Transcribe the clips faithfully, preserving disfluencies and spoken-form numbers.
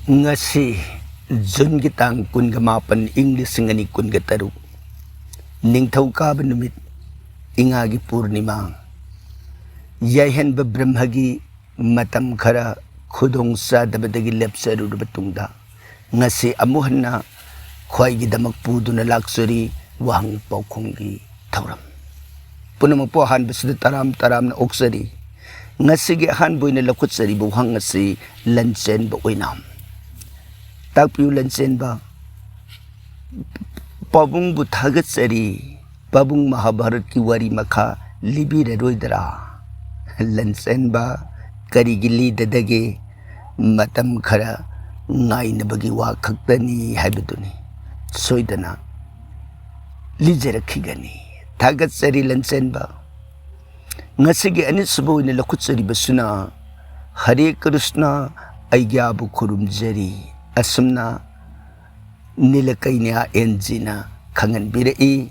ꯉꯁꯤ ꯖꯨꯟꯒꯤ ꯇꯥꯡ ꯀꯨꯟꯒ ꯃꯥꯄꯟ, ꯏꯪ ꯂꯤꯁꯤꯡ ꯑꯅꯤ ꯀꯨꯟꯒ ꯇꯔꯨꯛ, ꯅꯤꯡꯊꯧꯀꯥꯕ ꯅꯨꯃꯤꯠ, ꯏꯉꯥꯒꯤ ꯄꯨꯔꯅꯤꯃꯥ꯫ ꯌꯥꯏꯍꯟꯕ ꯕ꯭ꯔꯍ꯭ꯃꯒꯤ ꯃꯇꯝ ꯈꯔ ꯈꯨꯗꯣꯡ ꯆꯥꯗꯕꯗꯒꯤ ꯂꯦꯞꯆꯔꯨꯔꯕ ꯇꯨꯡꯗ, ꯉꯁꯤ ꯑꯃꯨꯛ ꯍꯟꯅ ꯈ꯭ꯋꯥꯏꯒꯤꯗꯃꯛ ꯄꯨꯗꯨꯅ ꯂꯥꯛꯆꯔꯤ ꯋꯥꯍꯪ ꯄꯥꯎꯈꯨꯝꯒꯤ ꯊꯧꯔꯝ꯫ ꯄꯨꯝꯅꯃꯛꯄꯨ ꯑꯍꯥꯟꯕꯁꯤꯗ ꯇꯔꯥꯝ ꯇꯔꯥꯝꯅ ꯑꯣꯛꯆꯔꯤ꯫ ꯉꯁꯤꯒꯤ ꯑꯍꯥꯟꯕ ꯑꯣꯏꯅ ꯂꯧꯈꯠꯆꯔꯤꯕ ꯋꯥꯍꯪ ꯑꯁꯤ ꯂꯟꯆꯦꯟꯕ ꯑꯣꯏꯅ꯫ ꯇꯥꯛꯄꯤꯌꯨ ꯂꯟꯆꯦꯟꯕ, ꯄꯥꯕꯨꯡꯕꯨ ꯊꯥꯒꯠꯆꯔꯤ꯫ ꯄꯥꯕꯨꯡ ꯃꯍꯥꯚꯥꯔꯠꯀꯤ ꯋꯥꯔꯤ ꯃꯈꯥ ꯂꯤꯕꯤꯔꯔꯣꯏꯗ꯭ꯔꯥ? ꯂꯟꯆꯦꯟꯕ, ꯀꯔꯤꯒꯤ ꯂꯤꯗꯗꯒꯦ? ꯃꯇꯝ ꯈꯔ ꯉꯥꯏꯅꯕꯒꯤ ꯋꯥ ꯈꯛꯇꯅꯤ ꯍꯥꯏꯕꯗꯨꯅꯤ꯫ ꯁꯣꯏꯗꯅ ꯂꯤꯖꯔꯛꯈꯤꯒꯅꯤ꯫ ꯊꯥꯒꯠꯆꯔꯤ ꯂꯟꯆꯦꯟꯕ꯫ ꯉꯁꯤꯒꯤ ꯑꯅꯤꯁꯨꯕ ꯑꯣꯏꯅ ꯂꯧꯈꯠꯆꯔꯤꯕꯁꯤꯅ ꯍꯔꯦ ꯀ꯭ꯔꯤꯁꯅ, ꯑꯩꯒ꯭ꯌꯥꯕꯨ ꯈꯨꯔꯨꯝꯖꯔꯤ꯫ ꯑꯁꯨꯝꯅ ꯅꯤꯂꯀꯩꯅ꯭ꯌꯥ ꯑꯦꯟ ꯖꯤꯅ ꯈꯪꯍꯟꯕꯤꯔꯛꯏ꯫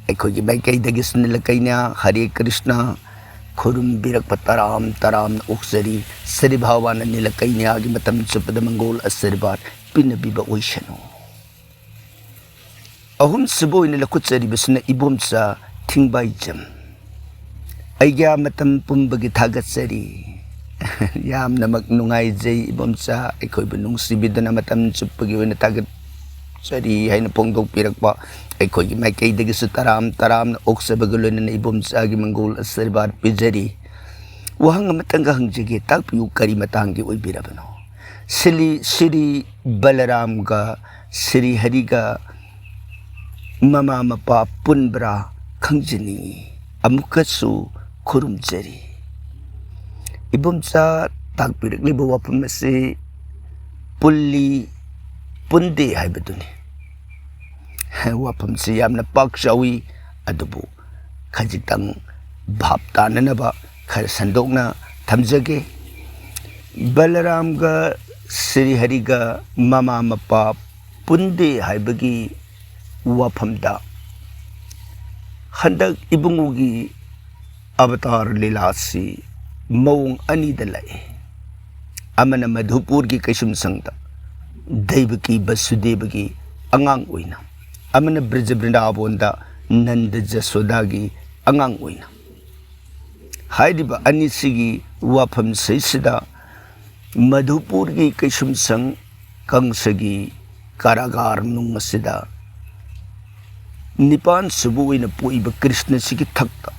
ꯑꯩꯈꯣꯏꯒꯤ ꯃꯥꯏꯀꯩꯗꯒꯤꯁꯨ ꯅꯤꯂꯀꯩꯅ꯭ꯌꯥ ꯍꯔꯦ ꯀ꯭ꯔꯤꯁꯅ ꯈꯨꯔꯨꯝꯕꯤꯔꯛꯄ ꯇꯔꯥꯝ ꯇꯔꯥꯝꯅ ꯑꯣꯛꯆꯔꯤ꯫ ꯁ꯭ꯔꯤ ꯚꯒꯋꯥꯟꯅ ꯅꯤꯂꯀꯩꯅ꯭ꯌꯥꯒꯤ ꯃꯇꯝ ꯆꯨꯞꯄꯗ ꯃꯪꯒꯣꯜ ꯑꯁꯤꯔꯕꯥꯗ ꯄꯤꯅꯕꯤꯕ ꯑꯣꯏꯁꯅꯨ꯫ ꯑꯍꯨꯝꯁꯨꯕ ꯑꯣꯏꯅ ꯂꯧꯈꯠꯆꯔꯤꯕꯁꯤꯅ ꯏꯕꯣꯝꯆꯥ ꯊꯤꯡꯕꯥꯏꯖꯝ꯫ ꯑꯩꯒꯤ ꯃꯇꯝ ꯄꯨꯝꯕꯒꯤ ꯊꯥꯒꯠꯆꯔꯤ꯫ ꯌꯥꯝꯅꯃꯛ ꯅꯨꯡꯉꯥꯏꯖꯩ ꯏꯕꯣꯝꯆꯥ, ꯑꯩꯈꯣꯏꯕꯨ ꯅꯨꯡꯁꯤꯕꯤꯗꯨꯅ ꯃꯇꯝ ꯆꯨꯞꯄꯒꯤ ꯑꯣꯏꯅ ꯊꯥꯒꯠꯆꯔꯤ ꯍꯥꯏꯅ ꯐꯣꯡꯗꯣꯛꯄꯤꯔꯛꯄ꯫ ꯑꯩꯈꯣꯏꯒꯤ ꯃꯥꯏꯀꯩꯗꯒꯤꯁꯨ ꯇꯔꯥꯝ ꯇꯔꯥꯝꯅ ꯑꯣꯛꯆꯕꯒ ꯂꯣꯏꯅꯅ ꯏꯕꯣꯝꯆꯥꯒꯤ ꯃꯪꯒꯣꯜ ꯑꯁꯤꯔꯕꯥꯗ ꯄꯤꯖꯔꯤ꯫ ꯋꯥꯍꯪ ꯑꯃꯇꯪꯒ ꯍꯪꯖꯒꯦ, ꯇꯥꯛꯄꯤꯌꯨ, ꯀꯔꯤ ꯃꯇꯥꯡꯒꯤ ꯑꯣꯏꯕꯤꯔꯕꯅꯣ? ꯁꯤꯂꯤ-, ꯁ꯭ꯔꯤ ꯕꯂꯔꯥꯝꯒ ꯁ꯭ꯔꯤ ꯍꯔꯤꯒ ꯃꯃꯥ ꯃꯄꯥ ꯄꯨꯟꯕ꯭ꯔꯥ ꯈꯪꯖꯅꯤꯡꯏ꯫ ꯑꯃꯨꯛꯀꯁꯨ ꯈꯨꯔꯨꯝꯖꯔꯤ꯫ ꯏꯕꯣꯝꯆꯥ, ꯇꯥꯛꯄꯤꯔꯛꯂꯤꯕ ꯋꯥꯐꯝ ꯑꯁꯤ ꯄꯨꯜꯂꯤ, ꯄꯨꯟꯗꯦ ꯍꯥꯏꯕꯗꯨꯅꯤ꯫ ꯋꯥꯐꯝꯁꯤ ꯌꯥꯝꯅ ꯄꯥꯛ ꯆꯥꯎꯏ, ꯑꯗꯨꯕꯨ ꯈꯖꯤꯛꯇꯪ ꯚꯥꯞ ꯇꯥꯅꯅꯕ ꯈꯔ ꯁꯟꯗꯣꯛꯅ ꯊꯝꯖꯒꯦ꯫ ꯕꯂꯔꯥꯝꯒ ꯁ꯭ꯔꯤ ꯍꯔꯤꯒ ꯃꯃꯥ ꯃꯄꯥ ꯄꯨꯟꯗꯦ ꯍꯥꯏꯕꯒꯤ ꯋꯥꯐꯝꯗ ꯍꯟꯗꯛ ꯏꯕꯨꯡꯉꯣꯒꯤ ꯑꯕꯇꯥꯔ ꯂꯤꯂꯥꯁꯤ ꯃꯑꯣꯡ ꯑꯅꯤꯗ ꯂꯥꯛꯏ꯫ ꯑꯃꯅ ꯃꯙꯨꯄꯨꯔꯒꯤ ꯀꯩꯁꯨꯝꯁꯪꯗ ꯗꯩꯕꯀꯤ ꯕꯁꯨꯗꯦꯕꯒꯤ ꯑꯉꯥꯡ ꯑꯣꯏꯅ, ꯑꯃꯅ ꯕ꯭ꯔꯖ ꯕ꯭ꯔꯤꯟꯗꯥꯕꯣꯟꯗ ꯅꯟꯗ ꯖꯁꯣꯗꯥꯒꯤ ꯑꯉꯥꯡ ꯑꯣꯏꯅ꯫ ꯍꯥꯏꯔꯤꯕ ꯑꯅꯤꯁꯤꯒꯤ ꯋꯥꯐꯝꯁꯤꯗ ꯃꯙꯨꯄꯨꯔꯒꯤ ꯀꯩꯁꯨꯝꯁꯪ ꯀꯪꯁꯒꯤ ꯀꯥꯔꯥꯒꯥꯔ ꯅꯨꯡ ꯑꯁꯤꯗ ꯅꯤꯄꯥꯟ ꯁꯨꯕ ꯑꯣꯏꯅ ꯄꯣꯛꯏꯕ ꯀ꯭ꯔꯤꯁꯅꯁꯤꯒꯤ ꯊꯛꯇ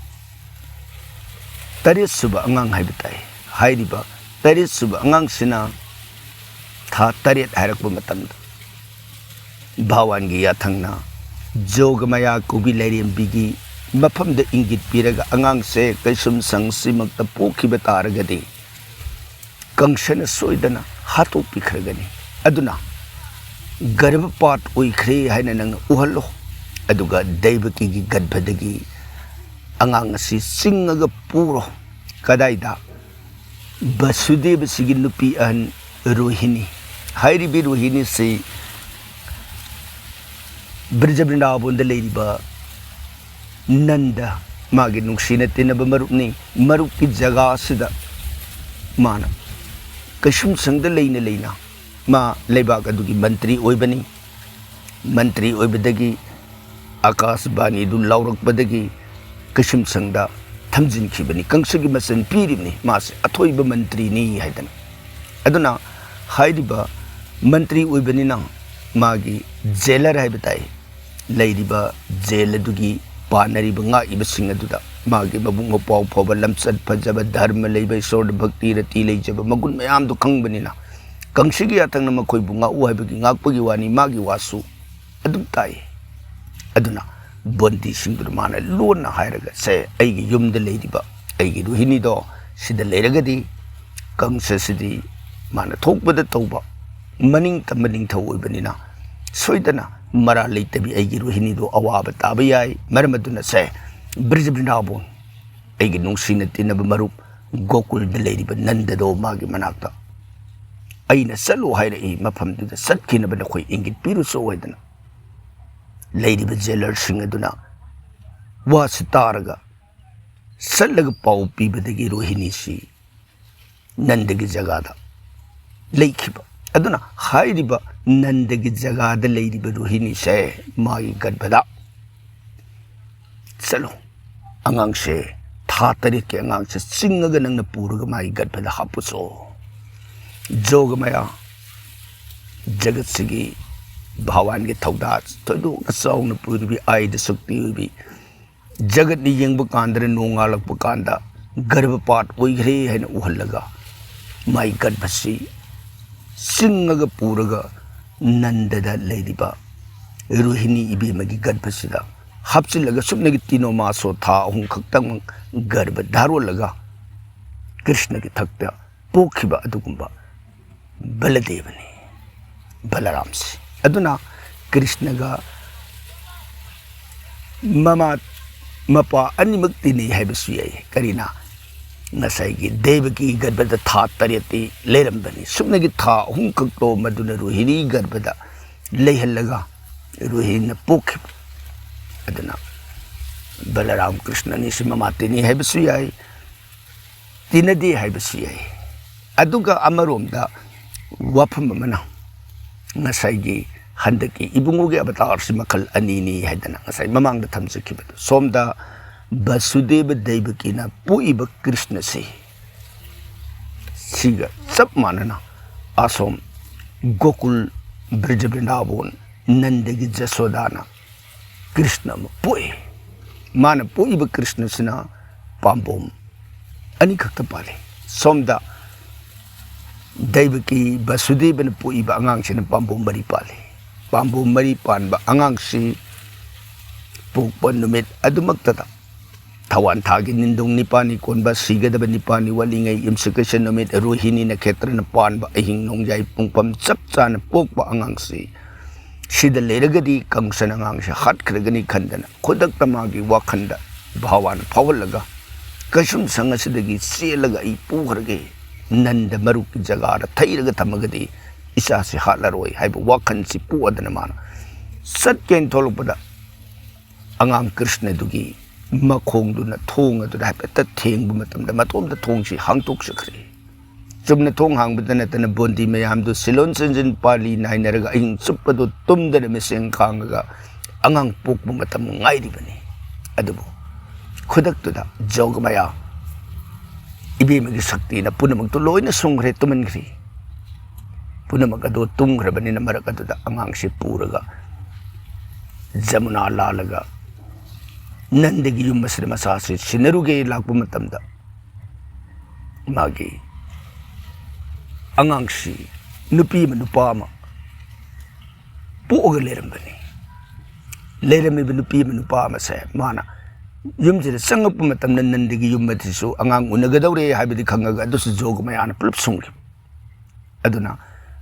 ꯇꯔꯦꯠ ꯁꯨꯕ ꯑꯉꯥꯡ ꯍꯥꯏꯕ ꯇꯥꯏ꯫ ꯍꯥꯏꯔꯤꯕ ꯇꯔꯦꯠ ꯁꯨꯕ ꯑꯉꯥꯡꯁꯤꯅ ꯊꯥ ꯇꯔꯦꯠ ꯍꯥꯏꯔꯛꯄ ꯃꯇꯝꯗ ꯚꯥꯋꯥꯟꯒꯤ ꯌꯥꯊꯪꯅ ꯖꯣꯒꯃꯌꯥ ꯀꯧꯕꯤ ꯂꯥꯏꯔꯦꯝꯕꯤꯒꯤ ꯃꯐꯝꯗ ꯏꯪꯒꯤꯠ ꯄꯤꯔꯒ ꯑꯉꯥꯡꯁꯦ ꯀꯩꯁꯨꯝꯁꯪꯁꯤꯃꯛꯇ ꯄꯣꯛꯈꯤꯕ ꯇꯥꯔꯒꯗꯤ ꯀꯪꯁꯅ ꯁꯣꯏꯗꯅ ꯍꯥꯠꯇꯣꯛꯄꯤꯈ꯭ꯔꯒꯅꯤ꯫ ꯑꯗꯨꯅ ꯒꯔꯚꯄꯥꯠ ꯑꯣꯏꯈ꯭ꯔꯦ ꯍꯥꯏꯅ ꯅꯪꯅ ꯎꯍꯜꯂꯣ꯫ ꯑꯗꯨꯒ ꯗꯩꯕꯀꯤꯒꯤ ꯒꯔꯚꯗꯒꯤ ꯑꯉꯥꯡ ꯑꯁꯤ ꯆꯤꯡꯉꯒ ꯄꯨꯔꯣ꯫ ꯀꯗꯥꯏꯗ? ꯕꯁꯨꯗꯦꯕꯁꯤꯒꯤ ꯅꯨꯄꯤ ꯑꯍꯟ ꯔꯣꯍꯤꯅꯤ꯫ ꯍꯥꯏꯔꯤꯕꯤ ꯔꯣꯍꯤꯅꯤꯁꯤ ꯕ꯭ꯔꯖ ꯕ꯭ꯔꯤꯟꯗꯥꯕꯣꯟꯗ ꯂꯩꯔꯤꯕ ꯅꯟꯗ, ꯃꯥꯒꯤ ꯅꯨꯡꯁꯤꯅ ꯇꯤꯟꯅꯕ ꯃꯔꯨꯞꯅꯤ꯫ ꯃꯔꯨꯞꯀꯤ ꯖꯒꯥ ꯑꯁꯤꯗ ꯃꯥꯅ ꯀꯩꯁꯨꯝꯁꯪꯗ ꯂꯩꯅ ꯂꯩꯅ ꯃꯥ ꯂꯩꯕꯥꯛ ꯑꯗꯨꯒꯤ ꯃꯟꯇ꯭ꯔꯤ ꯑꯣꯏꯕꯅꯤ꯫ ꯃꯟꯇ꯭ꯔꯤ ꯑꯣꯏꯕꯗꯒꯤ ꯑꯀꯥꯁꯕꯥꯅꯤꯗꯨ ꯂꯥꯎꯔꯛꯄꯗꯒꯤ ꯀꯩꯁꯨꯝꯁꯪꯗ ꯊꯝꯖꯤꯟꯈꯤꯕꯅꯤ꯫ ꯀꯪꯁꯒꯤ ꯃꯆꯟ ꯄꯤꯔꯤꯕꯅꯤ, ꯃꯥꯁꯦ ꯑꯊꯣꯏꯕ ꯃꯟꯇ꯭ꯔꯤꯅꯤ ꯍꯥꯏꯗꯅ꯫ ꯑꯗꯨꯅ ꯍꯥꯏꯔꯤꯕ ꯃꯟꯇ꯭ꯔꯤ ꯑꯣꯏꯕꯅꯤꯅ ꯃꯥꯒꯤ ꯖꯦꯂꯔ ꯍꯥꯏꯕ ꯇꯥꯏ, ꯂꯩꯔꯤꯕ ꯖꯦꯜ ꯑꯗꯨꯒꯤ ꯄꯥꯟꯅꯔꯤꯕ ꯉꯥꯛꯏꯕꯁꯤꯡ ꯑꯗꯨꯗ ꯃꯥꯒꯤ ꯃꯕꯨꯛ ꯃꯄꯥꯎ ꯐꯕ, ꯂꯝꯆꯠ ꯐꯖꯕ, ꯙꯔꯃ ꯂꯩꯕ, ꯏꯁꯣꯔꯗ ꯚꯛꯇꯤ ꯔꯇꯤ ꯂꯩꯖꯕ ꯃꯒꯨꯟ ꯃꯌꯥꯝꯗꯣ ꯈꯪꯕꯅꯤꯅ ꯀꯪꯁꯤꯒꯤ ꯌꯥꯊꯪꯅ ꯃꯈꯣꯏꯕꯨ ꯉꯥꯛꯎ ꯍꯥꯏꯕꯒꯤ ꯉꯥꯛꯄꯒꯤ ꯋꯥꯅꯤ, ꯃꯥꯒꯤ ꯋꯥꯁꯨ ꯑꯗꯨꯝ ꯇꯥꯏ꯫ ꯑꯗꯨꯅ ꯕꯣꯟꯗꯤꯁꯤꯡꯗꯨꯗ ꯃꯥꯅ ꯂꯣꯟꯅ ꯍꯥꯏꯔꯒ, "ꯁꯦ, ꯑꯩꯒꯤ ꯌꯨꯝꯗ ꯂꯩꯔꯤꯕ ꯑꯩꯒꯤ ꯔꯣꯍꯤꯅꯤꯗꯣ ꯁꯤꯗ ꯂꯩꯔꯒꯗꯤ ꯀꯪꯁꯁꯤꯗꯤ ꯃꯥꯅ ꯊꯣꯛꯄꯗ ꯇꯧꯕ ꯃꯅꯤꯡ ꯇꯝꯕ ꯅꯤꯡꯊꯧ ꯑꯣꯏꯕꯅꯤꯅ ꯁꯣꯏꯗꯅ ꯃꯔꯥꯜ ꯂꯩꯇꯕꯤ ꯑꯩꯒꯤ ꯔꯣꯍꯤꯅꯤꯗꯣ ꯑꯋꯥꯕ ꯇꯥꯕ ꯌꯥꯏ꯫ ꯃꯔꯝ ꯑꯗꯨꯅ ꯁꯦ, ꯕ꯭ꯔꯤꯖ ꯕ꯭ꯔꯤꯟꯗꯥꯕꯣꯟ, ꯑꯩꯒꯤ ꯅꯨꯡꯁꯤꯅ ꯇꯤꯟꯅꯕ ꯃꯔꯨꯞ ꯒꯣꯀꯨꯜꯗ ꯂꯩꯔꯤꯕ ꯅꯟꯗꯗꯣ ꯃꯥꯒꯤ ꯃꯅꯥꯛꯇ ꯑꯩꯅ ꯆꯠꯂꯨ ꯍꯥꯏꯔꯛꯏ, ꯃꯐꯝꯗꯨꯗ ꯆꯠꯈꯤꯅꯕ ꯅꯈꯣꯏ ꯏꯪꯒꯤꯠ ꯄꯤꯔꯨꯆꯣ" ꯍꯥꯏꯗꯅ ꯂꯩꯔꯤꯕ ꯖꯦꯂꯔꯁꯤꯡ ꯑꯗꯨꯅ ꯋꯥꯁꯤ ꯇꯥꯔꯒ ꯆꯠꯂꯒ ꯄꯥꯎ ꯄꯤꯕꯗꯒꯤ ꯔꯣꯍꯤꯅꯤꯁꯤ ꯅꯟꯗꯒꯤ ꯖꯒꯥꯗ ꯂꯩꯈꯤꯕ꯫ ꯑꯗꯨꯅ ꯍꯥꯏꯔꯤꯕ ꯅꯟꯗꯒꯤ ꯖꯒꯥꯗ ꯂꯩꯔꯤꯕ ꯔꯣꯍꯤꯅꯤꯁꯦ ꯃꯥꯒꯤ ꯒꯔꯚꯗ ꯆꯠꯂꯣ, ꯑꯉꯥꯡꯁꯦ ꯊꯥ ꯇꯔꯦꯠꯀꯤ ꯑꯉꯥꯡꯁꯦ ꯆꯤꯡꯉꯒ ꯅꯪꯅ ꯄꯨꯔꯒ ꯃꯥꯒꯤ ꯒꯔꯚꯗ ꯍꯥꯞꯄꯨꯆꯣ꯫ ꯖꯣꯒꯃꯌꯥ ꯖꯒꯠꯁꯤꯒꯤ ꯚꯒꯋꯥꯟꯒꯤ ꯊꯧꯗꯥ ꯊꯣꯏꯗꯣꯛꯅ ꯆꯥꯎꯅ ꯄꯨꯔꯤꯕꯤ ꯑꯥꯏꯗ ꯁꯛꯇꯤ ꯑꯣꯏꯕꯤ ꯖꯒꯠꯅ ꯌꯦꯡꯕ ꯀꯥꯟꯗ ꯅꯣꯡꯉꯥꯜꯂꯛꯄ ꯀꯥꯟꯗ ꯒꯔꯚꯄꯥꯠ ꯑꯣꯏꯈ꯭ꯔꯦ ꯍꯥꯏꯅ ꯎꯍꯜꯂꯒ ꯃꯥꯏ ꯒꯔꯚꯁꯤ ꯆꯤꯡꯉꯒ ꯄꯨꯔꯒ ꯅꯟꯗꯗ ꯂꯩꯔꯤꯕ ꯔꯣꯍꯤꯅꯤ ꯏꯕꯦꯝꯃꯒꯤ ꯒꯔꯚꯁꯤꯗ ꯍꯥꯞꯆꯤꯜꯂꯒ ꯁꯨꯞꯅꯒꯤ ꯇꯤꯅꯣꯃꯥꯁꯣ ꯊꯥ ꯑꯍꯨꯝ ꯈꯛꯇꯪ ꯒꯔꯚ ꯙꯥꯔꯣꯜꯂꯒ ꯀ꯭ꯔꯤꯁꯅꯒꯤ ꯊꯛꯇ ꯄꯣꯛꯈꯤꯕ ꯑꯗꯨꯒꯨꯝꯕ ꯕꯂꯗꯦꯕꯅꯤ, ꯕꯂꯔꯥꯝꯁꯤ꯫ ꯑꯗꯨꯅ ꯀ꯭ꯔꯤꯁꯅꯒ ꯃꯃꯥ ꯃꯄꯥ ꯑꯅꯤꯃꯛ ꯇꯤꯟꯅꯩ ꯍꯥꯏꯕꯁꯨ ꯌꯥꯏ꯫ ꯀꯔꯤꯅ? ꯉꯁꯥꯏꯒꯤ ꯗꯦꯕꯀꯤ ꯒꯔꯚꯗ ꯊꯥ ꯇꯔꯦꯠꯇꯤ ꯂꯩꯔꯝꯕꯅꯤ꯫ ꯁꯨꯞꯅꯒꯤ ꯊꯥ ꯑꯍꯨꯝ ꯈꯛꯇꯣ ꯃꯗꯨꯅ ꯔꯣꯍꯤꯅꯤ ꯒꯔꯚꯗ ꯂꯩꯍꯜꯂꯒ ꯔꯣꯍꯤꯅꯤꯅ ꯄꯣꯛꯈꯤꯕ꯫ ꯑꯗꯨꯅ ꯕꯂꯔꯥꯝ ꯀ꯭ꯔꯤꯁꯅ ꯑꯅꯤꯁꯤ ꯃꯃꯥ ꯇꯤꯟꯅꯩ ꯍꯥꯏꯕꯁꯨ ꯌꯥꯏ, ꯇꯤꯟꯅꯗꯦ ꯍꯥꯏꯕꯁꯨ ꯌꯥꯏ꯫ ꯑꯗꯨꯒ ꯑꯃꯔꯣꯝꯗ ꯋꯥꯐꯝ ꯑꯃꯅ, ꯉꯁꯥꯏꯒꯤ ꯍꯟꯗꯛꯀꯤ ꯏꯕꯨꯡꯉꯣꯒꯤ ꯑꯕꯇꯥꯔꯁꯤ ꯃꯈꯜ ꯑꯅꯤꯅꯤ ꯍꯥꯏꯗꯅ ꯉꯁꯥꯏ ꯃꯃꯥꯡꯗ ꯊꯝꯖꯈꯤꯕꯗꯣ, ꯁꯣꯝꯗ ꯕꯁꯨꯗꯦꯕ ꯗꯩꯕꯀꯤꯅ ꯄꯣꯛꯏꯕ ꯀ꯭ꯔꯤꯁꯅꯁꯤ ꯁꯤꯒ ꯆꯞ ꯃꯥꯟꯅꯅ ꯑꯁꯣꯝ ꯒꯣꯀꯨꯜ, ꯕ꯭ꯔꯖ ꯕ꯭ꯔꯤꯟꯗꯥꯕꯣꯟ, ꯅꯟꯗꯒꯤ ꯖꯁꯣꯗꯥꯅ ꯀ꯭ꯔꯤꯁꯅ ꯑꯃ ꯄꯣꯛꯏ꯫ ꯃꯥꯅ ꯄꯣꯛꯏꯕ ꯀ꯭ꯔꯤꯁꯅꯁꯤꯅ ꯄꯥꯝꯕꯣꯝ ꯑꯅꯤꯈꯛꯇ ꯄꯥꯜꯂꯤ꯫ ꯁꯣꯝꯗ ꯗꯩꯕꯀꯤ ꯕꯁꯨꯗꯦꯕꯅ ꯄꯣꯛꯏꯕ ꯑꯉꯥꯡꯁꯤꯅ ꯄꯥꯝꯕꯣꯝ ꯃꯔꯤ ꯄꯥꯜꯂꯤ꯫ ꯄꯥꯝꯕꯣꯝ ꯃꯔꯤ ꯄꯥꯟꯕ ꯑꯉꯥꯡꯁꯤ ꯄꯣꯛꯄ ꯅꯨꯃꯤꯠ ꯑꯗꯨꯃꯛꯇꯗ ꯊꯋꯥꯟ ꯊꯥꯒꯤ ꯅꯤꯡꯗꯣꯡ ꯅꯤꯄꯥꯜꯅꯤ ꯀꯣꯟꯕ, ꯁꯤꯒꯗꯕ ꯅꯤꯄꯥꯜꯅꯤ ꯋꯥꯠꯂꯤꯉꯩ, ꯌꯨꯝꯁꯀꯩꯁ ꯅꯨꯃꯤꯠ, ꯔꯣꯍꯤꯅꯤ ꯅꯈꯦꯇ꯭ꯔꯅ ꯄꯥꯟꯕ ꯑꯍꯤꯡ ꯅꯣꯡꯌꯥꯏ ꯄꯨꯡꯐꯝ ꯆꯞ ꯆꯥꯅ ꯄꯣꯛꯄ ꯑꯉꯥꯡꯁꯤ ꯁꯤꯗ ꯂꯩꯔꯒꯗꯤ ꯀꯪꯁꯅ ꯑꯉꯥꯡꯁꯤ ꯍꯥꯠꯈ꯭ꯔꯒꯅꯤ ꯈꯟꯗꯅ ꯈꯨꯗꯛꯇ ꯃꯥꯒꯤ ꯋꯥꯈꯜꯗ ꯚꯥꯋꯥꯅ ꯐꯥꯎꯍꯜꯂꯒ ꯀꯩꯁꯨꯝꯁꯪ ꯑꯁꯤꯗꯒꯤ ꯆꯦꯜꯂꯒ ꯑꯩ ꯄꯨꯈ꯭ꯔꯒꯦ, ꯅꯟꯗ ꯃꯔꯨꯞꯀꯤ ꯖꯒꯥꯗ ꯊꯩꯔꯒ ꯊꯝꯃꯒꯗꯤ ꯏꯆꯥꯁꯤ ꯍꯥꯠꯂꯔꯣꯏ ꯍꯥꯏꯕ ꯋꯥꯈꯜꯁꯤ ꯄꯣꯛꯑꯗꯅ ꯃꯥꯅ ꯆꯠꯀꯦꯅ ꯊꯣꯛꯂꯛꯄꯗ ꯑꯉꯥꯡ ꯀ꯭ꯔꯤꯁꯅꯗꯨꯒꯤ ꯃꯈꯣꯡꯗꯨꯅ ꯊꯣꯡ ꯑꯗꯨꯗ ꯍꯥꯏꯐꯦꯠꯇ ꯊꯦꯡꯕ ꯃꯇꯝꯗ ꯃꯇꯣꯝꯇ ꯊꯣꯡꯁꯤ ꯍꯥꯡꯇꯣꯛꯆꯈ꯭ꯔꯦ꯫ ꯆꯨꯝꯅ ꯊꯣꯡ ꯍꯥꯡꯕꯗ ꯅꯠꯇꯅ ꯕꯣꯟꯗꯤ ꯃꯌꯥꯝꯗꯨ ꯁꯤꯂꯣꯟ ꯁꯤꯟꯖꯤꯟ ꯄꯥꯂꯤ ꯅꯥꯏꯅꯔꯒ ꯑꯍꯤꯡ ꯆꯨꯞꯄꯗꯨ ꯇꯨꯝꯗꯅ ꯃꯤꯠꯁꯦꯡ ꯈꯥꯡꯉꯒ ꯑꯉꯥꯡ ꯄꯣꯛꯄ ꯃꯇꯝ ꯉꯥꯏꯔꯤꯕꯅꯤ꯫ ꯑꯗꯨꯕꯨ ꯈꯨꯗꯛꯇꯨꯗ ꯖꯣꯒꯃꯌꯥ ꯏꯕꯦꯝꯃꯒꯤ ꯁꯛꯇꯤꯅ ꯄꯨꯝꯅꯃꯛꯇꯨ ꯂꯣꯏꯅ ꯁꯨꯝꯈ꯭ꯔꯦ, ꯇꯨꯝꯍꯟꯈ꯭ꯔꯦ꯫ ꯄꯨꯝꯅꯃꯛ ꯑꯗꯨ ꯇꯨꯝꯈ꯭ꯔꯕꯅꯤꯅ ꯃꯔꯛ ꯑꯗꯨꯗ ꯑꯉꯥꯡꯁꯤ ꯄꯨꯔꯒ ꯖꯃꯨꯅꯥ ꯂꯥꯜꯂꯒ ꯅꯟꯗꯒꯤ ꯌꯨꯝ ꯑꯁꯤꯗ ꯃꯆꯥꯁꯤ ꯁꯤꯟꯅꯔꯨꯒꯦ ꯂꯥꯛꯄ ꯃꯇꯝꯗ ꯃꯥꯒꯤ ꯑꯉꯥꯡꯁꯤ ꯅꯨꯄꯤ ꯑꯃ ꯅꯨꯄꯥ ꯑꯃ ꯄꯣꯛꯑꯒ ꯂꯩꯔꯝꯕꯅꯤ꯫ ꯂꯩꯔꯝꯃꯤꯕ ꯅꯨꯄꯤ ꯑꯃ ꯅꯨꯄꯥ ꯑꯃꯁꯦ ꯃꯥꯅ ꯌꯨꯝꯁꯤꯗ ꯆꯪꯉꯛꯄ ꯃꯇꯝꯗ ꯅꯟꯗꯒꯤ ꯌꯨꯝ ꯑꯁꯤꯁꯨ ꯑꯉꯥꯡ ꯎꯅꯒꯗꯧꯔꯦ ꯍꯥꯏꯕꯗꯤ ꯈꯪꯉꯒ ꯑꯗꯨꯁꯨ ꯖꯣꯒꯃꯌꯥꯅ ꯄꯨꯂꯞ ꯁꯨꯡꯈꯤꯕ꯫ ꯑꯗꯨꯅ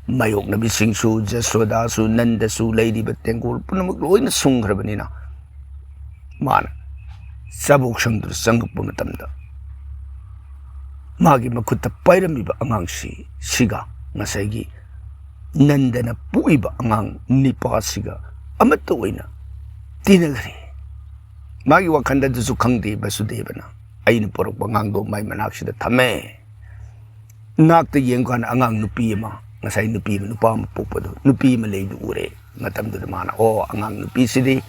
ꯃꯥꯌꯣꯛꯅꯕꯤꯁꯤꯡꯁꯨ, ꯖꯁꯣꯗꯥꯁꯨ, ꯅꯟꯗꯁꯨ, ꯂꯩꯔꯤꯕ ꯇꯦꯡꯒꯣꯜ ꯄꯨꯝꯅꯃꯛ ꯂꯣꯏꯅ ꯁꯨꯡꯈ꯭ꯔꯕꯅꯤꯅ ꯃꯥꯅ ꯆꯥꯕꯣꯛ ꯁꯪꯗꯨꯗ ꯆꯪꯉꯛꯄ ꯃꯇꯝꯗ ꯃꯥꯒꯤ ꯃꯈꯨꯠꯇ ꯄꯥꯏꯔꯝꯃꯤꯕ ꯑꯉꯥꯡꯁꯤ ꯁꯤꯒ ꯉꯁꯥꯏꯒꯤ ꯅꯟꯗꯅ ꯄꯣꯛꯏꯕ ꯑꯉꯥꯡ ꯅꯤꯄꯥꯁꯤꯒ ꯑꯃꯠꯇ ꯑꯣꯏꯅ ꯇꯤꯟꯅꯈ꯭ꯔꯦ꯫ ꯃꯥꯒꯤ ꯋꯥꯈꯜꯗ ꯑꯗꯨꯁꯨ ꯈꯪꯗꯦ, ꯕꯁꯨꯗꯦꯕꯅ ꯑꯩꯅ ꯄꯣꯔꯛꯄ ꯑꯉꯥꯡꯗꯣ ꯃꯥꯏ ꯃꯅꯥꯛꯁꯤꯗ ꯊꯝꯃꯦ꯫ ꯅꯥꯛꯇ ꯌꯦꯡꯀꯥꯟꯗ ꯑꯉꯥꯡ ꯅꯨꯄꯤ ꯑꯃ, ꯉꯁꯥꯏ ꯅꯨꯄꯤ ꯑꯃ, ꯅꯨꯄꯥ ꯑꯃ ꯄꯣꯛꯄꯗꯣ, ꯅꯨꯄꯤ ꯑꯃ ꯂꯩꯗꯨ ꯎꯔꯦ꯫ ꯃꯇꯝꯗꯨꯗ ꯃꯥꯅ, "ꯑꯣ, ꯑꯉꯥꯡ ꯅꯨꯄꯤꯁꯤꯗꯤ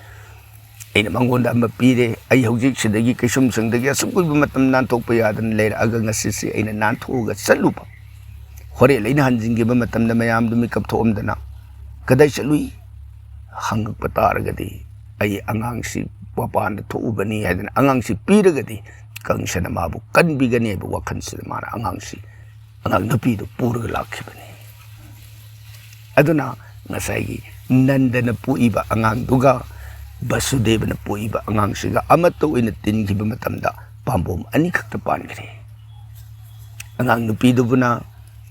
ꯑꯩꯅ ꯃꯉꯣꯟꯗ ꯑꯃ ꯄꯤꯔꯦ꯫ ꯑꯩ ꯍꯧꯖꯤꯛ ꯁꯤꯗꯒꯤ ꯀꯩꯁꯨꯝꯁꯪꯗꯒꯤ ꯑꯁꯨꯛ ꯀꯨꯏꯕ ꯃꯇꯝ ꯅꯥꯟꯊꯣꯛꯄ ꯌꯥꯗꯅ ꯂꯩꯔꯛꯑꯒ ꯉꯁꯤꯁꯤ ꯑꯩꯅ ꯅꯥꯟꯊꯣꯛꯑꯒ ꯆꯠꯂꯨꯕ꯫ ꯍꯣꯔꯦꯟ ꯑꯩꯅ ꯍꯟꯖꯤꯟꯈꯤꯕ ꯃꯇꯝꯗ ꯃꯌꯥꯝꯗꯨ ꯃꯤꯀꯞ ꯊꯣꯛꯑꯝꯗꯅ ꯀꯗꯥꯏ ꯆꯠꯂꯨꯏ ꯍꯪꯉꯛꯄ ꯇꯥꯔꯒꯗꯤ ꯑꯩ ꯑꯉꯥꯡꯁꯤ ꯃꯄꯥꯟꯗ ꯊꯣꯛꯎꯕꯅꯤ" ꯍꯥꯏꯗꯅ ꯑꯉꯥꯡꯁꯤ ꯄꯤꯔꯒꯗꯤ ꯀꯪꯁꯅ ꯃꯥꯕꯨ ꯀꯟꯕꯤꯒꯅꯤ ꯍꯥꯏꯕ ꯋꯥꯈꯜꯁꯤꯗ ꯃꯥꯅ ꯑꯉꯥꯡꯁꯤ, ꯑꯉꯥꯡ ꯅꯨꯄꯤꯗꯨ ꯄꯨꯔꯒ ꯂꯥꯛꯈꯤꯕꯅꯤ꯫ ꯑꯗꯨꯅ ꯉꯁꯥꯏꯒꯤ ꯅꯟꯗꯅ ꯄꯣꯛꯏꯕ ꯑꯉꯥꯡꯗꯨꯒ ꯕꯁꯨꯗꯦꯕꯅ ꯄꯣꯛꯏꯕ ꯑꯉꯥꯡꯁꯤꯒ ꯑꯃꯠꯇ ꯑꯣꯏꯅ ꯇꯤꯟꯈꯤꯕ ꯃꯇꯝꯗ ꯄꯥꯝꯕꯣꯝ ꯑꯅꯤꯈꯛꯇ ꯄꯥꯟꯈ꯭ꯔꯦ꯫ ꯑꯉꯥꯡ ꯅꯨꯄꯤꯗꯨꯕꯨꯅ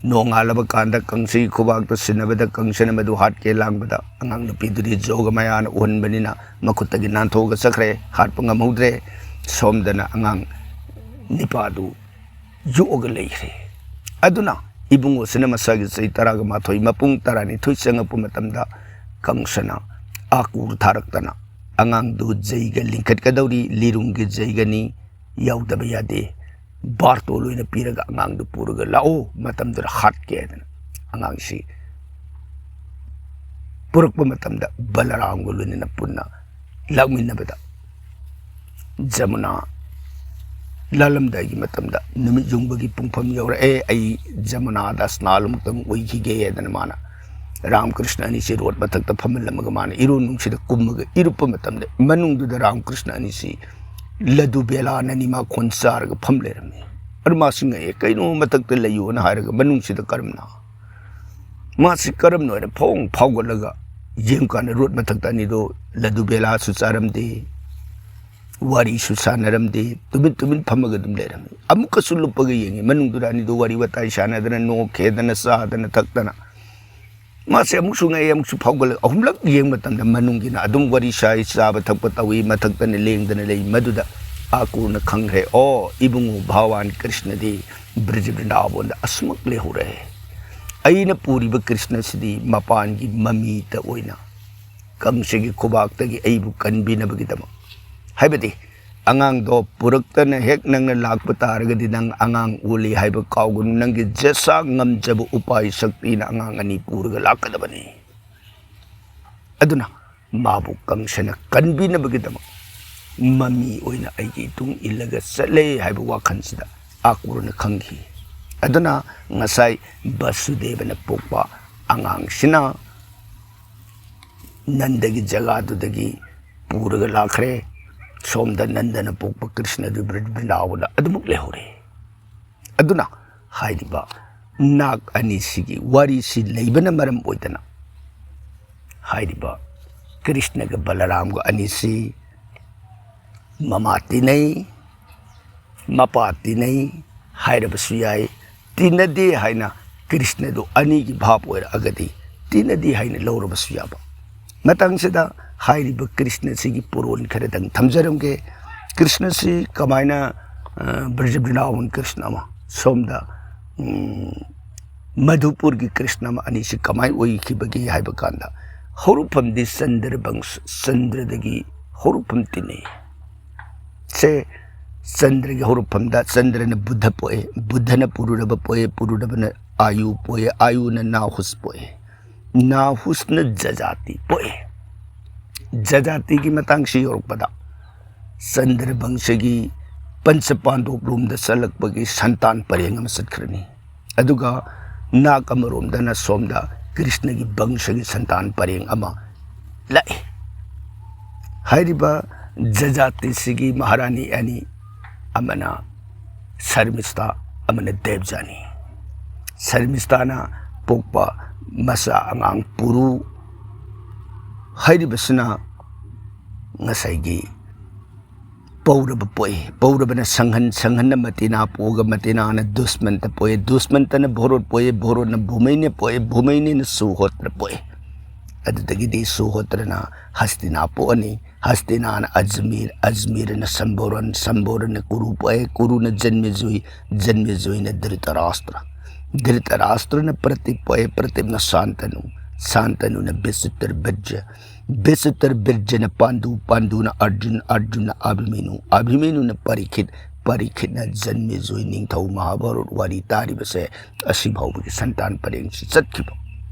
ꯅꯣꯡꯉꯥꯜꯂꯕ ꯀꯥꯟꯗ ꯀꯪꯁꯒꯤ ꯈꯨꯕꯥꯛꯇ ꯁꯤꯟꯅꯕꯗ ꯀꯪꯁꯅ ꯃꯗꯨ ꯍꯥꯠꯀꯦ ꯂꯥꯡꯕꯗ ꯑꯉꯥꯡ ꯅꯨꯄꯤꯗꯨꯗꯤ ꯖꯣꯒꯃꯌꯥꯅ ꯎꯍꯟꯕꯅꯤꯅ ꯃꯈꯨꯠꯇꯒꯤ ꯅꯥꯟꯊꯣꯛꯑꯒ ꯆꯠꯈ꯭ꯔꯦ, ꯍꯥꯠꯄ ꯉꯝꯍꯧꯗ꯭ꯔꯦ꯫ ꯁꯣꯝꯗꯅ ꯑꯉꯥꯡ ꯅꯤꯄꯥꯗꯨ ꯌꯣꯛꯑꯒ ꯂꯩꯈ꯭ꯔꯦ꯫ ꯑꯗꯨꯅ ꯏꯕꯨꯡꯉꯣꯁꯤꯅ ꯃꯁꯥꯒꯤ ꯆꯍꯤ ꯇꯔꯥꯒ ꯃꯥꯊꯣꯏ, ꯃꯄꯨꯡ ꯇꯔꯥꯅꯤꯊꯣꯏ ꯆꯪꯉꯛꯄ ꯃꯇꯝꯗ ꯀꯪꯁꯅ ꯑꯥꯀꯨꯔ ꯊꯥꯔꯛꯇꯅ ꯑꯉꯥꯡꯗꯨ ꯖꯩꯒ ꯂꯤꯡꯈꯠꯀꯗꯧꯔꯤ, ꯂꯤꯔꯨꯡꯒꯤ ꯖꯩꯒꯅꯤ, ꯌꯥꯎꯗꯕ ꯌꯥꯗꯦ꯫ ꯕꯥꯔꯇꯣꯜ ꯑꯣꯏꯅ ꯄꯤꯔꯒ ꯑꯉꯥꯡꯗꯨ ꯄꯨꯔꯒ ꯂꯥꯛꯑꯣ, ꯃꯇꯝꯗꯨꯗ ꯍꯥꯠꯀꯦ ꯍꯥꯏꯗꯅ ꯑꯉꯥꯡꯁꯤ ꯄꯨꯔꯛꯄ ꯃꯇꯝꯗ ꯕꯂꯔꯥꯝꯒ ꯂꯣꯏꯅꯅ ꯄꯨꯟꯅ ꯂꯥꯛꯃꯤꯟꯅꯕꯗ ꯖꯃꯨꯅꯥ ꯂꯥꯜꯂꯝꯗꯥꯏꯒꯤ ꯃꯇꯝꯗ ꯅꯨꯃꯤꯠ ꯌꯨꯡꯕꯒꯤ ꯄꯨꯡꯐꯝ ꯌꯧꯔꯛꯑꯦ, ꯑꯩ ꯖꯃꯨꯅꯥꯗ ꯁ꯭ꯅꯥꯟ ꯑꯃꯨꯛꯇꯪ ꯑꯣꯏꯈꯤꯒꯦ ꯍꯥꯏꯗꯅ ꯃꯥꯅ ꯔꯥꯝꯀ꯭ꯔꯤꯁꯅ ꯑꯅꯤꯁꯤ ꯔꯣꯠ ꯃꯊꯛꯇ ꯐꯝꯍꯜꯂꯝꯃꯒ ꯃꯥꯅ ꯏꯔꯨ ꯅꯨꯡꯁꯤꯗ ꯀꯨꯝꯃꯒ ꯏꯔꯨꯞꯄ ꯃꯇꯝꯗ ꯃꯅꯨꯡꯗꯨꯗ ꯔꯥꯝꯀ꯭ꯔꯤꯁꯅ ꯑꯅꯤꯁꯤ ꯂꯗꯨ ꯕꯦꯂꯥꯅ ꯅꯤꯃꯥꯈꯣꯟ ꯆꯥꯔꯒ ꯐꯝ ꯂꯩꯔꯝꯃꯤ꯫ ꯑꯗꯨ ꯃꯥꯁꯤ ꯉꯛꯑꯦ, ꯀꯩꯅꯣ ꯃꯊꯛꯇ ꯂꯩꯌꯨꯅ ꯍꯥꯏꯔꯒ ꯃꯅꯨꯡꯁꯤꯗ ꯀꯔꯝꯅ? ꯃꯥꯁꯤ ꯀꯔꯝꯅ ꯑꯣꯏꯅ ꯐꯣꯡ ꯐꯥꯎꯒꯠꯂꯒ ꯌꯦꯡꯀꯥꯟꯗ ꯔꯣꯠ ꯃꯊꯛꯇ ꯑꯅꯤꯗꯣ ꯂꯗꯨ ꯕꯦꯂꯥꯁꯨ ꯆꯥꯔꯝꯗꯦ, ꯋꯥꯔꯤꯁꯨ ꯁꯥꯟꯅꯔꯝꯗꯦ, ꯇꯨꯃꯤꯟ ꯇꯨꯃꯤꯟ ꯐꯝꯃꯒ ꯑꯗꯨꯝ ꯂꯩꯔꯝꯃꯤ꯫ ꯑꯃꯨꯛꯀꯁꯨ ꯂꯨꯞꯄꯒ ꯌꯦꯡꯉꯤ, ꯃꯅꯨꯡꯗꯨꯗ ꯑꯅꯤꯗꯣ ꯋꯥꯔꯤ ꯋꯥꯇꯥꯏ ꯁꯥꯟꯅꯗꯅ, ꯅꯣꯛ ꯈꯦꯗꯅ, ꯆꯥꯗꯅ ꯊꯛꯇꯅ꯫ ꯃꯥꯁꯦ ꯑꯃꯨꯛꯁꯨ ꯉꯛꯏ, ꯑꯃꯨꯛꯁꯨ ꯐꯥꯎꯒꯠꯂꯛ, ꯑꯍꯨꯝꯂꯛ ꯌꯦꯡꯕ ꯃꯇꯝꯗ ꯃꯅꯨꯡꯒꯤꯅ ꯑꯗꯨꯝ ꯋꯥꯔꯤ ꯁꯥꯏ, ꯆꯥꯕ ꯊꯛꯄ ꯇꯧꯏ, ꯃꯊꯛꯇꯅ ꯂꯦꯡꯗꯅ ꯂꯩ꯫ ꯃꯗꯨꯗ ꯑꯀꯨꯔꯅ ꯈꯪꯈ꯭ꯔꯦ, "ꯑꯣ, ꯏꯕꯨꯡꯉꯣ ꯚꯒꯋꯥꯟ ꯀ꯭ꯔꯤꯁꯅꯗꯤ ꯕ꯭ꯔꯖ ꯕ꯭ꯔꯤꯟꯗꯥꯕꯣꯟꯗ ꯑꯁꯨꯃꯛ ꯂꯩꯍꯧꯔꯦ꯫ ꯑꯩꯅ ꯄꯨꯔꯤꯕ ꯀ꯭ꯔꯤꯁꯅꯁꯤꯗꯤ ꯃꯄꯥꯟꯒꯤ ꯃꯃꯤꯇ ꯑꯣꯏꯅ ꯀꯪꯁꯒꯤ ꯈꯨꯕꯥꯛꯇꯒꯤ ꯑꯩꯕꯨ ꯀꯟꯕꯤꯅꯕꯒꯤꯗꯃꯛ", ꯍꯥꯏꯕꯗꯤ ꯑꯉꯥꯡꯗꯣ ꯄꯨꯔꯛꯇꯅ ꯍꯦꯛ ꯅꯪꯅ ꯂꯥꯛꯄ ꯇꯥꯔꯒꯗꯤ ꯅꯪ ꯑꯉꯥꯡ ꯑꯣꯜꯂꯤ ꯍꯥꯏꯕ ꯀꯥꯎꯒꯅꯨ꯫ ꯅꯪꯒꯤ ꯖꯁꯥ ꯉꯝꯖꯕ ꯎꯄꯥꯏ ꯁꯛꯇꯤꯅ ꯑꯉꯥꯡ ꯑꯅꯤ ꯄꯨꯔꯒ ꯂꯥꯛꯀꯗꯕꯅꯤ꯫ ꯑꯗꯨꯅ ꯃꯥꯕꯨ ꯀꯪꯁꯅ ꯀꯟꯕꯤꯅꯕꯒꯤꯗꯃꯛ ꯃꯃꯤ ꯑꯣꯏꯅ ꯑꯩꯒꯤ ꯏꯇꯨꯡ ꯏꯜꯂꯒ ꯆꯠꯂꯦ ꯍꯥꯏꯕ ꯋꯥꯈꯜꯁꯤꯗ ꯑꯀꯨꯔꯅ ꯈꯪꯈꯤ꯫ ꯑꯗꯨꯅ ꯉꯁꯥꯏ ꯕꯁꯨꯗꯦꯕꯅ ꯄꯣꯛꯄ ꯑꯉꯥꯡꯁꯤꯅ ꯅꯟꯗꯒꯤ ꯖꯒꯥꯗꯨꯗꯒꯤ ꯄꯨꯔꯒ ꯂꯥꯛꯈ꯭ꯔꯦ꯫ ꯁꯣꯝꯗ ꯅꯟꯗꯅ ꯄꯣꯛꯄ ꯀ꯭ꯔꯤꯁꯅꯗꯨ ꯕ꯭ꯔꯤꯟꯗꯥꯕꯟꯗ ꯑꯗꯨꯃꯛ ꯂꯩꯍꯧꯔꯦ꯫ ꯑꯗꯨꯅ ꯍꯥꯏꯔꯤꯕ ꯅꯥꯛ ꯑꯅꯤꯁꯤꯒꯤ ꯋꯥꯔꯤꯁꯤ ꯂꯩꯕꯅ ꯃꯔꯝ ꯑꯣꯏꯗꯅ ꯍꯥꯏꯔꯤꯕ ꯀ꯭ꯔꯤꯁꯅꯒ ꯕꯂꯔꯥꯝꯒ ꯑꯅꯤꯁꯤ ꯃꯃꯥ ꯇꯤꯟꯅꯩ, ꯃꯄꯥ ꯇꯤꯟꯅꯩ ꯍꯥꯏꯔꯕꯁꯨ ꯌꯥꯏ꯫ ꯇꯤꯟꯅꯗꯦ ꯍꯥꯏꯅ ꯀ꯭ꯔꯤꯁꯅꯗꯨ ꯑꯅꯤꯒꯤ ꯚꯥꯞ ꯑꯣꯏꯔꯛꯑꯒꯗꯤ ꯇꯤꯟꯅꯗꯦ ꯍꯥꯏꯅ ꯂꯧꯔꯕꯁꯨ ꯌꯥꯕ꯫ ꯃꯇꯥꯡꯁꯤꯗ ꯍꯥꯏꯔꯤꯕ ꯀ꯭ꯔꯤꯁꯅꯁꯤꯒꯤ ꯄꯨꯔꯣꯟ ꯈꯔꯗꯪ ꯊꯝꯖꯔꯝꯒꯦ꯫ ꯀ꯭ꯔꯤꯁꯅꯁꯤ ꯀꯃꯥꯏꯅ, ꯑ, ꯕ꯭ꯔꯖ ꯕ꯭ꯔꯤꯟꯗꯥꯕꯟ ꯀ꯭ꯔꯤꯁꯅ ꯑꯃ, ꯁꯣꯝꯗ, ꯎꯝ, ꯃꯙꯨꯄꯨꯔꯒꯤ ꯀ꯭ꯔꯤꯁꯅ ꯑꯃ ꯑꯅꯤꯁꯤ ꯀꯃꯥꯏ ꯑꯣꯏꯈꯤꯕꯒꯦ ꯍꯥꯏꯕ ꯀꯥꯟꯗ, ꯍꯧꯔꯛꯐꯝꯗꯤ ꯆꯟꯗ꯭ꯔ ꯕꯪꯁ, ꯆꯟꯗ꯭ꯔꯗꯒꯤ ꯍꯧꯔꯛꯐꯝ ꯇꯤꯟꯅꯩ꯫ ꯁꯦ ꯆꯟꯗ꯭ꯔꯒꯤ ꯍꯧꯔꯛꯐꯝꯗ ꯆꯟꯗ꯭ꯔꯅ ꯕꯨꯙ ꯄꯣꯛꯑꯦ, ꯕꯨꯙꯅ ꯄꯨꯔꯨꯔꯕ ꯄꯣꯛꯑꯦ, ꯄꯨꯔꯨꯔꯕꯅ ꯑꯥꯌꯨ ꯄꯣꯛꯑꯦ, ꯑꯥꯌꯨꯅ ꯅꯥꯍꯨꯁ ꯄꯣꯛꯑꯦ, ꯅꯥꯍꯨꯁꯅ ꯖꯖꯥꯇꯤ ꯄꯣꯛꯑꯦ꯫ ꯖꯖꯥꯇꯤꯒꯤ ꯃꯇꯥꯡꯁꯤ ꯌꯧꯔꯛꯄꯗ ꯆꯟꯗ꯭ꯔ ꯕꯪꯁꯒꯤ ꯄꯟꯆ ꯄꯥꯟꯗꯣꯞ ꯂꯣꯝꯗ ꯆꯠꯂꯛꯄꯒꯤ ꯁꯟꯇꯥꯟ ꯄꯔꯦꯡ ꯑꯃ ꯆꯠꯈ꯭ꯔꯅꯤ꯫ ꯑꯗꯨꯒ ꯅꯥꯛ ꯑꯃꯔꯣꯝꯗꯅ ꯁꯣꯝꯗ ꯀ꯭ꯔꯤꯁꯅꯒꯤ ꯕꯪꯁꯒꯤ ꯁꯟꯇꯥꯟ ꯄꯔꯦꯡ ꯑꯃ ꯂꯥꯛꯏ꯫ ꯍꯥꯏꯔꯤꯕ ꯖꯖꯥꯇꯤꯁꯤꯒꯤ ꯃꯍꯥꯔꯥꯅꯤ ꯑꯅꯤ, ꯑꯃꯅ ꯁꯔꯃꯤꯁꯇꯥ, ꯑꯃꯅ ꯗꯦꯕꯖꯥꯅꯤ꯫ ꯁꯔꯃꯤꯁꯇꯥꯅ ꯄꯣꯛꯄ ꯃꯆꯥ ꯑꯉꯥꯡ ꯄꯨꯔꯨ ꯍꯥꯏꯔꯤꯕꯁꯤꯅ ꯉꯁꯥꯏꯒꯤ ꯄꯧꯔꯕ ꯄꯣꯛꯏ꯫ ꯄꯧꯔꯕꯅ ꯁꯪꯍꯟ, ꯁꯪꯍꯟꯅ ꯃꯇꯤꯅꯥ ꯄꯣꯛꯑꯒ ꯃꯇꯤꯅꯥꯅ ꯗꯨꯁꯃꯟꯇ ꯄꯣꯛꯏ, ꯗꯨꯁꯃꯟꯇꯅ ꯚꯣꯔꯣꯠ ꯄꯣꯛꯏ, ꯚꯣꯔꯣꯠꯅ ꯚꯨꯃꯩꯅ ꯄꯣꯛꯏ, ꯚꯨꯃꯩꯅꯤꯅ ꯁꯨꯍꯣꯇ꯭ꯔ ꯄꯣꯛꯏ꯫ ꯑꯗꯨꯗꯒꯤꯗꯤ ꯁꯨꯍꯣꯇ꯭ꯔꯅ ꯍꯁꯇꯤꯅꯥ ꯄꯣꯛꯑꯅꯤ, ꯍꯁꯇꯤꯅꯥꯅ ꯑꯖꯃꯤꯔ, ꯑꯖꯃꯤꯔꯅ ꯁꯝꯕꯣꯔꯟ, ꯁꯝꯕꯣꯔꯟꯅ ꯀꯨꯔꯨ ꯄꯣꯛꯑꯦ, ꯀꯨꯔꯨꯅ ꯖꯟꯃꯦꯖꯨꯏ, ꯖꯟꯃꯦꯖꯨꯏꯅ ꯙ꯭ꯔꯤꯇꯔꯥꯁꯇ꯭ꯔ, ꯙ꯭ꯔꯤꯇꯔꯥꯁꯇ꯭ꯔꯅ ꯄ꯭ꯔꯇꯤꯞ ꯄꯣꯛꯑꯦ, ꯄ꯭ꯔꯇꯤꯞꯅ ꯁꯥꯟꯇꯅꯨ, ꯁꯥꯟꯇꯅꯨꯅ ꯕꯤꯆꯤꯇ꯭ꯔ ꯕꯤꯔꯖ, ꯕꯤꯆꯤꯇ꯭ꯔ ꯕꯤꯔꯖꯅ ꯄꯥꯟꯗꯨ, ꯄꯥꯟꯗꯨꯅ ꯑꯔꯖꯨꯟ, ꯑꯔꯖꯨꯟꯅ ꯑꯚꯤꯃꯦꯅꯨ, ꯑꯚꯤꯃꯦꯅꯨꯅ ꯄꯔꯤꯈꯤꯠ, ꯄꯔꯤꯈꯤꯠꯅ ꯖꯟꯃꯦꯖꯣꯏ ꯅꯤꯡꯊꯧ ꯃꯍꯥꯚꯥꯔꯠ ꯋꯥꯔꯤ ꯇꯥꯔꯤꯕꯁꯦ ꯑꯁꯤ ꯐꯥꯎꯕꯒꯤ ꯁꯟꯇꯥꯟ ꯄꯔꯦꯡꯁꯤ ꯆꯠꯈꯤꯕ꯫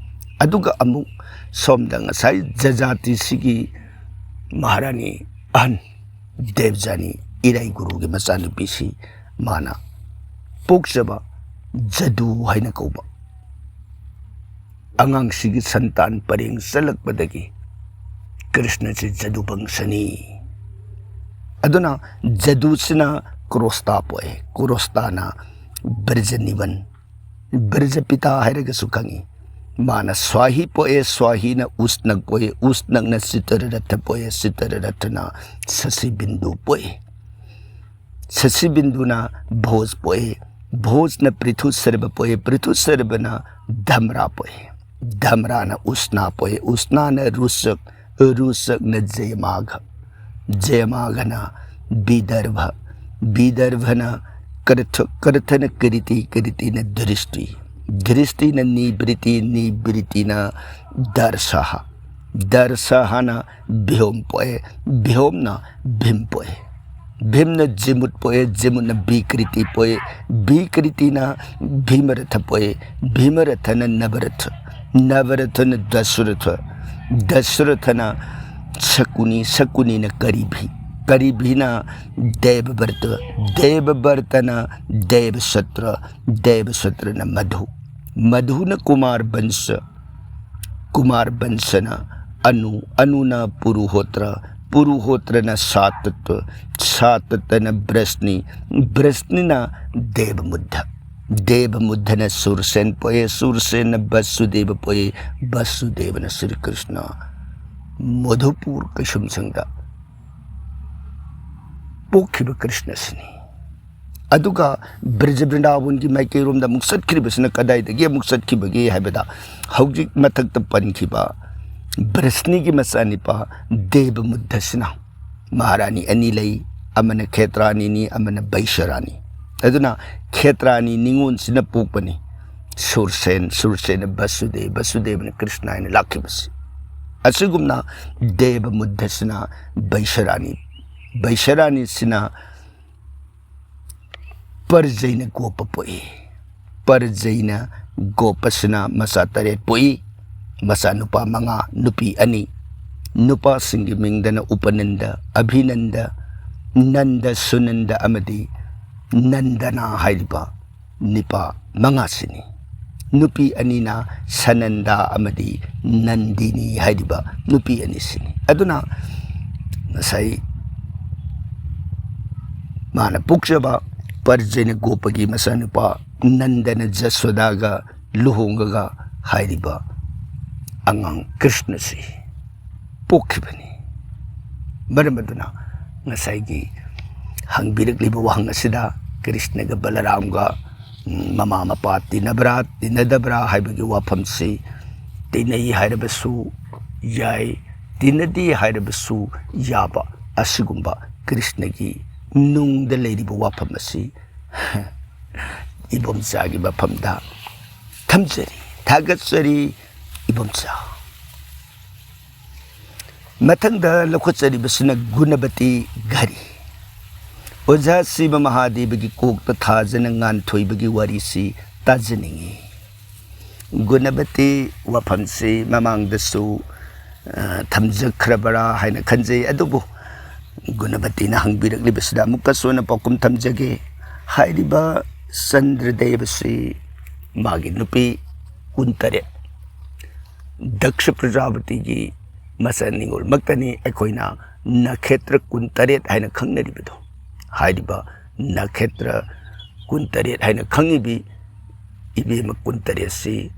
ꯑꯗꯨꯒ ꯑꯃꯨꯛ ꯁꯣꯝꯗ ꯉꯁꯥꯏ ꯖꯖꯥꯇꯤꯁꯤꯒꯤ ꯃꯍꯥꯔꯥꯅꯤ ꯑꯍꯟ ꯗꯦꯕꯖꯥꯅꯤ ꯏꯔꯥꯏ ꯒꯨꯔꯨꯒꯤ ꯃꯆꯥꯅꯨꯄꯤꯁꯤ ꯃꯥꯅ ꯄꯣꯛꯆꯕ ꯖꯗꯨ ꯍꯥꯏꯅ ꯀꯧꯕ ꯑꯉꯥꯡꯁꯤꯒꯤ ꯁꯟꯇꯥꯟ ꯄꯔꯦꯡ ꯆꯠꯂꯛꯄꯗꯒꯤ ꯀ꯭ꯔꯤꯁꯅꯁꯤ ꯖꯗꯨ ꯕꯪꯁꯅꯤ꯫ ꯑꯗꯨꯅ ꯖꯗꯨꯁꯤꯅ ꯀ꯭ꯔꯣꯁꯇꯥ ꯄꯣꯛꯑꯦ, ꯀ꯭ꯔꯣꯁꯇꯥꯅ ꯕ꯭ꯔꯖꯅꯤꯕꯟ, ꯕ꯭ꯔꯖꯄꯤꯇꯥ ꯍꯥꯏꯔꯒꯁꯨ ꯈꯪꯉꯤ꯫ ꯃꯥꯅ ꯁ꯭ꯋꯥꯍꯤ ꯄꯣꯛꯑꯦ, ꯁ꯭ꯋꯥꯍꯤꯅ ꯎꯁꯅꯛ ꯄꯣꯛꯑꯦ, ꯎꯁꯅꯛꯅ ꯆꯤꯇ꯭ꯔꯔꯊ ꯄꯣꯛꯑꯦ, ꯆꯤꯇ꯭ꯔꯔꯊꯅ ꯁꯁꯤꯕꯤꯟꯗꯨ ꯄꯣꯛꯑꯦ꯫ ꯁꯁꯤꯕꯤꯟꯗꯨꯅ ꯚꯣꯖ ꯄꯣꯛꯑꯦ, ꯚꯣꯖꯅ ꯄ꯭ꯔꯤꯊꯨ ꯁꯔꯕ ꯄꯣꯛꯑꯦ, ꯄ꯭ꯔꯤꯊꯨ ꯁꯔꯕꯅ ꯙꯝꯔꯥ ꯄꯣꯛꯑꯦ, ꯙꯝꯔꯥꯅ ꯎꯁꯅꯥ ꯄꯣꯛꯑꯦ, ꯎꯁꯅꯥꯅ ꯔꯨꯆꯛ, ꯔꯨꯆꯛꯅ ꯖꯌꯃꯥꯘ, ꯖꯌꯃꯥꯘꯅ ꯕꯤꯗꯔꯚ, ꯕꯤꯗꯔꯚꯅ ꯀ꯭ꯔꯊ, ꯀ꯭ꯔꯊꯅ ꯀ꯭ꯔꯤꯇꯤ, ꯀ꯭ꯔꯤꯇꯤꯅ ꯗ꯭ꯔꯤꯁꯇꯤ, ꯗ꯭ꯔꯤꯁꯇꯤꯅ ꯅꯤꯕ꯭ꯔꯤꯇꯤ, ꯅꯤꯕ꯭ꯔꯤꯇꯤꯅ ꯗꯔꯁꯍ, ꯗꯔꯁꯍꯅ ꯚꯤꯍꯣꯝ ꯄꯣꯛꯑꯦ, ꯚꯤꯍꯣꯝꯅ ꯚꯤꯝ ꯄꯣꯛꯑꯦ꯫ ꯚꯤꯝꯅ ꯖꯤꯃꯨꯠ ꯄꯣꯛꯑꯦ, ꯖꯤꯃꯨꯠꯅ ꯕꯤꯀ꯭ꯔꯤꯇꯤ ꯄꯣꯛꯑꯦ, ꯕꯤꯀ꯭ꯔꯤꯇꯤꯅ ꯚꯤꯃꯔꯊ ꯄꯣꯛꯑꯦ, ꯚꯤꯃꯔꯊꯅ ꯅꯕꯔꯊ, ꯅꯕꯔꯊꯅ ꯗꯁꯔꯊ, ꯗꯁꯔꯊꯅ ꯁꯀꯨꯅꯤ, ꯁꯀꯨꯅꯤꯅ ꯀꯔꯤꯚꯤ, ꯀꯔꯤꯚꯤꯅ ꯗꯦꯕꯕꯔꯇ, ꯗꯦꯕꯕꯔꯇꯅ ꯗꯦꯕꯁꯇ꯭ꯔ, ꯗꯦꯕꯁꯇ꯭ꯔꯅ ꯃꯙꯨ, ꯃꯙꯨꯅ ꯀꯨꯃꯥꯔ ꯕꯟꯁ, ꯀꯨꯃꯥꯔ ꯕꯟꯁꯅ ꯑꯅꯨ, ꯑꯅꯨꯅ ꯄꯨꯔꯨꯍꯣꯇ꯭ꯔ, ꯄꯨꯔꯨꯍꯣꯇ꯭ꯔꯅ ꯁꯥꯇꯠꯇ, ꯁꯥꯇꯠꯇꯅ ꯕ꯭ꯔꯁꯅꯤ, ꯕ꯭ꯔꯁꯅꯤꯅ ꯗꯦꯕꯃꯨꯗ꯭ꯙ, ꯗꯦꯕꯃꯨꯗ꯭ꯙꯅ ꯁꯨꯔꯁꯦꯟ ꯄꯣꯛꯑꯦ, ꯁꯨꯔꯁꯦꯟꯅ ꯕꯁꯨꯗꯦꯕ ꯄꯣꯛꯑꯦ, ꯕꯁꯨꯗꯦꯕꯅ ꯁ꯭ꯔꯤ ꯀ꯭ꯔꯤꯁꯅ ꯃꯙꯨꯄꯨꯔ ꯀꯩꯁꯨꯝꯁꯪꯗ ꯄꯣꯛꯈꯤꯕ ꯀ꯭ꯔꯤꯁꯅꯁꯤꯅꯤ꯫ ꯑꯗꯨꯒ ꯕ꯭ꯔꯖ ꯕ꯭ꯔꯤꯟꯗꯥꯕꯟꯒꯤ ꯃꯥꯏꯀꯩꯔꯣꯝꯗ ꯑꯃꯨꯛ ꯆꯠꯈ꯭ꯔꯤꯕꯁꯤꯅ ꯀꯗꯥꯏꯗꯒꯤ ꯑꯃꯨꯛ ꯆꯠꯈꯤꯕꯒꯦ ꯍꯥꯏꯕꯗ, ꯍꯧꯖꯤꯛ ꯃꯊꯛꯇ ꯄꯟꯈꯤꯕ ꯕ꯭ꯔꯁꯅꯤꯒꯤ ꯃꯆꯥꯅꯤꯄꯥ ꯗꯦꯕꯃꯨꯗ꯭ꯙꯁꯤꯅ ꯃꯍꯥꯔꯥꯅꯤ ꯑꯅꯤ ꯂꯩ, ꯑꯃꯅ ꯈꯦꯇ꯭ꯔꯥꯅꯤꯅꯤ, ꯑꯃꯅ ꯕꯩꯁꯔꯥꯅꯤ꯫ ꯑꯗꯨꯅ ꯈꯦꯇ꯭ꯔꯥꯅꯤ ꯅꯤꯉꯣꯜꯁꯤꯅ ꯄꯣꯛꯄꯅꯤ ꯁꯨꯔꯁꯦꯟ, ꯁꯨꯔꯁꯦꯟꯅ ꯕꯁꯨꯗꯦꯕ, ꯕꯁꯨꯗꯦꯕꯅ ꯀ꯭ꯔꯤꯁꯅ ꯍꯥꯏꯅ ꯂꯥꯛꯈꯤꯕꯁꯤ꯫ ꯑꯁꯤꯒꯨꯝꯅ ꯗꯦꯕꯃꯨꯗ꯭ꯙꯁꯤꯅ ꯕꯩꯁꯔꯥꯅꯤ, ꯕꯩꯁꯔꯥꯅꯤꯁꯤꯅ ꯄꯔꯖꯩꯅ ꯒꯣꯄ ꯄꯣꯛꯏ꯫ ꯄꯔꯖꯩꯅ ꯒꯣꯄꯁꯤꯅ ꯃꯆꯥ ꯇꯔꯦꯠ ꯄꯣꯛꯏ, ꯃꯆꯥꯅꯨꯄꯥ ꯃꯉꯥ, ꯅꯨꯄꯤ ꯑꯅꯤ꯫ ꯅꯨꯄꯥꯁꯤꯡꯒꯤ ꯃꯤꯡꯗꯅ ꯎꯄꯅꯟꯗ, ꯑꯚꯤꯅꯟꯗ, ꯅꯟꯗ, ꯁꯨꯅꯟꯗ ꯑꯃꯗꯤ ꯅꯟꯗꯅꯥ ꯍꯥꯏꯔꯤꯕ ꯅꯤꯄꯥ ꯃꯉꯥꯁꯤꯅꯤ꯫ ꯅꯨꯄꯤ ꯑꯅꯤꯅ ꯁꯅꯟꯗꯥ ꯑꯃꯗꯤ ꯅꯟꯗꯤꯅꯤ ꯍꯥꯏꯔꯤꯕ ꯅꯨꯄꯤ ꯑꯅꯤꯁꯤꯅꯤ꯫ ꯑꯗꯨꯅ ꯉꯁꯥꯏ ꯃꯥꯅ ꯄꯣꯛꯆꯕ ꯄꯔꯖꯩꯅ ꯒꯣꯄꯒꯤ ꯃꯆꯥꯅꯨꯄꯥ ꯅꯟꯗꯅ ꯖꯁꯣꯗꯥꯒ ꯂꯨꯍꯣꯡꯉꯒ ꯍꯥꯏꯔꯤꯕ ꯑꯉꯥꯡ ꯀ꯭ꯔꯤꯁꯅꯁꯤ ꯄꯣꯛꯈꯤꯕꯅꯤ꯫ ꯃꯔꯝ ꯑꯗꯨꯅ ꯉꯁꯥꯏꯒꯤ ꯍꯪꯕꯤꯔꯛꯂꯤꯕ ꯋꯥꯍꯪ ꯑꯁꯤꯗ ꯀ꯭ꯔꯤꯁꯅꯒ ꯕꯂꯔꯥꯝꯒ, ꯎꯝ, ꯃꯃꯥ ꯃꯄꯥ ꯇꯤꯟꯅꯕ꯭ꯔꯥ ꯇꯤꯟꯅꯗꯕ꯭ꯔꯥ ꯍꯥꯏꯕꯒꯤ ꯋꯥꯐꯝꯁꯤ, ꯇꯤꯟꯅꯩ ꯍꯥꯏꯔꯕꯁꯨ ꯌꯥꯏ, ꯇꯤꯟꯅꯗꯦ ꯍꯥꯏꯔꯕꯁꯨ ꯌꯥꯕ ꯑꯁꯤꯒꯨꯝꯕ ꯀ꯭ꯔꯤꯁꯅꯒꯤ ꯅꯨꯡꯗ ꯂꯩꯔꯤꯕ ꯋꯥꯐꯝ ꯑꯁꯤ ꯏꯕꯣꯝꯆꯥꯒꯤ ꯃꯐꯝꯗ ꯊꯝꯖꯔꯤ꯫ ꯊꯥꯒꯠꯆꯔꯤ ꯏꯕꯣꯝꯆꯥ꯫ ꯃꯊꯪꯗ ꯂꯧꯈꯠꯆꯔꯤꯕꯁꯤꯅ ꯒꯨꯅꯕꯇꯤ ꯘꯔꯤ꯫ ꯑꯣꯖꯥ ꯁꯤꯕ ꯃꯍꯥꯗꯦꯕꯒꯤ ꯀꯣꯛꯇ ꯊꯥꯖꯅ ꯉꯥꯟꯊꯣꯏꯕꯒꯤ ꯋꯥꯔꯤꯁꯤ ꯇꯥꯖꯅꯤꯡꯏ꯫ ꯒꯨꯅꯕꯇꯤ ꯋꯥꯐꯝꯁꯤ ꯃꯃꯥꯡꯗꯁꯨ, ꯑ, ꯊꯝꯖꯈ꯭ꯔꯕꯔꯥ ꯍꯥꯏꯅ ꯈꯟꯖꯩ꯫ ꯑꯗꯨꯕꯨ ꯒꯨꯅꯕꯇꯤꯅ ꯍꯪꯕꯤꯔꯛꯂꯤꯕꯁꯤꯗ ꯑꯃꯨꯛꯀꯁꯨ ꯍꯟꯅ ꯄꯥꯎꯈꯨꯝ ꯊꯝꯖꯒꯦ꯫ ꯍꯥꯏꯔꯤꯕ ꯆꯟꯗ꯭ꯔꯗꯦꯕꯁꯤ ꯃꯥꯒꯤ ꯅꯨꯄꯤ ꯀꯨꯟꯇꯔꯦꯠ, ꯗꯛꯁ ꯄ꯭ꯔꯖꯥꯄꯇꯤꯒꯤ ꯃꯆꯥ ꯅꯤꯉꯣꯜꯃꯛꯇꯅꯤ ꯑꯩꯈꯣꯏꯅ ꯅꯈꯦꯇ꯭ꯔ ꯀꯨꯟꯇꯔꯦꯠ ꯍꯥꯏꯅ ꯈꯪꯅꯔꯤꯕꯗꯣ꯫ ꯍꯥꯏꯔꯤꯕ ꯅꯈꯦꯇ꯭ꯔ ꯀꯨꯟꯇꯔꯦꯠ ꯍꯥꯏꯅ ꯈꯪꯉꯤꯕꯤ ꯏꯕꯦꯝꯃ ꯀꯨꯟꯇꯔꯦꯠꯁꯤ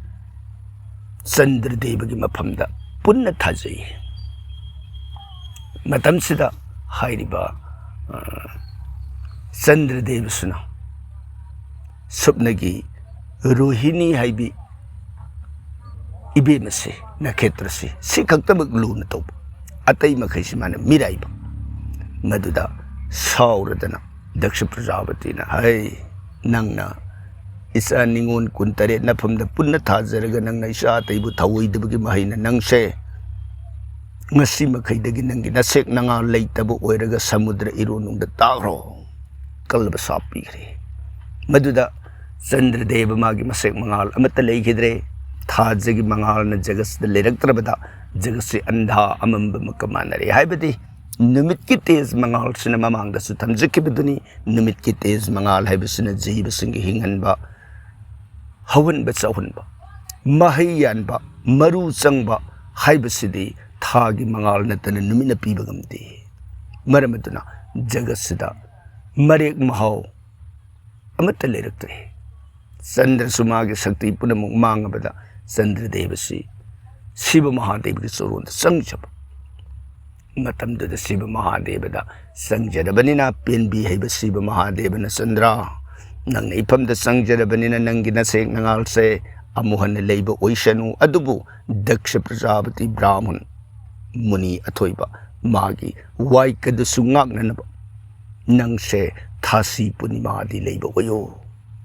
ꯆꯟꯗ꯭ꯔꯗꯦꯕꯒꯤ ꯃꯐꯝꯗ ꯄꯨꯟꯅ ꯊꯥꯖꯩ꯫ ꯃꯇꯝꯁꯤꯗ ꯍꯥꯏꯔꯤꯕ, ꯑ, ꯆꯟꯗ꯭ꯔꯗꯦꯕꯁꯤꯅ ꯁꯨꯞꯅꯒꯤ ꯔꯣꯍꯤꯅꯤ ꯍꯥꯏꯕꯤ ꯏꯕꯦꯝ ꯑꯁꯤ, ꯅꯈꯦꯇ꯭ꯔꯁꯤ, ꯁꯤ ꯈꯛꯇꯃꯛ ꯂꯨꯅ ꯇꯧꯕ, ꯑꯇꯩ ꯃꯈꯩꯁꯤ ꯃꯥꯅ ꯃꯤꯔꯥꯏꯕ꯫ ꯃꯗꯨꯗ ꯁꯥꯎꯔꯗꯅ ꯗꯛꯁ ꯄ꯭ꯔꯖꯥꯄꯇꯤꯅ, "ꯍꯩ, ꯅꯪꯅ ꯏꯆꯥ ꯅꯤꯉꯣꯜ ꯀꯨꯟꯇꯔꯦꯠ ꯅꯐꯝꯗ ꯄꯨꯟꯅ ꯊꯥꯖꯔꯒ ꯅꯪꯅ ꯏꯆꯥ ꯑꯇꯩꯕꯨ ꯊꯧꯑꯣꯏꯗꯕꯒꯤ ꯃꯍꯩꯅ ꯅꯪꯁꯦ ꯉꯁꯤ ꯃꯈꯩꯗꯒꯤ ꯅꯪꯒꯤ ꯅꯁꯦꯛ ꯅꯉꯥ ꯂꯩꯇꯕ ꯑꯣꯏꯔꯒ ꯁꯃꯨꯗ꯭ꯔ ꯏꯔꯣꯟꯅꯨꯡꯗ ꯇꯥꯈ꯭ꯔꯣ" ꯀꯜꯂꯕ ꯁꯥꯞ ꯄꯤꯈ꯭ꯔꯦ꯫ ꯃꯗꯨꯗ ꯆꯟꯗ꯭ꯔꯗꯦꯕ ꯃꯥꯒꯤ ꯃꯁꯦꯛ ꯃꯉꯥꯜ ꯑꯃꯠꯇ ꯂꯩꯈꯤꯗ꯭ꯔꯦ꯫ ꯊꯥꯖꯒꯤ ꯃꯉꯥꯜꯅ ꯖꯒꯠꯁꯤꯗ ꯂꯩꯔꯛꯇ꯭ꯔꯕꯗ ꯖꯒꯠꯁꯤ ꯑꯟꯙꯥ ꯑꯃꯝꯕ ꯑꯃꯒ ꯃꯥꯟꯅꯔꯦ꯫ ꯍꯥꯏꯕꯗꯤ ꯅꯨꯃꯤꯠꯀꯤ ꯇꯦꯖ ꯃꯉꯥꯜꯁꯤꯅ ꯃꯃꯥꯡꯗꯁꯨ ꯊꯝꯖꯈꯤꯕꯗꯨꯅꯤ꯫ ꯅꯨꯃꯤꯠꯀꯤ ꯇꯦꯖ ꯃꯉꯥꯜ ꯍꯥꯏꯕꯁꯤꯅ ꯖꯤꯕꯁꯤꯡꯒꯤ ꯍꯤꯡꯍꯟꯕ, ꯍꯧꯍꯟꯕ ꯆꯥꯎꯍꯟꯕ, ꯃꯍꯩ ꯌꯥꯟꯕ, ꯃꯔꯨ ꯆꯪꯕ ꯍꯥꯏꯕꯁꯤꯗꯤ ꯊꯥꯒꯤ ꯃꯉꯥꯜ ꯅꯠꯇꯅ ꯅꯨꯃꯤꯠꯅ ꯄꯤꯕ ꯉꯝꯗꯦ꯫ ꯃꯔꯝ ꯑꯗꯨꯅ ꯖꯒꯠꯁꯤꯗ ꯃꯔꯦꯛ ꯃꯍꯥꯎ ꯑꯃꯠꯇ ꯂꯩꯔꯛꯇ꯭ꯔꯦ꯫ ꯆꯟꯗ꯭ꯔꯁꯨ ꯃꯥꯒꯤ ꯁꯛꯇꯤ ꯄꯨꯝꯅꯃꯛ ꯃꯥꯡꯉꯕꯗ ꯆꯟꯗ꯭ꯔꯗꯦꯕꯁꯤ ꯁꯤꯕ ꯃꯍꯥꯗꯦꯕꯒꯤ ꯆꯣꯔꯣꯟꯗ ꯆꯪꯖꯕ꯫ ꯃꯇꯝꯗꯨꯗ ꯁꯤꯕ ꯃꯍꯥꯗꯦꯕꯗ ꯆꯪꯖꯔꯕꯅꯤꯅ, ꯄꯦꯟꯕꯤ ꯍꯩꯕ ꯁꯤꯕ ꯃꯍꯥꯗꯦꯕꯅ, "ꯆꯟꯗ꯭ꯔ, ꯅꯪꯅ ꯏꯐꯝꯗ ꯆꯪꯖꯔꯕꯅꯤꯅ ꯅꯪꯒꯤ ꯅꯁꯦꯛ ꯅꯉꯥꯜꯁꯦ ꯑꯃꯨꯛ ꯍꯟꯅ ꯂꯩꯕ ꯑꯣꯏꯁꯅꯨ, ꯑꯗꯨꯕꯨ ꯗꯛꯁ ꯄ꯭ꯔꯖꯥꯄꯇꯤ ꯕ꯭ꯔꯥꯍꯃꯟ ꯃꯨꯅꯤ ꯑꯊꯣꯏꯕ ꯃꯥꯒꯤ ꯋꯥꯏꯀꯗꯨꯁꯨ ꯉꯥꯛꯅꯅꯕ ꯅꯪꯁꯦ ꯊꯥꯁꯤ ꯄꯨꯔꯅꯤꯃꯥꯗꯤ ꯂꯩꯕ ꯑꯣꯏꯌꯣ"꯫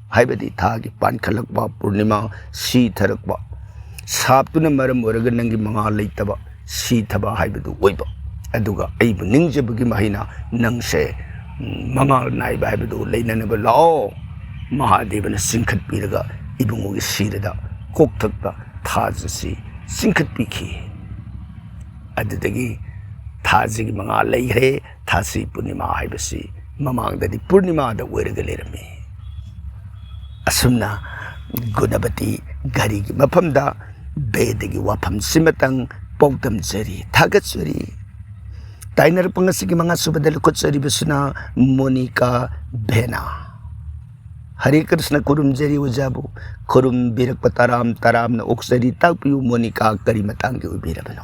ꯍꯥꯏꯕꯗꯤ ꯊꯥꯒꯤ ꯄꯥꯟꯈꯠꯂꯛꯄ ꯄꯨꯔꯅꯤꯃꯥ ꯁꯤꯊꯔꯛꯄ ꯁꯥꯞꯇꯨꯅ ꯃꯔꯝ ꯑꯣꯏꯔꯒ ꯅꯪꯒꯤ ꯃꯉꯥꯜ ꯂꯩꯇꯕ ꯁꯤꯊꯕ ꯍꯥꯏꯕꯗꯨ ꯑꯣꯏꯕ꯫ ꯑꯗꯨꯒ ꯑꯩꯕꯨ ꯅꯤꯡꯖꯕꯒꯤ ꯃꯍꯩꯅ ꯅꯪꯁꯦ ꯃꯉꯥꯜ ꯅꯥꯏꯕ ꯍꯥꯏꯕꯗꯨ ꯂꯩꯅꯅꯕ ꯂꯥꯛꯑꯣ꯫ ꯃꯍꯥꯗꯦꯕꯅ ꯆꯤꯡꯈꯠꯄꯤꯔꯒ ꯏꯕꯨꯡꯉꯣꯒꯤ ꯁꯤꯔꯗ ꯀꯣꯛꯊꯛꯇ ꯊꯥꯖꯁꯤ ꯆꯤꯡꯈꯠꯄꯤꯈꯤ꯫ ꯑꯗꯨꯗꯒꯤ ꯊꯥꯖꯒꯤ ꯃꯉꯥꯜ ꯂꯩꯈ꯭ꯔꯦ꯫ ꯊꯥꯁꯤ ꯄꯨꯔꯅꯤꯃꯥ ꯍꯥꯏꯕꯁꯤ ꯃꯃꯥꯡꯗꯗꯤ ꯄꯨꯔꯅꯤꯃꯥꯗ ꯑꯣꯏꯔꯒ ꯂꯩꯔꯝꯃꯤ꯫ ꯑꯁꯨꯝꯅ ꯒꯨꯅꯕꯇꯤ ꯘꯔꯤꯒꯤ ꯃꯐꯝꯗ ꯕꯦꯗꯒꯤ ꯋꯥꯐꯝꯁꯤꯃꯇꯪ ꯄꯥꯎꯗꯝꯖꯔꯤ, ꯊꯥꯒꯠꯆꯔꯤ꯫ ꯇꯥꯏꯅꯔꯛꯄ ꯉꯁꯤꯒꯤ ꯃꯉꯥꯁꯨꯕꯗ ꯂꯧꯈꯠꯆꯔꯤꯕꯁꯤꯅ ꯃꯣꯅꯤꯀꯥ ꯚꯦꯅꯥ꯫ ꯍꯔꯦ ꯀ꯭ꯔꯤꯁꯅ, ꯈꯨꯔꯨꯝꯖꯔꯤ ꯑꯣꯖꯥꯕꯨ꯫ ꯈꯨꯔꯨꯝꯕꯤꯔꯛꯄ ꯇꯔꯥꯝ ꯇꯔꯥꯝꯅ ꯑꯣꯛꯆꯔꯤ꯫ ꯇꯥꯛꯄꯤꯌꯨ ꯃꯣꯅꯤꯀꯥ, ꯀꯔꯤ ꯃꯇꯥꯡꯒꯤ ꯑꯣꯏꯕꯤꯔꯕꯅꯣ?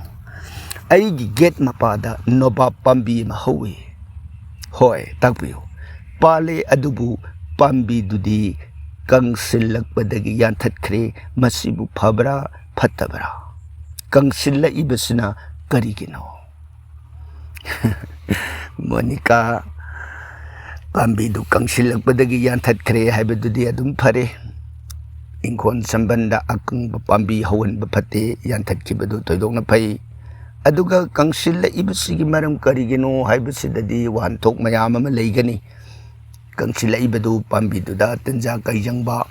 ꯑꯩꯒꯤ ꯒꯦꯠ ꯃꯄꯥꯗ ꯅꯣꯕꯥꯞ ꯄꯥꯝꯕꯤ ꯑꯃ ꯍꯧꯏ꯫ ꯍꯣꯏ, ꯇꯥꯛꯄꯤꯌꯨ꯫ ꯄꯥꯜꯂꯦ, ꯑꯗꯨꯕꯨ ꯄꯥꯝꯕꯤꯗꯨꯗꯤ ꯀꯪꯁꯤꯜꯂꯛꯄꯗꯒꯤ ꯌꯥꯟꯊꯠꯈ꯭ꯔꯦ꯫ ꯃꯁꯤꯕꯨ ꯐꯕ꯭ꯔꯥ ꯐꯠꯇꯕ꯭ꯔꯥ? ꯀꯪꯁꯤꯜꯂꯛꯏꯕꯁꯤꯅ ꯀꯔꯤꯒꯤꯅꯣ? ꯃꯣꯅꯤꯀꯥ, ꯄꯥꯝꯕꯤꯗꯨ ꯀꯪꯁꯤꯜꯂꯛꯄꯗꯒꯤ ꯌꯥꯟꯊꯠꯈ꯭ꯔꯦ ꯍꯥꯏꯕꯗꯨꯗꯤ ꯑꯗꯨꯝ ꯐꯔꯦ꯫ ꯏꯪꯈꯣꯜ ꯁꯝꯕꯟꯗ ꯑꯀꯪꯕ ꯄꯥꯝꯕꯤ ꯍꯧꯍꯟꯕ ꯐꯠꯇꯦ, ꯌꯥꯟꯊꯠꯈꯤꯕꯗꯨ ꯊꯣꯏꯗꯣꯛꯅ ꯐꯩ꯫ ꯑꯗꯨꯒ ꯀꯪꯁꯤꯜꯂꯛꯏꯕꯁꯤꯒꯤ ꯃꯔꯝ ꯀꯔꯤꯒꯤꯅꯣ ꯍꯥꯏꯕꯁꯤꯗꯗꯤ ꯋꯥꯍꯟꯊꯣꯛ ꯃꯌꯥꯝ ꯑꯃ ꯂꯩꯒꯅꯤ꯫ ꯀꯪꯁꯤꯜꯂꯛꯏꯕꯗꯨ ꯄꯥꯝꯕꯤꯗꯨꯗ ꯇꯟꯖꯥ ꯀꯥꯏꯖꯪꯕ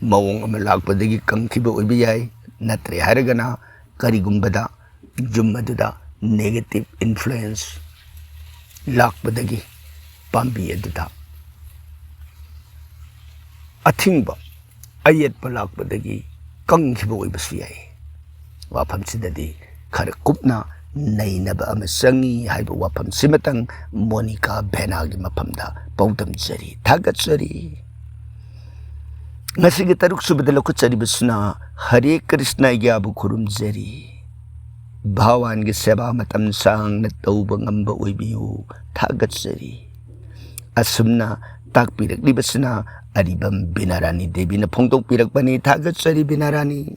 ꯃꯑꯣꯡ ꯑꯃ ꯂꯥꯛꯄꯗꯒꯤ ꯀꯪꯈꯤꯕ ꯑꯣꯏꯕ ꯌꯥꯏ꯫ ꯅꯠꯇ꯭ꯔꯦ ꯍꯥꯏꯔꯒꯅ ꯀꯔꯤꯒꯨꯝꯕꯗ ꯌꯨꯝ ꯑꯗꯨꯗ negative influence ꯂꯥꯛꯄꯗꯒꯤ ꯄꯥꯝꯕꯤ ꯑꯗꯨꯗ ꯑꯊꯤꯡꯕ, ꯑꯌꯦꯠꯄ ꯂꯥꯛꯄꯗꯒꯤ ꯀꯪꯈꯤꯕ ꯑꯣꯏꯕꯁꯨ ꯌꯥꯏ꯫ ꯋꯥꯐꯝꯁꯤꯗꯗꯤ ꯈꯔ ꯀꯨꯞꯅ ꯅꯩꯅꯕ ꯑꯃ ꯆꯪꯏ ꯍꯥꯏꯕ ꯋꯥꯐꯝꯁꯤꯃꯇꯪ ꯃꯣꯅꯤꯀꯥ ꯚꯦꯅꯥꯒꯤ ꯃꯐꯝꯗ ꯄꯥꯎꯗꯝꯖꯔꯤ, ꯊꯥꯒꯠꯆꯔꯤ꯫ ꯉꯁꯤꯒꯤ ꯇꯔꯨꯛ ꯁꯨꯕꯗ ꯂꯧꯈꯠꯆꯔꯤꯕꯁꯤꯅ ꯍꯔꯦ ꯀ꯭ꯔꯤꯁꯅ ꯑꯩꯒꯤꯕꯨ ꯈꯨꯔꯨꯝꯖꯔꯤ꯫ ꯚꯒꯋꯥꯟꯒꯤ ꯁꯦꯕꯥ ꯃꯇꯝ ꯁꯥꯡꯅ ꯇꯧꯕ ꯉꯝꯕ ꯑꯣꯏꯕꯤꯌꯨ, ꯊꯥꯒꯠꯆꯔꯤ꯫ ꯑꯁꯨꯝꯅ ꯇꯥꯛꯄꯤꯔꯛꯂꯤꯕꯁꯤꯅ ꯑꯔꯤꯕꯝ ꯕꯤꯅꯥꯔꯥꯅꯤ ꯗꯦꯕꯤꯅ ꯐꯣꯡꯗꯣꯛꯄꯤꯔꯛꯄꯅꯤ꯫ ꯊꯥꯒꯠꯆꯔꯤ ꯕꯤꯅꯥꯔꯥꯅꯤ꯫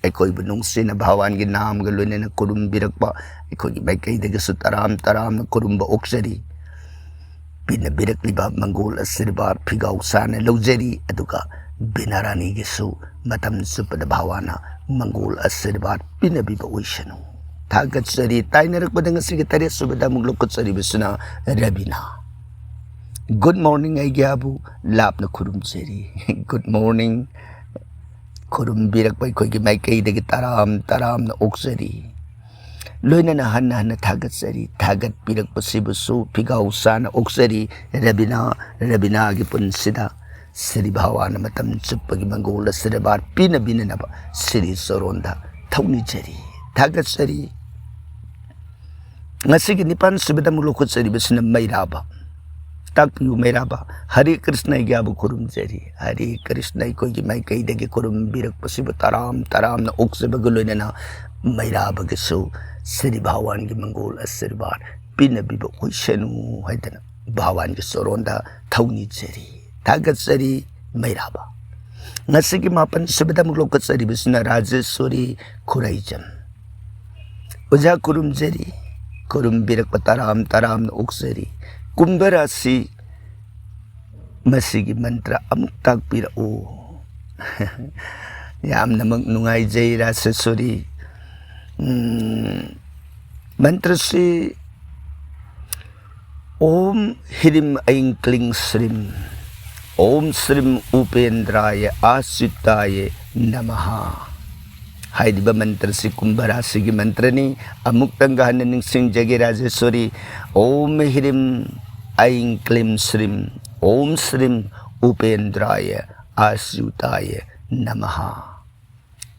ꯑꯩꯈꯣꯏꯕꯨ ꯅꯨꯡꯁꯤꯅ ꯚꯒꯋꯥꯟꯒꯤ ꯅꯥꯝꯒ ꯂꯣꯏꯅꯅ ꯈꯨꯔꯨꯝꯕꯤꯔꯛꯄ ꯑꯩꯈꯣꯏꯒꯤ ꯃꯥꯏꯀꯩꯗꯒꯤꯁꯨ ꯇꯔꯥꯝ ꯇꯔꯥꯝꯅ ꯈꯨꯔꯨꯝꯕ ꯑꯣꯛꯆꯔꯤ꯫ ꯄꯤꯅꯕꯤꯔꯛꯂꯤꯕ ꯃꯪꯒꯣꯜ ꯑꯁꯤꯔꯕꯥꯗ ꯐꯤꯒꯥꯎ ꯁꯥꯅ ꯂꯧꯖꯔꯤ, ꯑꯗꯨꯒ ꯕꯤꯅꯥꯔꯥꯅꯤꯒꯤꯁꯨ ꯃꯇꯝ ꯆꯨꯞꯄꯗ ꯚꯒꯋꯥꯟꯅ ꯃꯪꯒꯣꯜ ꯑꯁꯤꯔꯕꯥꯗ ꯄꯤꯅꯕꯤꯕ ꯑꯣꯏꯁꯅꯨ꯫ ꯊꯥꯒꯠꯆꯔꯤ꯫ ꯇꯥꯏꯅꯔꯛꯄꯗ ꯉꯁꯤꯒꯤ ꯇꯔꯦꯠ ꯁꯨꯕꯗ ꯑꯃꯨꯛ ꯂꯧꯈꯠꯆꯔꯤꯕꯁꯤꯅ ꯔꯕꯤꯅꯥ꯫ Good morning ꯑꯩꯒꯤ ꯑꯕꯨ ꯂꯥꯞꯅ ꯈꯨꯔꯨꯝꯖꯔꯤ꯫ Good morning꯫ ꯈꯨꯔꯨꯝꯕꯤꯔꯛꯄ ꯑꯩꯈꯣꯏꯒꯤ ꯃꯥꯏꯀꯩꯗꯒꯤ ꯇꯔꯥꯝ ꯇꯔꯥꯝꯅ ꯑꯣꯛꯆꯔꯤ꯫ ꯂꯣꯏꯅꯅ ꯍꯟꯅ ꯍꯟꯅ ꯊꯥꯒꯠꯆꯔꯤ꯫ ꯊꯥꯒꯠꯄꯤꯔꯛꯄꯁꯤꯕꯨꯁꯨ ꯐꯤꯒꯥꯎ ꯆꯥꯅ ꯑꯣꯛꯆꯔꯤ꯫ ꯔꯕꯤꯅꯥ, ꯔꯕꯤꯅꯥꯒꯤ ꯄꯨꯟꯁꯤꯗ ꯁ꯭ꯔꯤ ꯚꯒꯋꯥꯟꯅ ꯃꯇꯝ ꯆꯨꯞꯄꯒꯤ ꯃꯪꯒꯣꯜ ꯑꯁꯤꯔꯕꯥꯗ ꯄꯤꯅꯕꯤꯅꯅꯕ ꯁ꯭ꯔꯤ ꯆꯣꯔꯣꯟꯗ ꯊꯧꯅꯤꯖꯔꯤ, ꯊꯥꯒꯠꯆꯔꯤ꯫ ꯉꯁꯤꯒꯤ ꯅꯤꯄꯥꯟ ꯁꯨꯕꯗ ꯑꯃꯨꯛ ꯂꯧꯈꯠꯆꯔꯤꯕꯁꯤꯅ ꯃꯩꯔꯥꯕ꯫ ꯇꯥꯛꯄꯤꯌꯨ ꯃꯩꯔꯥꯕ꯫ ꯍꯔꯦ ꯀ꯭ꯔꯤꯁꯅ ꯑꯩꯒꯤ ꯑꯕꯨ ꯈꯨꯔꯨꯝꯖꯔꯤ꯫ ꯍꯔꯦ ꯀ꯭ꯔꯤꯁꯅ ꯑꯩꯈꯣꯏꯒꯤ ꯃꯥꯏꯀꯩꯗꯒꯤ ꯈꯨꯔꯨꯝꯕꯤꯔꯛꯄꯁꯤꯕꯨ ꯇꯔꯥꯝ ꯇꯔꯥꯝꯅ ꯑꯣꯛꯆꯕꯒ ꯂꯣꯏꯅꯅ ꯃꯩꯔꯥꯕꯒꯤꯁꯨ ꯁ꯭ꯔꯤ ꯚꯒꯋꯥꯟꯒꯤ ꯃꯪꯒꯣꯜ ꯑꯁꯤꯔꯕꯥꯗ ꯄꯤꯅꯕꯤꯕ ꯑꯣꯏꯁꯅꯨ ꯍꯥꯏꯗꯅ ꯚꯒꯋꯥꯟꯒꯤ ꯆꯣꯔꯣꯟꯗ ꯊꯧꯅꯤꯖꯔꯤ, ꯊꯥꯒꯠꯆꯔꯤ ꯃꯩꯔꯥꯕ꯫ ꯉꯁꯤꯒꯤ ꯃꯥꯄꯟ ꯁꯨꯕꯗ ꯑꯃꯨꯛ ꯂꯧꯈꯠꯆꯔꯤꯕꯁꯤꯅ ꯔꯥꯖꯦꯁ꯭ꯋꯔꯤ ꯈꯨꯔꯩꯖꯝ꯫ ꯑꯣꯖꯥ ꯈꯨꯔꯨꯝꯖꯔꯤ, ꯈꯨꯔꯨꯝꯕꯤꯔꯛꯄ ꯇꯔꯥꯝ ꯇꯔꯥꯝꯅ ꯑꯣꯛꯆꯔꯤ꯫ ꯀꯨꯝꯚ ꯔꯥꯁꯤ, ꯃꯁꯤꯒꯤ ꯃꯟꯇ꯭ꯔ ꯑꯃꯨꯛ ꯇꯥꯛꯄꯤꯔꯛꯎ꯫ ꯌꯥꯝꯅꯃꯛ ꯅꯨꯡꯉꯥꯏꯖꯩ ꯔꯥꯖꯦꯁ꯭ꯋꯔꯤ꯫ ꯎꯝ, ꯃꯟꯇ꯭ꯔꯁꯤ ॐ ह्रीं ऐं क्लीं श्रीं ॐ श्रीं उपेन्द्राय आच्युताय नमः ꯍꯥꯏꯔꯤꯕ ꯃꯟꯇ꯭ꯔꯁꯤ ꯀꯨꯝꯚ ꯔꯥꯁꯤꯒꯤ ꯃꯟꯇ꯭ꯔꯅꯤ꯫ ꯑꯃꯨꯛꯇꯪꯒ ꯍꯟꯅ ꯅꯤꯡꯁꯤꯡꯖꯒꯦ ꯔꯥꯖꯦꯁ꯭ꯋꯔꯤ꯫ ॐ ह्रीं ऐं क्लीं श्रीं ॐ श्रीं उपेन्द्राय आच्युताय नमः꯫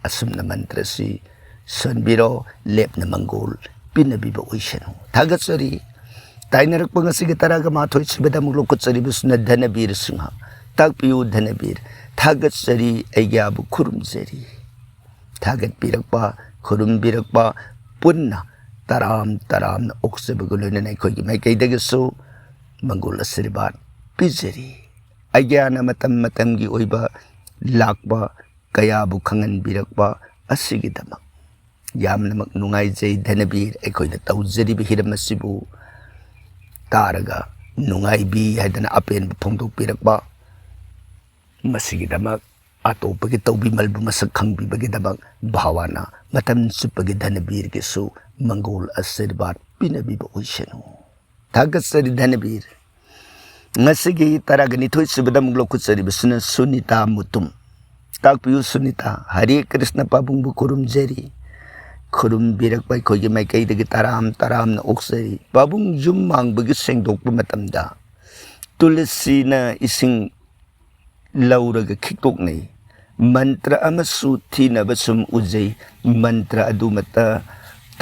ꯑꯁꯨꯝꯅ ꯃꯟꯇ꯭ꯔꯁꯤ ꯁꯣꯟꯕꯤꯔꯣ, ꯂꯦꯞꯅ ꯃꯪꯒꯣꯜ ꯄꯤꯅꯕꯤꯕ ꯑꯣꯏꯁꯅꯨ꯫ ꯊꯥꯒꯠꯆꯔꯤ꯫ ꯇꯥꯏꯅꯔꯛꯄ ꯉꯁꯤꯒꯤ ꯇꯔꯥꯒ ꯃꯥꯊꯣꯏ ꯁꯨꯕꯗ ꯑꯃꯨꯛ ꯂꯧꯈꯠꯆꯔꯤꯕꯁꯤꯅ ꯙꯅꯕꯤꯔ ꯁꯤꯡꯍ꯫ ꯇꯥꯛꯄꯤꯌꯨ ꯙꯅꯕꯤꯔ꯫ ꯊꯥꯒꯠꯆꯔꯤ, ꯑꯩꯒꯤ ꯑꯕꯨ ꯈꯨꯔꯨꯝꯖꯔꯤ꯫ ꯊꯥꯒꯠꯄꯤꯔꯛꯄ, ꯈꯨꯔꯨꯝꯕꯤꯔꯛꯄ ꯄꯨꯟꯅ ꯇꯔꯥꯝ ꯇꯔꯥꯝꯅ ꯑꯣꯛꯆꯕꯒ ꯂꯣꯏꯅꯅ ꯑꯩꯈꯣꯏꯒꯤ ꯃꯥꯏꯀꯩꯗꯒꯤꯁꯨ ꯃꯪꯒꯣꯜ ꯑꯁꯤꯔꯕꯥꯗ ꯄꯤꯖꯔꯤ꯫ ꯑꯒ꯭ꯌꯥꯅ ꯃꯇꯝ ꯃꯇꯝꯒꯤ ꯑꯣꯏꯕ ꯂꯥꯛꯄ ꯀꯌꯥꯕꯨ ꯈꯪꯍꯟꯕꯤꯔꯛꯄ ꯑꯁꯤꯒꯤꯗꯃꯛ ꯌꯥꯝꯅꯃꯛ ꯅꯨꯡꯉꯥꯏꯖꯩ ꯙꯅꯕꯤꯔ꯫ ꯑꯩꯈꯣꯏꯅ ꯇꯧꯖꯔꯤꯕ ꯍꯤꯔꯝ ꯑꯁꯤꯕꯨ ꯇꯥꯔꯒ ꯅꯨꯡꯉꯥꯏꯕꯤ ꯍꯥꯏꯗꯅ ꯑꯄꯦꯟꯕ ꯐꯣꯡꯗꯣꯛꯄꯤꯔꯛꯄ, ꯃꯁꯤꯒꯤꯗꯃꯛ ꯑꯇꯣꯞꯄꯒꯤ ꯇꯧꯕꯤꯃꯜꯕꯨ ꯃꯁꯛ ꯈꯪꯕꯤꯕꯒꯤꯗꯃꯛ ꯚꯒꯋꯥꯟꯅ ꯃꯇꯝ ꯆꯨꯞꯄꯒꯤ ꯙꯅꯕꯤꯔꯒꯤꯁꯨ ꯃꯪꯒꯣꯜ ꯑꯁꯤꯔꯕꯥꯗ ꯄꯤꯅꯕꯤꯕ ꯑꯣꯏꯁꯅꯨ꯫ ꯊꯥꯒꯠꯆꯔꯤ ꯙꯅꯕꯤꯔ꯫ ꯉꯁꯤꯒꯤ ꯇꯔꯥꯒ ꯅꯤꯊꯣꯏ ꯁꯨꯕꯗ ꯑꯃꯨꯛ ꯂꯧꯈꯠꯆꯔꯤꯕꯁꯤꯅ ꯁꯨꯅꯤꯇꯥ ꯃꯨꯇꯨꯝ꯫ ꯇꯥꯛꯄꯤꯌꯨ ꯁꯨꯅꯤꯇꯥ꯫ ꯍꯔꯦ ꯀ꯭ꯔꯤꯁꯅ ꯄꯥꯕꯨꯡꯕꯨ ꯈꯨꯔꯨꯝꯖꯔꯤ꯫ ꯈꯨꯔꯨꯝꯕꯤꯔꯛꯄ ꯑꯩꯈꯣꯏꯒꯤ ꯃꯥꯏꯀꯩꯗꯒꯤ ꯇꯔꯥꯝ ꯇꯔꯥꯝꯅ ꯑꯣꯛꯆꯔꯤ꯫ ꯄꯥꯕꯨꯡ ꯌꯨꯝ ꯃꯥꯡꯕꯒꯤ ꯁꯦꯡꯗꯣꯛꯄ ꯃꯇꯝꯗ ꯇꯨꯂꯁꯤꯅ ꯏꯁꯤꯡ ꯂꯧꯔꯒ ꯈꯤꯛꯇꯣꯛꯅꯩ꯫ ꯃꯟꯇ꯭ꯔ ꯑꯃꯁꯨ ꯊꯤꯅꯕ ꯁꯨꯝ ꯎꯖꯩ꯫ ꯃꯟꯇ꯭ꯔ ꯑꯗꯨꯃꯇ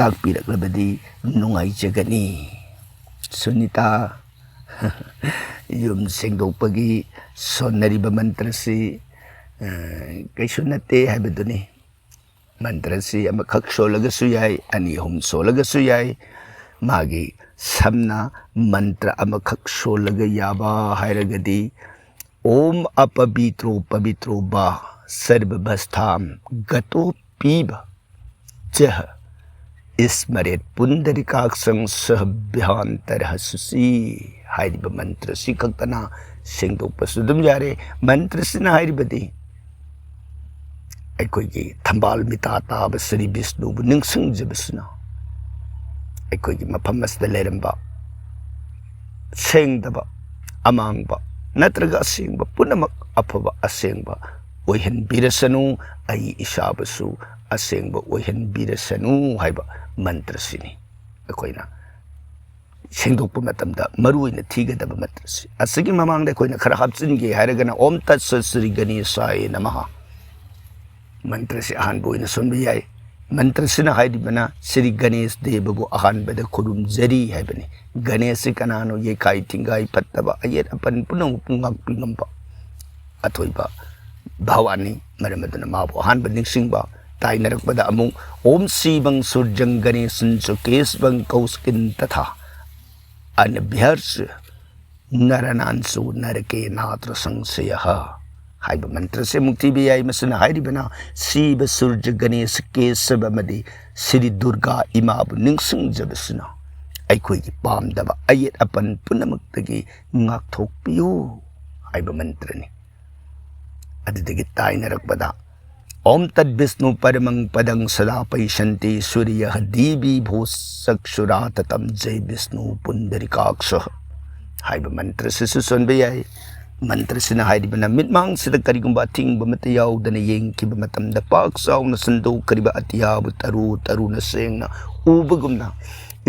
ꯇꯥꯛꯄꯤꯔꯛꯂꯕꯗꯤ ꯅꯨꯡꯉꯥꯏꯖꯒꯅꯤ꯫ ꯁꯨꯅꯤꯇꯥ, ꯌꯨꯝ ꯁꯦꯡꯗꯣꯛꯄꯒꯤ ꯁꯣꯟꯅꯔꯤꯕ ꯃꯟꯇ꯭ꯔꯁꯤ, ꯑ, ꯀꯩꯁꯨ ꯅꯠꯇꯦ ꯍꯥꯏꯕꯗꯨꯅꯤ꯫ ꯃꯟꯇ꯭ꯔꯁꯤ ꯑꯃꯈꯛ ꯁꯣꯜꯂꯒꯁꯨ ꯌꯥꯏ, ꯑꯅꯤ ꯑꯍꯨꯝ ꯁꯣꯜꯂꯒꯁꯨ ꯌꯥꯏ꯫ ꯃꯥꯒꯤ ꯁꯝꯅ ꯃꯟꯇ꯭ꯔ ꯑꯃꯈꯛ ꯁꯣꯜꯂꯒ ꯌꯥꯕ ꯍꯥꯏꯔꯒꯗꯤ, "ॐ अपवित्रो पवित्रो वा सर्वावस्थां गतोऽपीव यः स्मरेत् पुण्डरीकाक्षं सः विहान्तरः शुचिः" ꯍꯥꯏꯔꯤꯕ ꯃꯟꯇ꯭ꯔꯁꯤ ꯈꯛꯇꯅ ꯁꯦꯡꯗꯣꯛꯄꯁꯨ ꯑꯗꯨꯝ ꯌꯥꯔꯦ꯫ ꯃꯟꯇ꯭ꯔꯁꯤꯅ ꯍꯥꯏꯔꯤꯕꯗꯤ ꯑꯩꯈꯣꯏꯒꯤ ꯊꯝꯕꯥꯜ ꯃꯤꯇꯥ ꯇꯥꯕ ꯁ꯭ꯔꯤ ꯕꯤꯁꯅꯨꯕꯨ ꯅꯤꯡꯁꯤꯡꯖꯕꯁꯤꯅ ꯑꯩꯈꯣꯏꯒꯤ ꯃꯐꯝ ꯑꯁꯤꯗ ꯂꯩꯔꯝꯕ ꯁꯦꯡꯗꯕ, ꯑꯃꯥꯡꯕ ꯅꯠꯇ꯭ꯔꯒ ꯑꯁꯦꯡꯕ ꯄꯨꯝꯅꯃꯛ ꯑꯐꯕ ꯑꯁꯦꯡꯕ ꯑꯣꯏꯍꯟꯕꯤꯔꯁꯅꯨ, ꯑꯩ ꯏꯁꯥꯕꯨꯁꯨ ꯑꯁꯦꯡꯕ ꯑꯣꯏꯍꯟꯕꯤꯔꯁꯅꯨ ꯍꯥꯏꯕ ꯃꯟꯇ꯭ꯔꯁꯤꯅꯤ ꯑꯩꯈꯣꯏꯅ ꯁꯦꯡꯗꯣꯛꯄ ꯃꯇꯝꯗ ꯃꯔꯨ ꯑꯣꯏꯅ ꯊꯤꯒꯗꯕ ꯃꯟꯇ꯭ꯔꯁꯤ꯫ ꯑꯁꯤꯒꯤ ꯃꯃꯥꯡꯗ ꯑꯩꯈꯣꯏꯅ ꯈꯔ ꯍꯥꯞꯆꯤꯟꯒꯦ ꯍꯥꯏꯔꯒꯅ, "ॐ तत्सत् श्री गणेशाय नमः" ꯃꯟꯇ꯭ꯔꯁꯤ ꯑꯍꯥꯟꯕ ꯑꯣꯏꯅ ꯁꯣꯟꯕ ꯌꯥꯏ꯫ ꯃꯟꯇ꯭ꯔꯁꯤꯅ ꯍꯥꯏꯔꯤꯕꯅ ꯁ꯭ꯔꯤ ꯒꯅꯦꯁ ꯗꯦꯕꯕꯨ ꯑꯍꯥꯟꯕꯗ ꯈꯨꯔꯨꯝꯖꯔꯤ ꯍꯥꯏꯕꯅꯤ꯫ ꯒꯅꯦꯁꯁꯤ ꯀꯅꯥꯅꯣ? ꯌꯩꯈꯥꯏ ꯊꯤꯡꯒꯥꯏ, ꯐꯠꯇꯕ ꯑꯌꯦꯠ ꯑꯄꯟ ꯄꯨꯝꯅꯃꯛꯄꯨ ꯉꯥꯛꯄꯤ ꯉꯝꯕ ꯑꯊꯣꯏꯕ ꯚꯒꯋꯥꯟꯅꯤ꯫ ꯃꯔꯝ ꯑꯗꯨꯅ ꯃꯥꯕꯨ ꯑꯍꯥꯟꯕ ꯅꯤꯡꯁꯤꯡꯕ꯫ ꯇꯥꯏꯅꯔꯛꯄꯗ ꯑꯃꯨꯛ "ॐ शिवं सूर्यं गणेशं च केशवं कौशिकीं तथा अनभ्यर्च्य नराणां च नरके नात्र संशयः" ꯍꯥꯏꯕ ꯃꯟꯇ꯭ꯔꯁꯦ ꯑꯃꯨꯛ ꯊꯤꯕ ꯌꯥꯏ꯫ ꯃꯁꯤꯅ ꯍꯥꯏꯔꯤꯕꯅ ꯁꯤꯕ, ꯁꯨꯔꯖ, ꯒꯅꯦꯁ, ꯀꯦꯁꯕ ꯑꯃꯗꯤ ꯁ꯭ꯔꯤ ꯗꯨꯔꯒꯥ ꯏꯃꯥꯕꯨ ꯅꯤꯡꯁꯤꯡꯖꯕꯁꯤꯅ ꯑꯩꯈꯣꯏꯒꯤ ꯄꯥꯝꯗꯕ ꯑꯌꯦꯠ ꯑꯄꯟ ꯄꯨꯝꯅꯃꯛꯇꯒꯤ ꯉꯥꯛꯊꯣꯛꯄꯤꯌꯨ ꯍꯥꯏꯕ ꯃꯟꯇ꯭ꯔꯅꯤ꯫ ꯑꯗꯨꯗꯒꯤ ꯇꯥꯏꯅꯔꯛꯄꯗ, "ॐ तद्विष्णु परमं पदं सदा पश्यन्ति सूर्यः दिवि भोश्चक्षुराततं जय विष्णु पुण्डरीकाक्षः" ꯍꯥꯏꯕ ꯃꯟꯇ꯭ꯔꯁꯤꯁꯨ ꯁꯣꯟꯕ ꯌꯥꯏ꯫ ꯃꯟꯇ꯭ꯔꯁꯤꯅ ꯍꯥꯏꯔꯤꯕꯅ ꯃꯤꯠꯃꯥꯡꯁꯤꯗ ꯀꯔꯤꯒꯨꯝꯕ ꯑꯊꯤꯡꯕ ꯑꯃꯠꯇ ꯌꯥꯎꯗꯅ ꯌꯦꯡꯈꯤꯕ ꯃꯇꯝꯗ ꯄꯥꯛ ꯆꯥꯎꯅ ꯁꯟꯗꯣꯛꯈ꯭ꯔꯤꯕ ꯑꯇꯤꯌꯥꯕꯨ ꯇꯔꯨ ꯇꯔꯨꯅ ꯁꯦꯡꯅ ꯎꯕꯒꯨꯝꯅ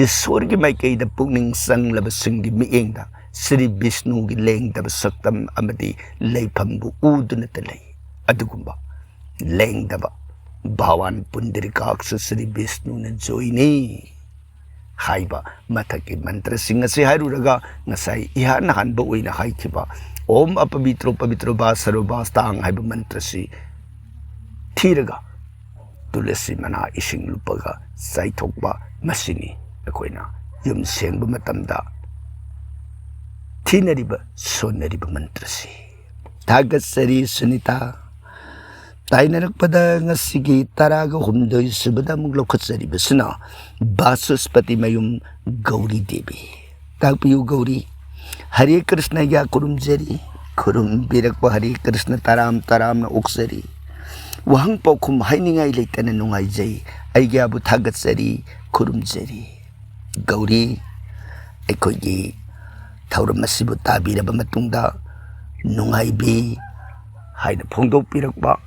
ꯏꯁꯣꯔꯒꯤ ꯃꯥꯏꯀꯩꯗ ꯄꯨꯛꯅꯤꯡ ꯆꯪꯂꯕꯁꯤꯡꯒꯤ ꯃꯤꯠꯌꯦꯡꯗ ꯁ꯭ꯔꯤ ꯕꯤꯁꯅꯨꯒꯤ ꯂꯦꯡꯗꯕ ꯁꯛꯇꯝ ꯑꯃꯗꯤ ꯂꯩꯐꯝꯕꯨ ꯎꯗꯨꯅꯇ ꯂꯩ꯫ ꯑꯗꯨꯒꯨꯝꯕ ꯂꯦꯡꯗꯕ ꯚꯒꯋꯥꯟ ꯄꯨꯟꯗꯔꯤꯀꯥꯛꯁ ꯁ꯭ꯔꯤ ꯕꯤꯁꯅꯨꯅ ꯖꯣꯏꯅꯤ ꯍꯥꯏꯕ ꯃꯊꯛꯀꯤ ꯃꯟꯇ꯭ꯔꯁꯤꯡ ꯑꯁꯤ ꯍꯥꯏꯔꯨꯔꯒ ꯉꯁꯥꯏ ꯏꯍꯥꯟ ꯍꯥꯟꯕ ꯑꯣꯏꯅ ꯍꯥꯏꯈꯤꯕ "ꯑꯣꯝ ꯑꯄꯕꯤꯇ꯭ꯔꯣ ꯄꯕꯤꯇ꯭ꯔꯣ ꯚꯥ ꯁꯔꯣ ꯚꯥꯁꯇꯥꯡ" ꯍꯥꯏꯕ ꯃꯟꯇ꯭ꯔꯁꯤ ꯊꯤꯔꯒ ꯇꯨꯂꯁꯤ ꯃꯅꯥ ꯏꯁꯤꯡ ꯂꯨꯞꯄꯒ ꯆꯥꯏꯊꯣꯛꯄ, ꯃꯁꯤꯅꯤ ꯑꯩꯈꯣꯏꯅ ꯌꯨꯝ ꯁꯦꯡꯕ ꯃꯇꯝꯗ ꯊꯤꯅꯔꯤꯕ ꯁꯣꯟꯅꯔꯤꯕ ꯃꯟꯇ꯭ꯔꯁꯤ꯫ ꯊꯥꯒꯠꯆꯔꯤ ꯁꯨꯅꯤꯇꯥ꯫ ꯇꯥꯏꯅꯔꯛꯄꯗ ꯉꯁꯤꯒꯤ ꯇꯔꯥꯒ ꯍꯨꯝꯗꯣꯏ ꯁꯨꯕꯗ ꯑꯃꯨꯛ ꯂꯧꯈꯠꯆꯔꯤꯕꯁꯤꯅ ꯕꯥꯁꯨꯁꯄꯇꯤ ꯃꯌꯨꯝ ꯒꯧꯔꯤ ꯗꯦꯕꯤ꯫ ꯇꯥꯛꯄꯤꯌꯨ ꯒꯧꯔꯤ꯫ ꯍꯔꯦ ꯀ꯭ꯔꯤꯁꯅ ꯑꯩꯒ꯭ꯌꯥ ꯈꯨꯔꯨꯝꯖꯔꯤ꯫ ꯈꯨꯔꯨꯝꯕꯤꯔꯛꯄ ꯍꯔꯦ ꯀ꯭ꯔꯤꯁꯅ ꯇꯔꯥꯝ ꯇꯔꯥꯝꯅ ꯑꯣꯛꯆꯔꯤ꯫ ꯋꯥꯍꯪ ꯄꯥꯎꯈꯨꯝ ꯍꯥꯏꯅꯤꯡꯉꯥꯏ ꯂꯩꯇꯅ ꯅꯨꯡꯉꯥꯏꯖꯩ꯫ ꯑꯩꯒ꯭ꯌꯥꯕꯨ ꯊꯥꯒꯠꯆꯔꯤ, ꯈꯨꯔꯨꯝꯖꯔꯤ꯫ ꯒꯧꯔꯤ, ꯑꯩꯈꯣꯏꯒꯤ ꯊꯧꯔꯝ ꯑꯁꯤꯕꯨ ꯇꯥꯕꯤꯔꯕ ꯃꯇꯨꯡꯗ ꯅꯨꯡꯉꯥꯏꯕꯤ ꯍꯥꯏꯅ ꯐꯣꯡꯗꯣꯛꯄꯤꯔꯛꯄ,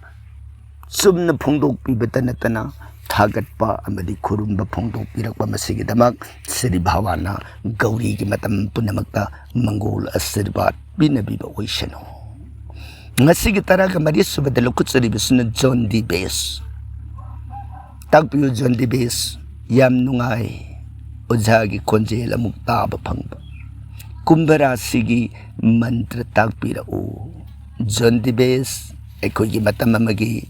ꯆꯨꯝꯅ ꯐꯣꯡꯗꯣꯛꯄꯤꯕꯇ ꯅꯠꯇꯅ ꯊꯥꯒꯠꯄ ꯑꯃꯗꯤ ꯈꯨꯔꯨꯝꯕ ꯐꯣꯡꯗꯣꯛꯄꯤꯔꯛꯄ, ꯃꯁꯤꯒꯤꯗꯃꯛ ꯁ꯭ꯔꯤ ꯚꯒꯋꯥꯟꯅ ꯒꯧꯔꯤꯒꯤ ꯃꯇꯝ ꯄꯨꯝꯅꯃꯛꯇ ꯃꯪꯒꯣꯜ ꯑꯁꯤꯔꯕꯥꯗ ꯄꯤꯅꯕꯤꯕ ꯑꯣꯏꯁꯅꯨ꯫ ꯉꯁꯤꯒꯤ ꯇꯔꯥꯒ ꯃꯔꯤ ꯁꯨꯕꯗ ꯂꯧꯈꯠꯆꯔꯤꯕꯁꯤꯅ ꯖꯣꯟ ꯗꯤ ꯕꯦꯁ꯫ ꯇꯥꯛꯄꯤꯌꯨ ꯖꯣꯟ ꯗꯤ ꯕꯦꯁ꯫ ꯌꯥꯝ ꯅꯨꯡꯉꯥꯏ ꯑꯣꯖꯥꯒꯤ ꯈꯣꯟꯖꯦꯜ ꯑꯃꯨꯛ ꯇꯥꯕ ꯐꯪꯕ꯫ ꯀꯨꯝꯚ ꯔꯥꯁꯤꯒꯤ ꯃꯟꯇ꯭ꯔ ꯇꯥꯛꯄꯤꯔꯛꯎ꯫ ꯖꯣꯟ ꯗꯤ ꯕꯦꯁ, ꯑꯩꯈꯣꯏꯒꯤ ꯃꯇꯝ ꯑꯃꯒꯤ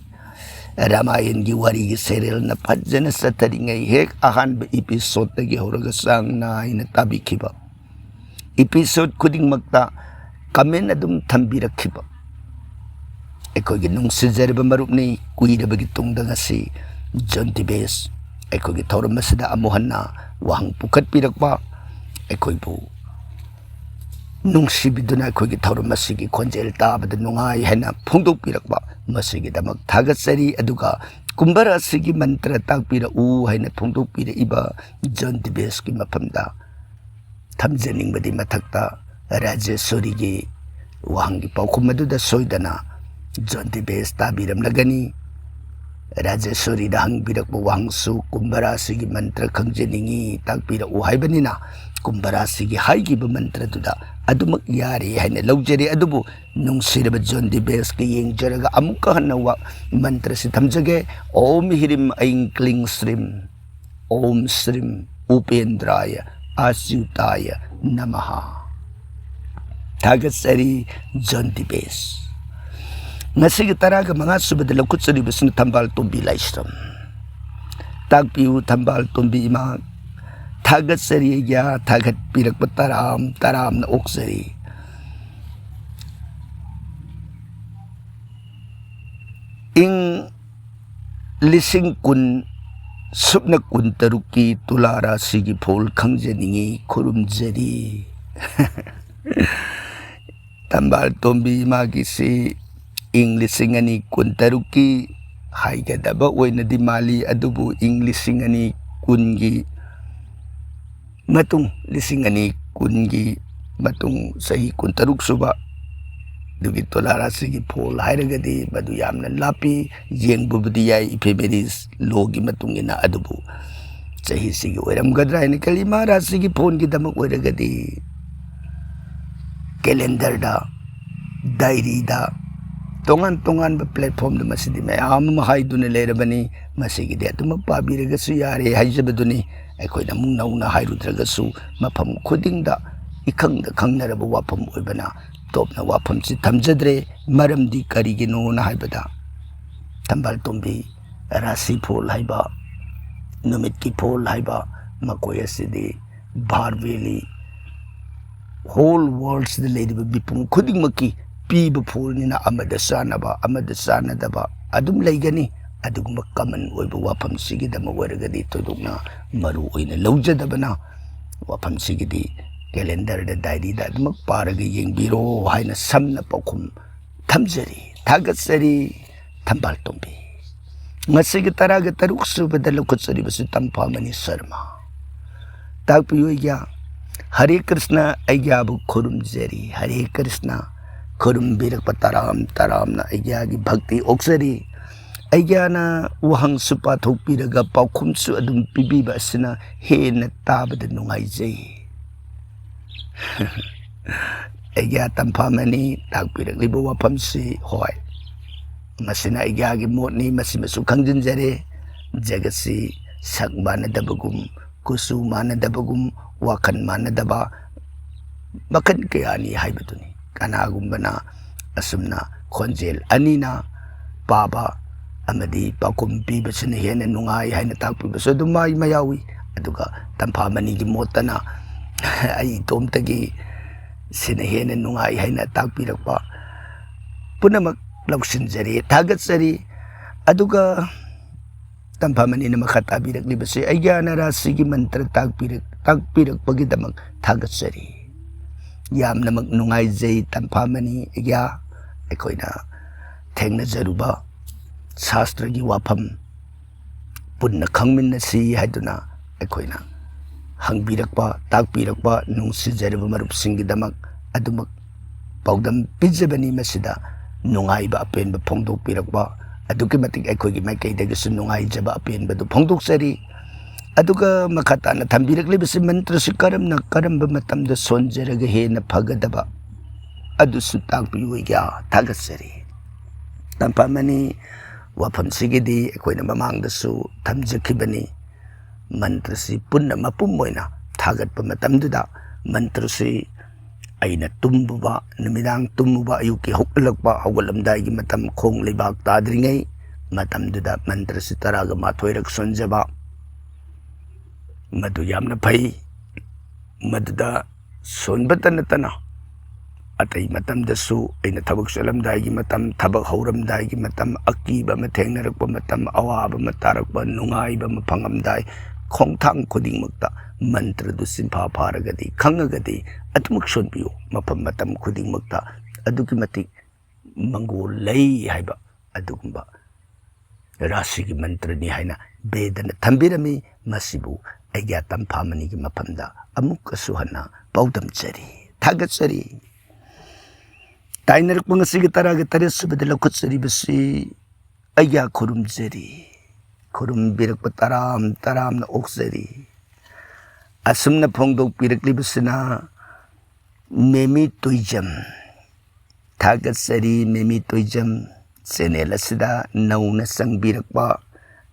ꯔꯥꯃꯥꯌꯟꯒꯤ ꯋꯥꯔꯤꯒꯤ ꯁꯦꯔꯤꯌꯦꯜꯅ ꯐꯖꯅ ꯆꯠꯊꯔꯤꯉꯩ ꯍꯦꯛ ꯑꯍꯥꯟꯕ ꯏꯄꯤꯁꯣꯗꯇꯒꯤ ꯍꯧꯔꯒ ꯆꯥꯡ ꯅꯥꯏꯅ ꯇꯥꯕꯤꯈꯤꯕ, ꯏꯄꯤꯁꯣꯗ ꯈꯨꯗꯤꯡꯃꯛꯇ ꯀꯃꯦꯟ ꯑꯗꯨꯝ ꯊꯝꯕꯤꯔꯛꯈꯤꯕ ꯑꯩꯈꯣꯏꯒꯤ ꯅꯨꯡꯁꯤꯖꯔꯕ ꯃꯔꯨꯞꯅꯤ꯫ ꯀꯨꯏꯔꯕꯒꯤ ꯇꯨꯡꯗ ꯉꯁꯤ ꯖꯣꯟ ꯗꯤ ꯕꯦꯁ ꯑꯩꯈꯣꯏꯒꯤ ꯊꯧꯔꯝ ꯑꯁꯤꯗ ꯑꯃꯨꯛ ꯍꯟꯅ ꯋꯥꯍꯪ ꯄꯨꯈꯠꯄꯤꯔꯛꯄ, ꯑꯩꯈꯣꯏꯕꯨ ꯅꯨꯡꯁꯤꯕꯤꯗꯨꯅ ꯑꯩꯈꯣꯏꯒꯤ ꯊꯧꯔꯝ ꯑꯁꯤꯒꯤ ꯈꯣꯟꯖꯦꯜ ꯇꯥꯕꯗ ꯅꯨꯡꯉꯥꯏ ꯍꯥꯏꯅ ꯐꯣꯡꯗꯣꯛꯄꯤꯔꯛꯄ, ꯃꯁꯤꯒꯤꯗꯃꯛ ꯊꯥꯒꯠꯆꯔꯤ꯫ ꯑꯗꯨꯒ ꯀꯨꯝꯚ ꯔꯥꯁꯤꯒꯤ ꯃꯟꯇ꯭ꯔ ꯇꯥꯛꯄꯤꯔꯛꯎ ꯍꯥꯏꯅ ꯐꯣꯡꯗꯣꯛꯄꯤꯔꯛꯏꯕ ꯖꯣꯟ ꯗꯤ ꯕꯦꯁꯀꯤ ꯃꯐꯝꯗ ꯊꯝꯖꯅꯤꯡꯕꯗꯤ ꯃꯊꯛꯇ ꯔꯥꯖꯦꯁꯣꯔꯤꯒꯤ ꯋꯥꯍꯪꯒꯤ ꯄꯥꯎꯈꯨꯝ ꯑꯗꯨꯗ ꯁꯣꯏꯗꯅ ꯖꯣꯟꯇꯤ ꯕꯦꯁ ꯇꯥꯕꯤꯔꯝꯂꯒꯅꯤ꯫ ꯔꯥꯖꯦꯁꯣꯔꯤꯗ ꯍꯪꯕꯤꯔꯛꯄ ꯋꯥꯍꯪꯁꯨ ꯀꯨꯝꯚ ꯔꯥꯁꯤꯒꯤ ꯃꯟꯇ꯭ꯔ ꯈꯪꯖꯅꯤꯡꯏ, ꯇꯥꯛꯄꯤꯔꯛꯎ ꯍꯥꯏꯕꯅꯤꯅ, ꯀꯨꯝꯚ ꯔꯥꯁꯤꯒꯤ ꯍꯥꯏꯈꯤꯕ ꯃꯟꯇ꯭ꯔꯗꯨꯗ ꯑꯗꯨꯃꯛ ꯌꯥꯔꯦ ꯍꯥꯏꯅ ꯂꯧꯖꯔꯦ꯫ ꯑꯗꯨꯕꯨ ꯅꯨꯡꯁꯤꯔꯕ ꯖꯣꯟꯇꯤ ꯕꯦꯁꯀ ꯌꯦꯡꯖꯔꯒ ꯑꯃꯨꯛꯀ ꯍꯟꯅ ꯋꯥ-, ꯃꯟꯇ꯭ꯔꯁꯤ ꯊꯝꯖꯒꯦ꯫ ॐ ह्रीं ऐं क्लीं श्रीं ॐ श्रीं उपेन्द्राय अच्युताय नमः। ꯊꯥꯒꯠꯆꯔꯤ ꯖꯣꯟꯇꯤ ꯕꯦꯁ꯫ ꯉꯁꯤꯒꯤ ꯇꯔꯥꯒ ꯃꯉꯥ ꯁꯨꯕꯗ ꯂꯧꯈꯠꯆꯔꯤꯕꯁꯤꯅ ꯊꯝꯕꯥꯜ ꯇꯣꯝꯕꯤ ꯂꯥꯏꯁ꯭ꯔꯝ꯫ ꯇꯥꯛꯄꯤꯌꯨ ꯊꯝꯕꯥꯜ ꯇꯣꯝꯕꯤ ꯏꯃꯥ꯫ ꯊꯥꯒꯠꯆꯔꯤ ꯑꯩꯒ꯭ꯌꯥ, ꯊꯥꯒꯠꯄꯤꯔꯛꯄ ꯇꯔꯥꯝ ꯇꯔꯥꯝꯅ ꯑꯣꯛꯆꯔꯤ꯫ ꯏꯪ ꯂꯤꯁꯤꯡ ꯀꯨꯟ ꯁꯨꯞꯅ ꯀꯨꯟ ꯇꯔꯨꯛꯀꯤ ꯇꯨꯂꯥ ꯔꯥꯁꯤꯒꯤ ꯐꯣꯜ ꯈꯪꯖꯅꯤꯡꯏ, ꯈꯨꯔꯨꯝꯖꯔꯤ꯫ ꯊꯝꯕꯥꯜ ꯇꯣꯝꯕꯤ ꯏꯃꯥꯒꯤꯁꯤ ꯏꯪ ꯂꯤꯁꯤꯡ ꯑꯅꯤ ꯀꯨꯟ ꯇꯔꯨꯛꯀꯤ ꯍꯥꯏꯒꯗꯕ ꯑꯣꯏꯅꯗꯤ ꯃꯥꯜꯂꯤ, ꯑꯗꯨꯕꯨ ꯏꯪ ꯂꯤꯁꯤꯡ ꯑꯅꯤ ꯀꯨꯟꯒꯤ ꯃꯇꯨꯡ, ꯂꯤꯁꯤꯡ ꯑꯅꯤ ꯀꯨꯟꯒꯤ ꯃꯇꯨꯡ, ꯆꯍꯤ ꯀꯨꯟꯇꯔꯨꯛ ꯁꯨꯕ ꯑꯗꯨꯒꯤ ꯇꯨꯂꯥ ꯔꯥꯁꯤꯒꯤ ꯐꯣꯜ ꯍꯥꯏꯔꯒꯗꯤ ꯃꯗꯨ ꯌꯥꯝꯅ ꯂꯥꯞꯄꯤ꯫ ꯌꯦꯡꯕꯕꯨꯗꯤ ꯌꯥꯏ ꯏꯐꯦꯃꯦꯔꯤꯁ ꯂꯣꯒꯤ ꯃꯇꯨꯡ ꯏꯟꯅ, ꯑꯗꯨꯕꯨ ꯆꯍꯤꯁꯤꯒꯤ ꯑꯣꯏꯔꯝꯒꯗ꯭ꯔꯥ ꯍꯥꯏꯅ ꯈꯜꯂꯤ꯫ ꯃꯥ ꯔꯥꯁꯤꯒꯤ ꯐꯣꯟꯒꯤꯗꯃꯛ ꯑꯣꯏꯔꯒꯗꯤ ꯀꯦꯂꯦꯟꯗꯔꯗ, ꯗꯥꯏꯔꯤꯗ, ꯇꯣꯉꯥꯟ ꯇꯣꯉꯥꯟꯕ ꯄ꯭ꯂꯦꯠꯐꯣꯝꯗ ꯃꯁꯤꯗꯤ ꯃꯌꯥꯝ ꯑꯃ ꯍꯥꯏꯗꯨꯅ ꯂꯩꯔꯕꯅꯤ꯫ ꯃꯁꯤꯒꯤꯗꯤ ꯑꯗꯨꯃꯛ ꯄꯥꯕꯤꯔꯒꯁꯨ ꯌꯥꯔꯦ ꯍꯥꯏꯖꯕꯗꯨꯅꯤ꯫ ꯑꯩꯈꯣꯏꯅ ꯑꯃꯨꯛ ꯅꯧꯅ ꯍꯥꯏꯔꯨꯗ꯭ꯔꯒꯁꯨ ꯃꯐꯝ ꯈꯨꯗꯤꯡꯗ ꯏꯈꯪꯗ ꯈꯪꯅꯔꯕ ꯋꯥꯐꯝ ꯑꯣꯏꯕꯅ ꯇꯣꯞꯅ ꯋꯥꯐꯝꯁꯤ ꯊꯝꯖꯗ꯭ꯔꯦ꯫ ꯃꯔꯝꯗꯤ ꯀꯔꯤꯒꯤꯅꯣꯅ ꯍꯥꯏꯕꯗ ꯊꯝꯕꯥꯜ ꯇꯣꯝꯕꯤ ꯔꯥꯁꯤ ꯐꯣꯜ ꯍꯥꯏꯕ, ꯅꯨꯃꯤꯠꯀꯤ ꯐꯣꯜ ꯍꯥꯏꯕ, ꯃꯈꯣꯏ ꯑꯁꯤꯗꯤ ꯚꯥꯔ ꯚꯦꯂꯤ, ꯍꯣꯜ ꯋꯥꯔꯜꯁꯤꯗ ꯂꯩꯔꯤꯕ ꯃꯤꯄꯨꯝ ꯈꯨꯗꯤꯡꯃꯛꯀꯤ ꯄꯤꯕ ꯐꯣꯜꯅꯤꯅ ꯑꯃꯗ ꯆꯥꯟꯅꯕ, ꯑꯃꯗ ꯆꯥꯟꯅꯗꯕ ꯑꯗꯨꯝ ꯂꯩꯒꯅꯤ꯫ ꯑꯗꯨꯒꯨꯝꯕ ꯀꯃꯟ ꯑꯣꯏꯕ ꯋꯥꯐꯝꯁꯤꯒꯤꯗꯃꯛ ꯑꯣꯏꯔꯒꯗꯤ ꯊꯣꯏꯗꯣꯛꯅ ꯃꯔꯨ ꯑꯣꯏꯅ ꯂꯧꯖꯗꯕꯅ ꯋꯥꯐꯝꯁꯤꯒꯤꯗꯤ ꯀꯦꯂꯦꯟꯗꯔꯗ, ꯗꯥꯏꯔꯤꯗ ꯑꯗꯨꯃꯛ ꯄꯥꯔꯒ ꯌꯦꯡꯕꯤꯔꯣ ꯍꯥꯏꯅ ꯁꯝꯅ ꯄꯥꯎꯈꯨꯝ ꯊꯝꯖꯔꯤ꯫ ꯊꯥꯒꯠꯆꯔꯤ ꯊꯝꯕꯥꯜ ꯇꯣꯝꯕꯤ꯫ ꯉꯁꯤꯒꯤ ꯇꯔꯥꯒ ꯇꯔꯨꯛ ꯁꯨꯕꯗ ꯂꯧꯈꯠꯆꯔꯤꯕꯁꯤ ꯇꯝꯐꯥꯃꯅꯤ ꯁꯔꯃ꯫ ꯇꯥꯛꯄꯤꯌꯨ ꯑꯩꯒ꯭ꯌꯥ꯫ ꯍꯔꯦ ꯀ꯭ꯔꯤꯁꯅ, ꯑꯩꯒ꯭ꯌꯥꯕꯨ ꯈꯨꯔꯨꯝꯖꯔꯤ꯫ ꯍꯔꯦ ꯀ꯭ꯔꯤꯁꯅ, ꯈꯨꯔꯨꯝꯕꯤꯔꯛꯄ ꯇꯔꯥꯝ ꯇꯔꯥꯝꯅ ꯑꯩꯒ꯭ꯌꯥꯒꯤ ꯚꯛꯇꯤ ꯑꯣꯛꯆꯔꯤ꯫ ꯑꯩꯒ꯭ꯌꯥꯅ ꯋꯥꯍꯪꯁꯨ ꯄꯥꯊꯣꯛꯄꯤꯔꯒ ꯄꯥꯎꯈꯨꯝꯁꯨ ꯑꯗꯨꯝ ꯄꯤꯕꯤꯕ ꯑꯁꯤꯅ ꯍꯦꯟꯅ ꯇꯥꯕꯗ ꯅꯨꯡꯉꯥꯏꯖꯩ꯫ ꯑꯩꯒ꯭ꯌꯥ ꯇꯝꯐꯥꯃꯅꯤ ꯇꯥꯛꯄꯤꯔꯛꯂꯤꯕ ꯋꯥꯐꯝꯁꯤ, ꯍꯣꯏ, ꯃꯁꯤꯅ ꯑꯩꯒ꯭ꯌꯥꯒꯤ ꯃꯣꯠꯅꯤ, ꯃꯁꯤꯃꯁꯨ ꯈꯪꯖꯤꯟꯖꯔꯦ꯫ ꯖꯒꯠꯁꯤ ꯁꯛ ꯃꯥꯟꯅꯗꯕꯒꯨꯝ, ꯀꯨꯆꯨ ꯃꯥꯟꯅꯗꯕꯒꯨꯝ, ꯋꯥꯈꯜ ꯃꯥꯟꯅꯗꯕ ꯃꯈꯜ ꯀꯌꯥꯅꯤ ꯍꯥꯏꯕꯗꯨꯅꯤ꯫ ꯀꯅꯥꯒꯨꯝꯕꯅ ꯑꯁꯨꯝꯅ ꯈꯣꯟꯖꯦꯜ ꯑꯅꯤꯅ ꯄꯥꯕ ꯑꯃꯗꯤ ꯄꯥꯎꯈꯨꯝ ꯄꯤꯕꯁꯤꯅ ꯍꯦꯟꯅ ꯅꯨꯡꯉꯥꯏ ꯍꯥꯏꯅ ꯇꯥꯛꯄꯤꯕꯁꯨ ꯑꯗꯨꯝ ꯃꯥꯏ ꯃꯌꯥꯎꯏ꯫ ꯑꯗꯨꯒ ꯇꯝꯐꯥꯃꯅꯤꯒꯤ ꯃꯣꯠꯇꯅ ꯑꯩ ꯏꯇꯣꯝꯇꯒꯤ ꯁꯤꯅ ꯍꯦꯟꯅ ꯅꯨꯡꯉꯥꯏ ꯍꯥꯏꯅ ꯇꯥꯛꯄꯤꯔꯛꯄ ꯄꯨꯝꯅꯃꯛ ꯂꯧꯁꯤꯟꯖꯔꯤ, ꯊꯥꯒꯠꯆꯔꯤ꯫ ꯑꯗꯨꯒ ꯇꯝꯐꯥꯃꯅꯤꯅ ꯃꯈꯥ ꯇꯥꯕꯤꯔꯛꯂꯤꯕꯁꯤ ꯑꯩꯒ꯭ꯌꯥꯅ ꯔꯥꯁꯤꯒꯤ ꯃꯟꯇ꯭ꯔ ꯇꯥꯛꯄꯤꯔꯛ-, ꯇꯥꯛꯄꯤꯔꯛꯄꯒꯤꯗꯃꯛ ꯊꯥꯒꯠꯆꯔꯤ꯫ ꯌꯥꯝꯅꯃꯛ ꯅꯨꯡꯉꯥꯏꯖꯩ ꯇꯝꯐꯥꯃꯅꯤ ꯑꯩꯒ꯭ꯌꯥ꯫ ꯑꯩꯈꯣꯏꯅ ꯊꯦꯡꯅꯖꯔꯨꯕ ꯁꯥꯁꯇ꯭ꯔꯒꯤ ꯋꯥꯐꯝ ꯄꯨꯟꯅ ꯈꯪꯃꯤꯟꯅꯁꯤ ꯍꯥꯏꯗꯨꯅ ꯑꯩꯈꯣꯏꯅ ꯍꯪꯕꯤꯔꯛꯄ, ꯇꯥꯛꯄꯤꯔꯛꯄ ꯅꯨꯡꯁꯤꯖꯔꯕ ꯃꯔꯨꯞꯁꯤꯡꯒꯤꯗꯃꯛ ꯑꯗꯨꯃꯛ ꯄꯥꯎꯗꯝ ꯄꯤꯖꯕꯅꯤ꯫ ꯃꯁꯤꯗ ꯅꯨꯡꯉꯥꯏꯕ ꯑꯄꯦꯟꯕ ꯐꯣꯡꯗꯣꯛꯄꯤꯔꯛꯄ ꯑꯗꯨꯛꯀꯤ ꯃꯇꯤꯛ ꯑꯩꯈꯣꯏꯒꯤ ꯃꯥꯏꯀꯩꯗꯒꯤꯁꯨ ꯅꯨꯡꯉꯥꯏꯖꯕ ꯑꯄꯦꯟꯕꯗꯨ ꯐꯣꯡꯗꯣꯛꯆꯔꯤ꯫ ꯑꯗꯨꯒ ꯃꯈꯥ ꯇꯥꯅ ꯊꯝꯕꯤꯔꯛꯂꯤꯕꯁꯤ ꯃꯟꯇ꯭ꯔꯁꯤ ꯀꯔꯝꯅ ꯀꯔꯝꯕ ꯃꯇꯝꯗ ꯁꯣꯟꯖꯔꯒ ꯍꯦꯟꯅ ꯐꯒꯗꯕ ꯑꯗꯨꯁꯨ ꯇꯥꯛꯄꯤꯌꯨ ꯑꯩꯒ꯭ꯌꯥ꯫ ꯊꯥꯒꯠꯆꯔꯤ꯫ ꯇꯝꯐꯥꯃꯅꯤ ꯋꯥꯐꯝꯁꯤꯒꯤꯗꯤ ꯑꯩꯈꯣꯏꯅ ꯃꯃꯥꯡꯗꯁꯨ ꯊꯝꯖꯈꯤꯕꯅꯤ꯫ ꯃꯟꯇ꯭ꯔꯁꯤ ꯄꯨꯟꯅ ꯃꯄꯨꯝ ꯑꯣꯏꯅ ꯊꯥꯒꯠꯄ ꯃꯇꯝꯗꯨꯗ ꯃꯟꯇ꯭ꯔꯁꯤ ꯑꯩꯅ ꯇꯨꯝꯃꯨꯕ, ꯅꯨꯃꯤꯗꯥꯡ ꯇꯨꯝꯃꯨꯕ, ꯑꯌꯨꯛꯀꯤ ꯍꯧꯒꯠꯂꯛꯄ, ꯍꯧꯒꯠꯂꯝꯗꯥꯏꯒꯤ ꯃꯇꯝ, ꯈꯣꯡ ꯂꯩꯕꯥꯛ ꯇꯥꯗ꯭ꯔꯤꯉꯩ ꯃꯇꯝꯗꯨꯗ ꯃꯟꯇ꯭ꯔꯁꯤ ꯇꯔꯥꯒ ꯃꯥꯊꯣꯏꯔꯛ ꯁꯣꯟꯖꯕ, ꯃꯗꯨ ꯌꯥꯝꯅ ꯐꯩ꯫ ꯃꯗꯨꯗ ꯁꯣꯟꯕꯇ ꯅꯠꯇꯅ ꯑꯇꯩ ꯃꯇꯝꯗꯁꯨ ꯑꯩꯅ ꯊꯕꯛ ꯆꯠꯂꯝꯗꯥꯏꯒꯤ ꯃꯇꯝ, ꯊꯕꯛ ꯍꯧꯔꯝꯗꯥꯏꯒꯤ ꯃꯇꯝ, ꯑꯀꯤꯕ ꯑꯃ ꯊꯦꯡꯅꯔꯛꯄ ꯃꯇꯝ, ꯑꯋꯥꯕ ꯑꯃ ꯇꯥꯔꯛꯄ, ꯅꯨꯡꯉꯥꯏꯕ ꯑꯃ ꯐꯪꯉꯝꯗꯥꯏ, ꯈꯣꯡꯊꯥꯡ ꯈꯨꯗꯤꯡꯃꯛꯇ ꯃꯟꯇ꯭ꯔꯗꯨ ꯆꯤꯟꯐꯥ ꯐꯥꯔꯒꯗꯤ, ꯈꯪꯉꯒꯗꯤ ꯑꯗꯨꯃꯛ ꯁꯣꯟꯕꯤꯌꯨ꯫ ꯃꯐꯝ ꯃꯇꯝ ꯈꯨꯗꯤꯡꯃꯛꯇ ꯑꯗꯨꯛꯀꯤ ꯃꯇꯤꯛ ꯃꯪꯒꯣꯜ ꯂꯩ ꯍꯥꯏꯕ ꯑꯗꯨꯒꯨꯝꯕ ꯔꯥꯁꯤꯒꯤ ꯃꯟꯇ꯭ꯔꯅꯤ ꯍꯥꯏꯅ ꯕꯦꯗꯅ ꯊꯝꯕꯤꯔꯝꯃꯤ꯫ ꯃꯁꯤꯕꯨ ꯑꯩꯒꯤ ꯇꯝꯐꯥ ꯃꯅꯤꯒꯤ ꯃꯐꯝꯗ ꯑꯃꯨꯛꯀꯁꯨ ꯍꯟꯅ ꯄꯥꯎꯗꯝꯖꯔꯤ, ꯊꯥꯒꯠꯆꯔꯤ꯫ ꯇꯥꯏꯅꯔꯛꯄ ꯉꯁꯤꯒꯤ ꯇꯔꯥꯒ ꯇꯔꯦꯠ ꯁꯨꯕꯗ ꯂꯧꯈꯠꯆꯔꯤꯕꯁꯤ ꯑꯩꯒꯤ ꯈꯨꯔꯨꯝꯖꯔꯤ, ꯈꯨꯔꯨꯝꯕꯤꯔꯛꯄ ꯇꯔꯥꯝ ꯇꯔꯥꯝꯅ ꯑꯣꯛꯆꯔꯤ꯫ ꯑꯁꯨꯝꯅ ꯐꯣꯡꯗꯣꯛꯄꯤꯔꯛꯂꯤꯕꯁꯤꯅ ꯃꯦꯃꯤ ꯇꯣꯏꯖꯝ꯫ ꯊꯥꯒꯠꯆꯔꯤ ꯃꯦꯃꯤ ꯇꯣꯏꯖꯝ, ꯆꯦꯅꯦꯜ ꯑꯁꯤꯗ ꯅꯧꯅ ꯆꯪꯕꯤꯔꯛꯄ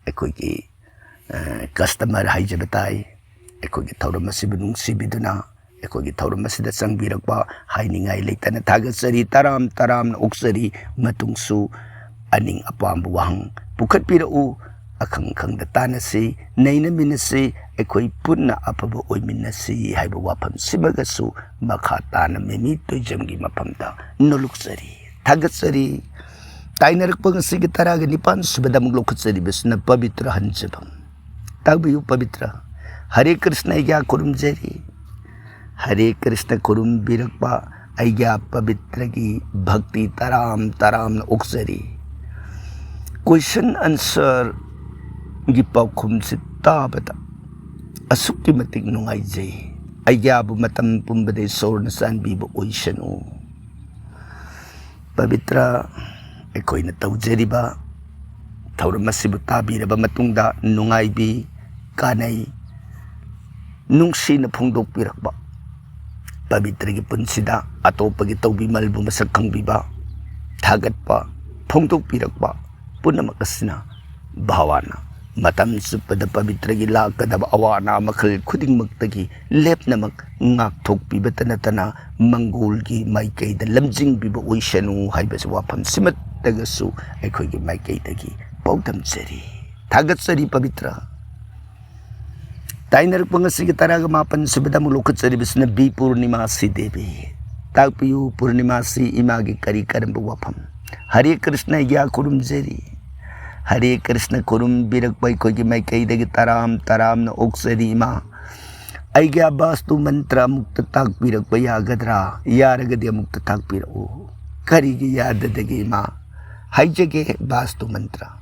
ꯑꯩꯈꯣꯏꯒꯤ, ꯑ, ꯀꯁꯇꯃꯔ ꯍꯥꯏꯖꯕ ꯇꯥꯏ꯫ ꯑꯩꯈꯣꯏꯒꯤ ꯊꯧꯔꯝ ꯑꯁꯤꯕꯨ ꯅꯨꯡꯁꯤꯕꯤꯗꯨꯅ ꯑꯩꯈꯣꯏꯒꯤ ꯊꯧꯔꯝ ꯑꯁꯤꯗ ꯆꯪꯕꯤꯔꯛꯄ ꯍꯥꯏꯅꯤꯡꯉꯥꯏ ꯂꯩꯇꯅ ꯊꯥꯒꯠꯆꯔꯤ, ꯇꯔꯥꯝ ꯇꯔꯥꯝꯅ ꯑꯣꯛꯆꯔꯤ꯫ ꯃꯇꯨꯡꯁꯨ ꯑꯅꯤꯡ ꯑꯄꯥꯝꯕ ꯋꯥꯍꯪ ꯄꯨꯈꯠꯄꯤꯔꯛꯎ꯫ ꯑꯈꯪ ꯈꯪꯗ ꯇꯥꯟꯅꯁꯤ, ꯅꯩꯅꯃꯤꯟꯅꯁꯤ, ꯑꯩꯈꯣꯏ ꯄꯨꯟꯅ ꯑꯐꯕ ꯑꯣꯏꯃꯤꯟꯅꯁꯤ ꯍꯥꯏꯕ ꯋꯥꯐꯝꯁꯤꯃꯒꯁꯨ ꯃꯈꯥ ꯇꯥꯅ ꯃꯦꯃꯤ ꯇꯣꯏꯖꯝꯒꯤ ꯃꯐꯝꯗ ꯅꯣꯂꯨꯛꯆꯔꯤ, ꯊꯥꯒꯠꯆꯔꯤ꯫ ꯇꯥꯏꯅꯔꯛꯄ ꯉꯁꯤꯒꯤ ꯇꯔꯥꯒ ꯅꯤꯄꯥꯟ ꯁꯨꯕꯗ ꯑꯃꯨꯛ ꯂꯧꯈꯠꯆꯔꯤꯕꯁꯤꯅ ꯄꯕꯤꯇ꯭ꯔ ꯍꯟꯖꯐꯝ꯫ ꯇꯥꯛꯄꯤꯌꯨ ꯄꯕꯤꯇ꯭ꯔ꯫ ꯍꯔꯦ ꯀ꯭ꯔꯤꯁꯅ ꯑꯩꯒꯤ ꯈꯨꯔꯨꯝꯖꯔꯤ꯫ ꯍꯔꯦ ꯀ꯭ꯔꯤꯁꯅ ꯈꯨꯔꯨꯝꯕꯤꯔꯛꯄ ꯑꯩꯒꯤ ꯄꯕꯤꯇ꯭ꯔꯒꯤ ꯚꯛꯇꯤ ꯇꯔꯥꯝ ꯇꯔꯥꯝꯅ ꯑꯣꯛꯆꯔꯤ꯫ ꯀꯣꯏꯁꯟ ꯑꯟꯁꯔꯒꯤ ꯄꯥꯎꯈꯨꯝꯁꯤ ꯇꯥꯕꯗ ꯑꯁꯨꯛꯀꯤ ꯃꯇꯤꯛ ꯅꯨꯡꯉꯥꯏꯖꯩ꯫ ꯑꯩꯒꯤꯕꯨ ꯃꯇꯝ ꯄꯨꯝꯕꯗ ꯏꯁꯣꯔꯅ ꯆꯥꯟꯕꯤꯕ ꯑꯣꯏꯁꯅꯨ꯫ ꯄꯕꯤꯇ꯭ꯔ, ꯑꯩꯈꯣꯏꯅ ꯇꯧꯖꯔꯤꯕ ꯊꯧꯔꯝ ꯑꯁꯤꯕꯨ ꯇꯥꯕꯤꯔꯕ ꯃꯇꯨꯡꯗ ꯅꯨꯡꯉꯥꯏꯕꯤ, ꯀꯥꯟꯅꯩ, ꯅꯨꯡꯁꯤꯅ ꯐꯣꯡꯗꯣꯛꯄꯤꯔꯛꯄ, ꯄꯕꯤꯇ꯭ꯔꯒꯤ ꯄꯨꯟꯁꯤꯗ ꯑꯇꯣꯞꯄꯒꯤ ꯇꯧꯕꯤꯃꯜꯕꯨ ꯃꯁꯛ ꯈꯪꯕꯤꯕ, ꯊꯥꯒꯠꯄ, ꯐꯣꯡꯗꯣꯛꯄꯤꯔꯛꯄ ꯄꯨꯝꯅꯃꯛ ꯑꯁꯤꯅ ꯚꯥꯋꯥꯅ ꯃꯇꯝ ꯆꯨꯞꯄꯗ ꯄꯕꯤꯇ꯭ꯔꯒꯤ ꯂꯥꯛꯀꯗꯕ ꯑꯋꯥ ꯑꯅꯥ ꯃꯈꯜ ꯈꯨꯗꯤꯡꯃꯛꯇꯒꯤ ꯂꯦꯞꯅꯃꯛ ꯉꯥꯛꯊꯣꯛꯄꯤꯕꯇ ꯅꯠꯇꯅ ꯃꯪꯒꯣꯜꯒꯤ ꯃꯥꯏꯀꯩꯗ ꯂꯝꯖꯤꯡꯕꯤꯕ ꯑꯣꯏꯁꯅꯨ ꯍꯥꯏꯕꯁꯤ ꯋꯥꯐꯝꯁꯤꯃꯠꯇꯒꯁꯨ ꯑꯩꯈꯣꯏꯒꯤ ꯃꯥꯏꯀꯩꯗꯒꯤ ꯄꯥꯎꯗꯝꯖꯔꯤ꯫ ꯊꯥꯒꯠꯆꯔꯤ ꯄꯕꯤꯇ꯭ꯔ꯫ ꯇꯥꯏꯅꯔꯛꯄ ꯉꯁꯤꯒꯤ ꯇꯔꯥꯒ ꯃꯥꯄꯟ ꯁꯨꯕꯗ ꯑꯃꯨꯛ ꯂꯧꯈꯠꯆꯔꯤꯕꯁꯤꯅ ꯕꯤ ꯄꯨꯔꯅꯤꯃꯥꯁꯤ ꯗꯦꯕꯤ꯫ ꯇꯥꯛꯄꯤꯌꯨ ꯄꯨꯔꯅꯤꯃꯥꯁꯤ ꯏꯃꯥꯒꯤ ꯀꯔꯤ ꯀꯔꯝꯕ ꯋꯥꯐꯝ? ꯍꯔꯦ ꯀ꯭ꯔꯤꯁꯅ, ꯑꯩꯒꯤ ꯈꯨꯔꯨꯝꯖꯔꯤ꯫ ꯍꯔꯦ ꯀ꯭ꯔꯤꯁꯅ ꯈꯨꯔꯨꯝꯕꯤꯔꯛꯄ ꯑꯩꯈꯣꯏꯒꯤ ꯃꯥꯏꯀꯩꯗꯒꯤ ꯇꯔꯥꯝ ꯇꯔꯥꯝꯅ ꯑꯣꯛꯆꯔꯤ ꯏꯃꯥ꯫ ꯑꯩꯒꯤ ꯕꯥꯁꯇꯨ ꯃꯟꯇ꯭ꯔ ꯑꯃꯨꯛꯇ ꯇꯥꯛꯄꯤꯔꯛꯄ ꯌꯥꯒꯗ꯭ꯔꯥ? ꯌꯥꯔꯒꯗꯤ ꯑꯃꯨꯛꯇ ꯇꯥꯛꯄꯤꯔꯛꯎ꯫ ꯀꯔꯤꯒꯤ ꯌꯥꯗꯗꯒꯦ ꯏꯃꯥ? ꯍꯥꯏꯖꯒꯦ ꯕꯥꯁꯇꯨ ꯃꯟꯇ꯭ꯔ꯫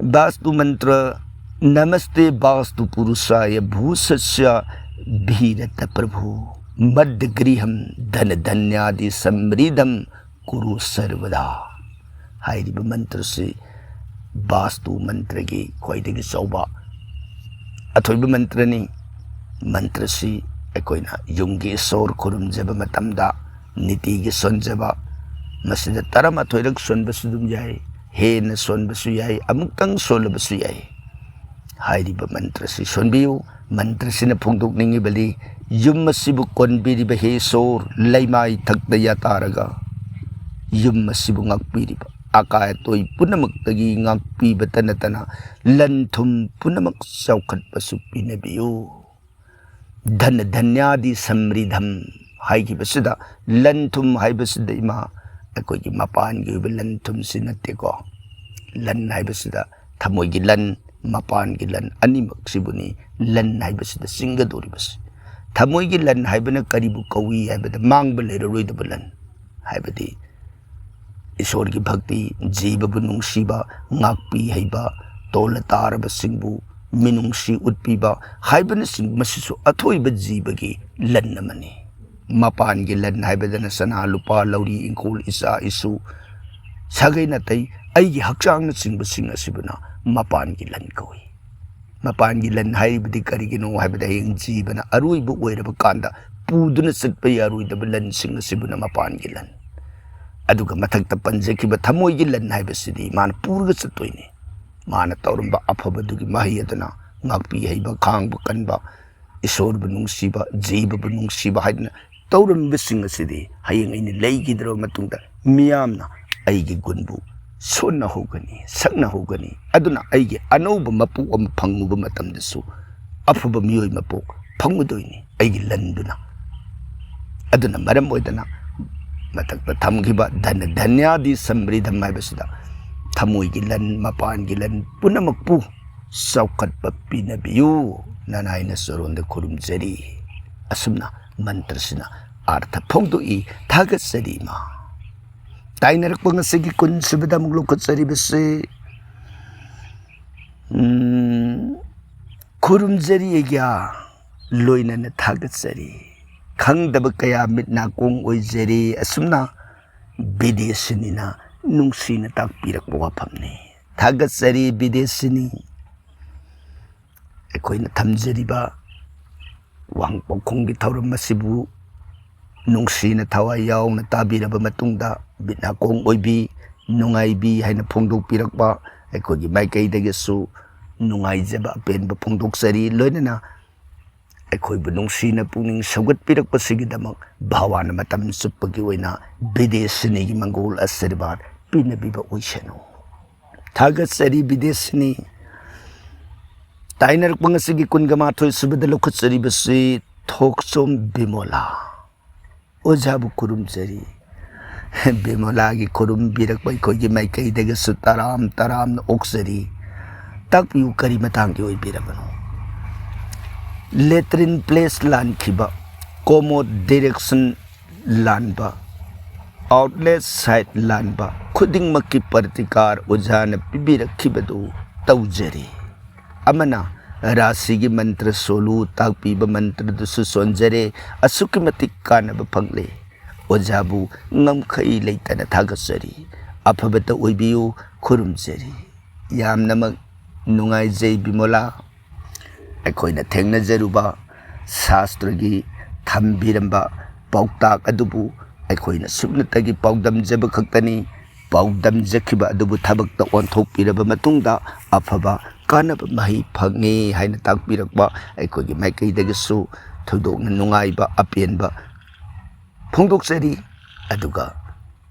ꯕꯥꯁꯇꯨ ꯃꯟꯇ꯭ꯔ नमस्ते वास्तु पुरुषाय भूषस्य भीरत प्रभु। मद्य गृहम धन धन्यादि समृद्धम कुरु सर्वदा꯫ ꯍꯥꯏꯔꯤꯕ ꯃꯟꯇ꯭ꯔꯁꯤ ꯕꯥꯁꯇꯨ ꯃꯟꯇ꯭ꯔꯒꯤ ꯈ꯭ꯋꯥꯏꯗꯒꯤ ꯆꯥꯎꯕ ꯑꯊꯣꯏꯕ ꯃꯟꯇ꯭ꯔꯅꯤ꯫ ꯃꯟꯇ꯭ꯔꯁꯤ ꯑꯩꯈꯣꯏꯅ ꯌꯨꯝꯒꯤ ꯏꯁꯣꯔ ꯈꯨꯔꯨꯝꯖꯕ ꯃꯇꯝꯗ ꯅꯤꯇꯤꯒꯤ ꯁꯣꯟꯖꯕ, ꯃꯁꯤꯗ ꯇꯔꯥꯃꯥꯊꯣꯏꯔꯛ ꯁꯣꯟꯕꯁꯨ ꯑꯗꯨꯝ ꯌꯥꯏ, ꯍꯦꯟꯅ ꯁꯣꯟꯕꯁꯨ ꯌꯥꯏ, ꯑꯃꯨꯛꯇꯪ ꯁꯣꯜꯂꯕꯁꯨ ꯌꯥꯏ꯫ ꯍꯥꯏꯔꯤꯕ ꯃꯟꯇ꯭ꯔꯁꯤ ꯁꯣꯟꯕꯤꯌꯨ꯫ ꯃꯟꯇ꯭ꯔꯁꯤꯅ ꯐꯣꯡꯗꯣꯛꯅꯤꯡꯉꯤꯕꯗꯤ, ꯌꯨꯝ ꯑꯁꯤꯕꯨ ꯀꯣꯟꯕꯤꯔꯤꯕ ꯍꯦ ꯏꯁꯣꯔ, ꯂꯩꯃꯥꯏ ꯊꯛꯇ ꯌꯥꯇꯥꯔꯒ ꯌꯨꯝ ꯑꯁꯤꯕꯨ ꯉꯥꯛꯄꯤꯔꯤꯕ ꯑꯀꯥꯏ ꯑꯇꯣꯏ ꯄꯨꯝꯅꯃꯛꯇꯒꯤ ꯉꯥꯛꯄꯤꯕꯇ ꯅꯠꯇꯅ ꯂꯟ ꯊꯨꯝ ꯄꯨꯝꯅꯃꯛ ꯆꯥꯎꯈꯠꯄꯁꯨ ꯄꯤꯅꯕꯤꯌꯨ꯫ ꯙꯟ ꯙꯟꯌꯥꯗꯤ ꯁꯝꯔꯤꯙꯝ ꯍꯥꯏꯈꯤꯕꯁꯤꯗ, ꯂꯟ ꯊꯨꯝ ꯍꯥꯏꯕꯁꯤꯗ ꯏꯃꯥ ꯑꯩꯈꯣꯏꯒꯤ ꯃꯄꯥꯟꯒꯤ ꯑꯣꯏꯕ ꯂꯟ ꯊꯨꯝꯁꯤ ꯅꯠꯇꯦꯀꯣ꯫ ꯂꯟ ꯍꯥꯏꯕꯁꯤꯗ ꯊꯃꯣꯏꯒꯤ ꯂꯟ, ꯃꯄꯥꯟꯒꯤ ꯂꯟ ꯑꯅꯤꯃꯛꯁꯤꯕꯨꯅꯤ ꯂꯟ ꯍꯥꯏꯕꯁꯤꯗ ꯆꯤꯡꯒꯗꯧꯔꯤꯕꯁꯤ꯫ ꯊꯃꯣꯏꯒꯤ ꯂꯟ ꯍꯥꯏꯕꯅ ꯀꯔꯤꯕꯨ ꯀꯧꯏ ꯍꯥꯏꯕꯗ, ꯃꯥꯡꯕ ꯂꯩꯔꯔꯣꯏꯗꯕ ꯂꯟ ꯍꯥꯏꯕꯗꯤ ꯏꯁꯣꯔꯒꯤ ꯚꯛꯇꯤ, ꯖꯤꯕꯕꯨ ꯅꯨꯡꯁꯤꯕ, ꯉꯥꯛꯄꯤ ꯍꯩꯕ, ꯇꯣꯜꯂ ꯇꯥꯔꯕꯁꯤꯡꯕꯨ ꯃꯤꯅꯨꯡꯁꯤ ꯎꯠꯄꯤꯕ ꯍꯥꯏꯕꯅꯆꯤꯡꯕ, ꯃꯁꯤꯁꯨ ꯑꯊꯣꯏꯕ ꯖꯤꯕꯒꯤ ꯂꯟ ꯑꯃꯅꯤ꯫ ꯃꯄꯥꯟꯒꯤ ꯂꯟ ꯍꯥꯏꯕꯗꯅ ꯁꯅꯥ ꯂꯨꯄꯥ, ꯂꯧꯔꯤ ꯏꯪꯈꯣꯜ, ꯏꯆꯥ ꯏꯁꯨ, ꯁꯥꯒꯩ ꯅꯥꯇꯩ, ꯑꯩꯒꯤ ꯍꯛꯆꯥꯡꯅꯆꯤꯡꯕꯁꯤꯡ ꯑꯁꯤꯕꯨꯅ ꯃꯄꯥꯟꯒꯤ ꯂꯟ ꯀꯧꯏ꯫ ꯃꯄꯥꯟꯒꯤ ꯂꯟ ꯍꯥꯏꯔꯤꯕꯗꯤ ꯀꯔꯤꯒꯤꯅꯣ ꯍꯥꯏꯕꯗ, ꯍꯌꯦꯡ ꯖꯤꯕꯅ ꯑꯔꯣꯏꯕ ꯑꯣꯏꯔꯕ ꯀꯥꯟꯗ ꯄꯨꯗꯨꯅ ꯆꯠꯄ ꯌꯥꯔꯣꯏꯗꯕ ꯂꯟꯁꯤꯡ ꯑꯁꯤꯕꯨꯅ ꯃꯄꯥꯟꯒꯤ ꯂꯟ꯫ ꯑꯗꯨꯒ ꯃꯊꯛꯇ ꯄꯟꯖꯈꯤꯕ ꯊꯃꯣꯏꯒꯤ ꯂꯟ ꯍꯥꯏꯕꯁꯤꯗꯤ ꯃꯥꯅ ꯄꯨꯔꯒ ꯆꯠꯇꯣꯏꯅꯤ꯫ ꯃꯥꯅ ꯇꯧꯔꯝꯕ ꯑꯐꯕꯗꯨꯒꯤ ꯃꯍꯩ ꯑꯗꯨꯅ ꯉꯥꯛꯄꯤ ꯍꯩꯕ, ꯈꯥꯡꯕ ꯀꯟꯕ, ꯏꯁꯣꯔꯕꯨ ꯅꯨꯡꯁꯤꯕ, ꯖꯤꯕꯕꯨ ꯅꯨꯡꯁꯤꯕ ꯍꯥꯏꯗꯅ ꯇꯧꯔꯝꯃꯤꯕꯁꯤꯡ ꯑꯁꯤꯗꯤ ꯍꯌꯦꯡ ꯑꯩꯅ ꯂꯩꯈꯤꯗ꯭ꯔꯕ ꯃꯇꯨꯡꯗ ꯃꯤꯌꯥꯝꯅ ꯑꯩꯒꯤ ꯒꯨꯟꯕꯨ ꯁꯣꯟꯅꯍꯧꯒꯅꯤ, ꯁꯛꯅꯍꯧꯒꯅꯤ꯫ ꯑꯗꯨꯅ ꯑꯩꯒꯤ ꯑꯅꯧꯕ ꯃꯄꯣꯛ ꯑꯃ ꯐꯪꯉꯨꯕ ꯃꯇꯝꯗꯁꯨ ꯑꯐꯕ ꯃꯤꯑꯣꯏ ꯃꯄꯣꯛ ꯐꯪꯉꯨꯗꯣꯏꯅꯤ, ꯑꯩꯒꯤ ꯂꯟꯗꯨꯅ꯫ ꯑꯗꯨꯅ ꯃꯔꯝ ꯑꯣꯏꯗꯅ ꯃꯊꯛꯇ ꯊꯝꯈꯤꯕ ꯙꯟ ꯙꯟꯌꯥꯗꯤ ꯁꯝꯔꯤꯙꯝ ꯍꯥꯏꯕꯁꯤꯗ ꯊꯃꯣꯏꯒꯤ ꯂꯟ, ꯃꯄꯥꯟꯒꯤ ꯂꯟ ꯄꯨꯝꯅꯃꯛꯄꯨ ꯆꯥꯎꯈꯠꯄ ꯄꯤꯅꯕꯤꯌꯨ ꯅꯅꯥꯏꯅ ꯆꯔꯣꯟꯗ ꯈꯨꯔꯨꯝꯖꯔꯤ꯫ ꯑꯁꯨꯝꯅ ꯃꯟꯇ꯭ꯔꯁꯤꯅ ꯑꯥꯔꯊ ꯐꯣꯡꯗꯣꯛꯏ꯫ ꯊꯥꯒꯠꯆꯔꯤ ꯏꯃꯥ꯫ ꯇꯥꯏꯅꯔꯛꯄ ꯉꯁꯤꯒꯤ ꯀꯨꯟ ꯁꯨꯕꯗ ꯑꯃꯨꯛ ꯂꯧꯈꯠꯆꯔꯤꯕꯁꯤ, ꯎꯝ, ꯈꯨꯔꯨꯝꯖꯔꯤ ꯑꯩꯒ꯭ꯌꯥ, ꯂꯣꯏꯅꯅ ꯊꯥꯒꯠꯆꯔꯤ꯫ ꯈꯪꯗꯕ ꯀꯌꯥ ꯃꯤꯠ ꯅꯥꯀꯣꯡ ꯑꯣꯏꯖꯔꯤ꯫ ꯑꯁꯨꯝꯅ ꯕꯤꯗ꯭ꯌꯥꯁꯤꯅꯤꯅ ꯅꯨꯡꯁꯤꯅ ꯇꯥꯛꯄꯤꯔꯛꯄ ꯋꯥꯐꯝꯅꯤ꯫ ꯊꯥꯒꯠꯆꯔꯤ ꯕꯤꯗ꯭ꯌꯥꯁꯤꯅꯤ꯫ ꯑꯩꯈꯣꯏꯅ ꯊꯝꯖꯔꯤꯕ ꯋꯥꯍꯪ ꯄꯥꯎꯈꯨꯝꯒꯤ ꯊꯧꯔꯝ ꯑꯁꯤꯕꯨ ꯅꯨꯡꯁꯤꯅ ꯊꯋꯥꯏ ꯌꯥꯎꯅ ꯇꯥꯕꯤꯔꯕ ꯃꯇꯨꯡꯗ ꯃꯤꯠ ꯅꯥꯀꯣꯡ ꯑꯣꯏꯕꯤ, ꯅꯨꯡꯉꯥꯏꯕꯤ ꯍꯥꯏꯅ ꯐꯣꯡꯗꯣꯛꯄꯤꯔꯛꯄ ꯑꯩꯈꯣꯏꯒꯤ ꯃꯥꯏꯀꯩꯗꯒꯤꯁꯨ ꯅꯨꯡꯉꯥꯏꯖꯕ ꯑꯄꯦꯟꯕ ꯐꯣꯡꯗꯣꯛꯆꯔꯤ꯫ ꯂꯣꯏꯅꯅ ꯑꯩꯈꯣꯏꯕꯨ ꯅꯨꯡꯁꯤꯅ ꯄꯨꯛꯅꯤꯡ ꯁꯧꯒꯠꯄꯤꯔꯛꯄꯁꯤꯒꯤꯗꯃꯛ ꯚꯒꯋꯥꯟꯅ ꯃꯇꯝ ꯆꯨꯞꯄꯒꯤ ꯑꯣꯏꯅ ꯕꯤꯗ꯭ꯌꯥꯁꯤꯅꯤꯒꯤ ꯃꯪꯒꯣꯜ ꯑꯥꯁꯤꯔꯕꯥꯗ ꯄꯤꯅꯕꯤꯕ ꯑꯣꯏꯁꯅꯨ꯫ ꯊꯥꯒꯠꯆꯔꯤ ꯕꯤꯗ꯭ꯌꯥꯁꯤꯅꯤ꯫ ꯇꯥꯏꯅꯔꯛꯄ ꯉꯁꯤꯒꯤ ꯀꯨꯟꯒ ꯃꯥꯊꯣꯏ ꯁꯨꯕꯗ ꯂꯧꯈꯠꯆꯔꯤꯕꯁꯤ ꯊꯣꯛꯆꯣꯝ ꯕꯤꯃꯣꯂꯥ꯫ ꯑꯣꯖꯥꯕꯨ ꯈꯨꯔꯨꯝꯖꯔꯤ꯫ ꯕꯤꯃꯣꯂꯥꯒꯤ ꯈꯨꯔꯨꯝꯕꯤꯔꯛꯄ ꯑꯩꯈꯣꯏꯒꯤ ꯃꯥꯏꯀꯩꯗꯒꯤꯁꯨ ꯇꯔꯥꯝ ꯇꯔꯥꯝꯅ ꯑꯣꯛꯆꯔꯤ꯫ ꯇꯥꯛꯄꯤꯌꯨ, ꯀꯔꯤ ꯃꯇꯥꯡꯒꯤ ꯑꯣꯏꯕꯤꯔꯕꯅꯣ? ꯂꯦꯇ꯭ꯔꯤꯟ ꯄ꯭ꯂꯦꯁ ꯂꯥꯟꯈꯤꯕ, ꯀꯣꯃꯣꯗ ꯗꯥꯏꯔꯦꯛꯁꯟ ꯂꯥꯟꯕ, ꯑꯥꯎꯠꯂꯦꯠ ꯁꯥꯏꯠ ꯂꯥꯟꯕ ꯈꯨꯗꯤꯡꯃꯛꯀꯤ ꯄ꯭ꯔꯇꯤꯀꯥꯔ ꯑꯣꯖꯥꯅ ꯄꯤꯕꯤꯔꯛꯈꯤꯕꯗꯨ ꯇꯧꯖꯔꯤ꯫ ꯑꯃꯅ ꯔꯥꯁꯤꯒꯤ ꯃꯟꯇ꯭ꯔ ꯁꯣꯜꯂꯨ ꯇꯥꯛꯄꯤꯕ ꯃꯟꯇ꯭ꯔꯗꯨꯁꯨ ꯁꯣꯟꯖꯔꯦ꯫ ꯑꯁꯨꯛꯀꯤ ꯃꯇꯤꯛ ꯀꯥꯟꯅꯕ ꯐꯪꯂꯦ꯫ ꯑꯣꯖꯥꯕꯨ ꯉꯝꯈꯩ ꯂꯩꯇꯅ ꯊꯥꯒꯠꯆꯔꯤ꯫ ꯑꯐꯕꯇ ꯑꯣꯏꯕꯤꯌꯨ, ꯈꯨꯔꯨꯝꯖꯔꯤ꯫ ꯌꯥꯝꯅꯃꯛ ꯅꯨꯡꯉꯥꯏꯖꯩ ꯕꯤꯃꯣꯂꯥ꯫ ꯑꯩꯈꯣꯏꯅ ꯊꯦꯡꯅꯖꯔꯨꯕ ꯁꯥꯁꯇ꯭ꯔꯒꯤ ꯊꯝꯕꯤꯔꯝꯕ ꯄꯥꯎꯇꯥꯛ ꯑꯗꯨꯕꯨ ꯑꯩꯈꯣꯏꯅ ꯁꯨꯞꯅꯇꯒꯤ ꯄꯥꯎꯗꯝꯖꯕ ꯈꯛꯇꯅꯤ꯫ ꯄꯥꯎꯗꯝꯖꯈꯤꯕ ꯑꯗꯨꯕꯨ ꯊꯕꯛꯇ ꯑꯣꯟꯊꯣꯛꯄꯤꯔꯕ ꯃꯇꯨꯡꯗ ꯑꯐꯕ ꯀꯥꯟꯅꯕ ꯃꯍꯩ ꯐꯪꯉꯤ ꯍꯥꯏꯅ ꯇꯥꯛꯄꯤꯔꯛꯄ ꯑꯩꯈꯣꯏꯒꯤ ꯃꯥꯏꯀꯩꯗꯒꯤꯁꯨ ꯊꯣꯏꯗꯣꯛꯅ ꯅꯨꯡꯉꯥꯏꯕ ꯑꯄꯦꯟꯕ ꯐꯣꯡꯗꯣꯛꯆꯔꯤ꯫ ꯑꯗꯨꯒ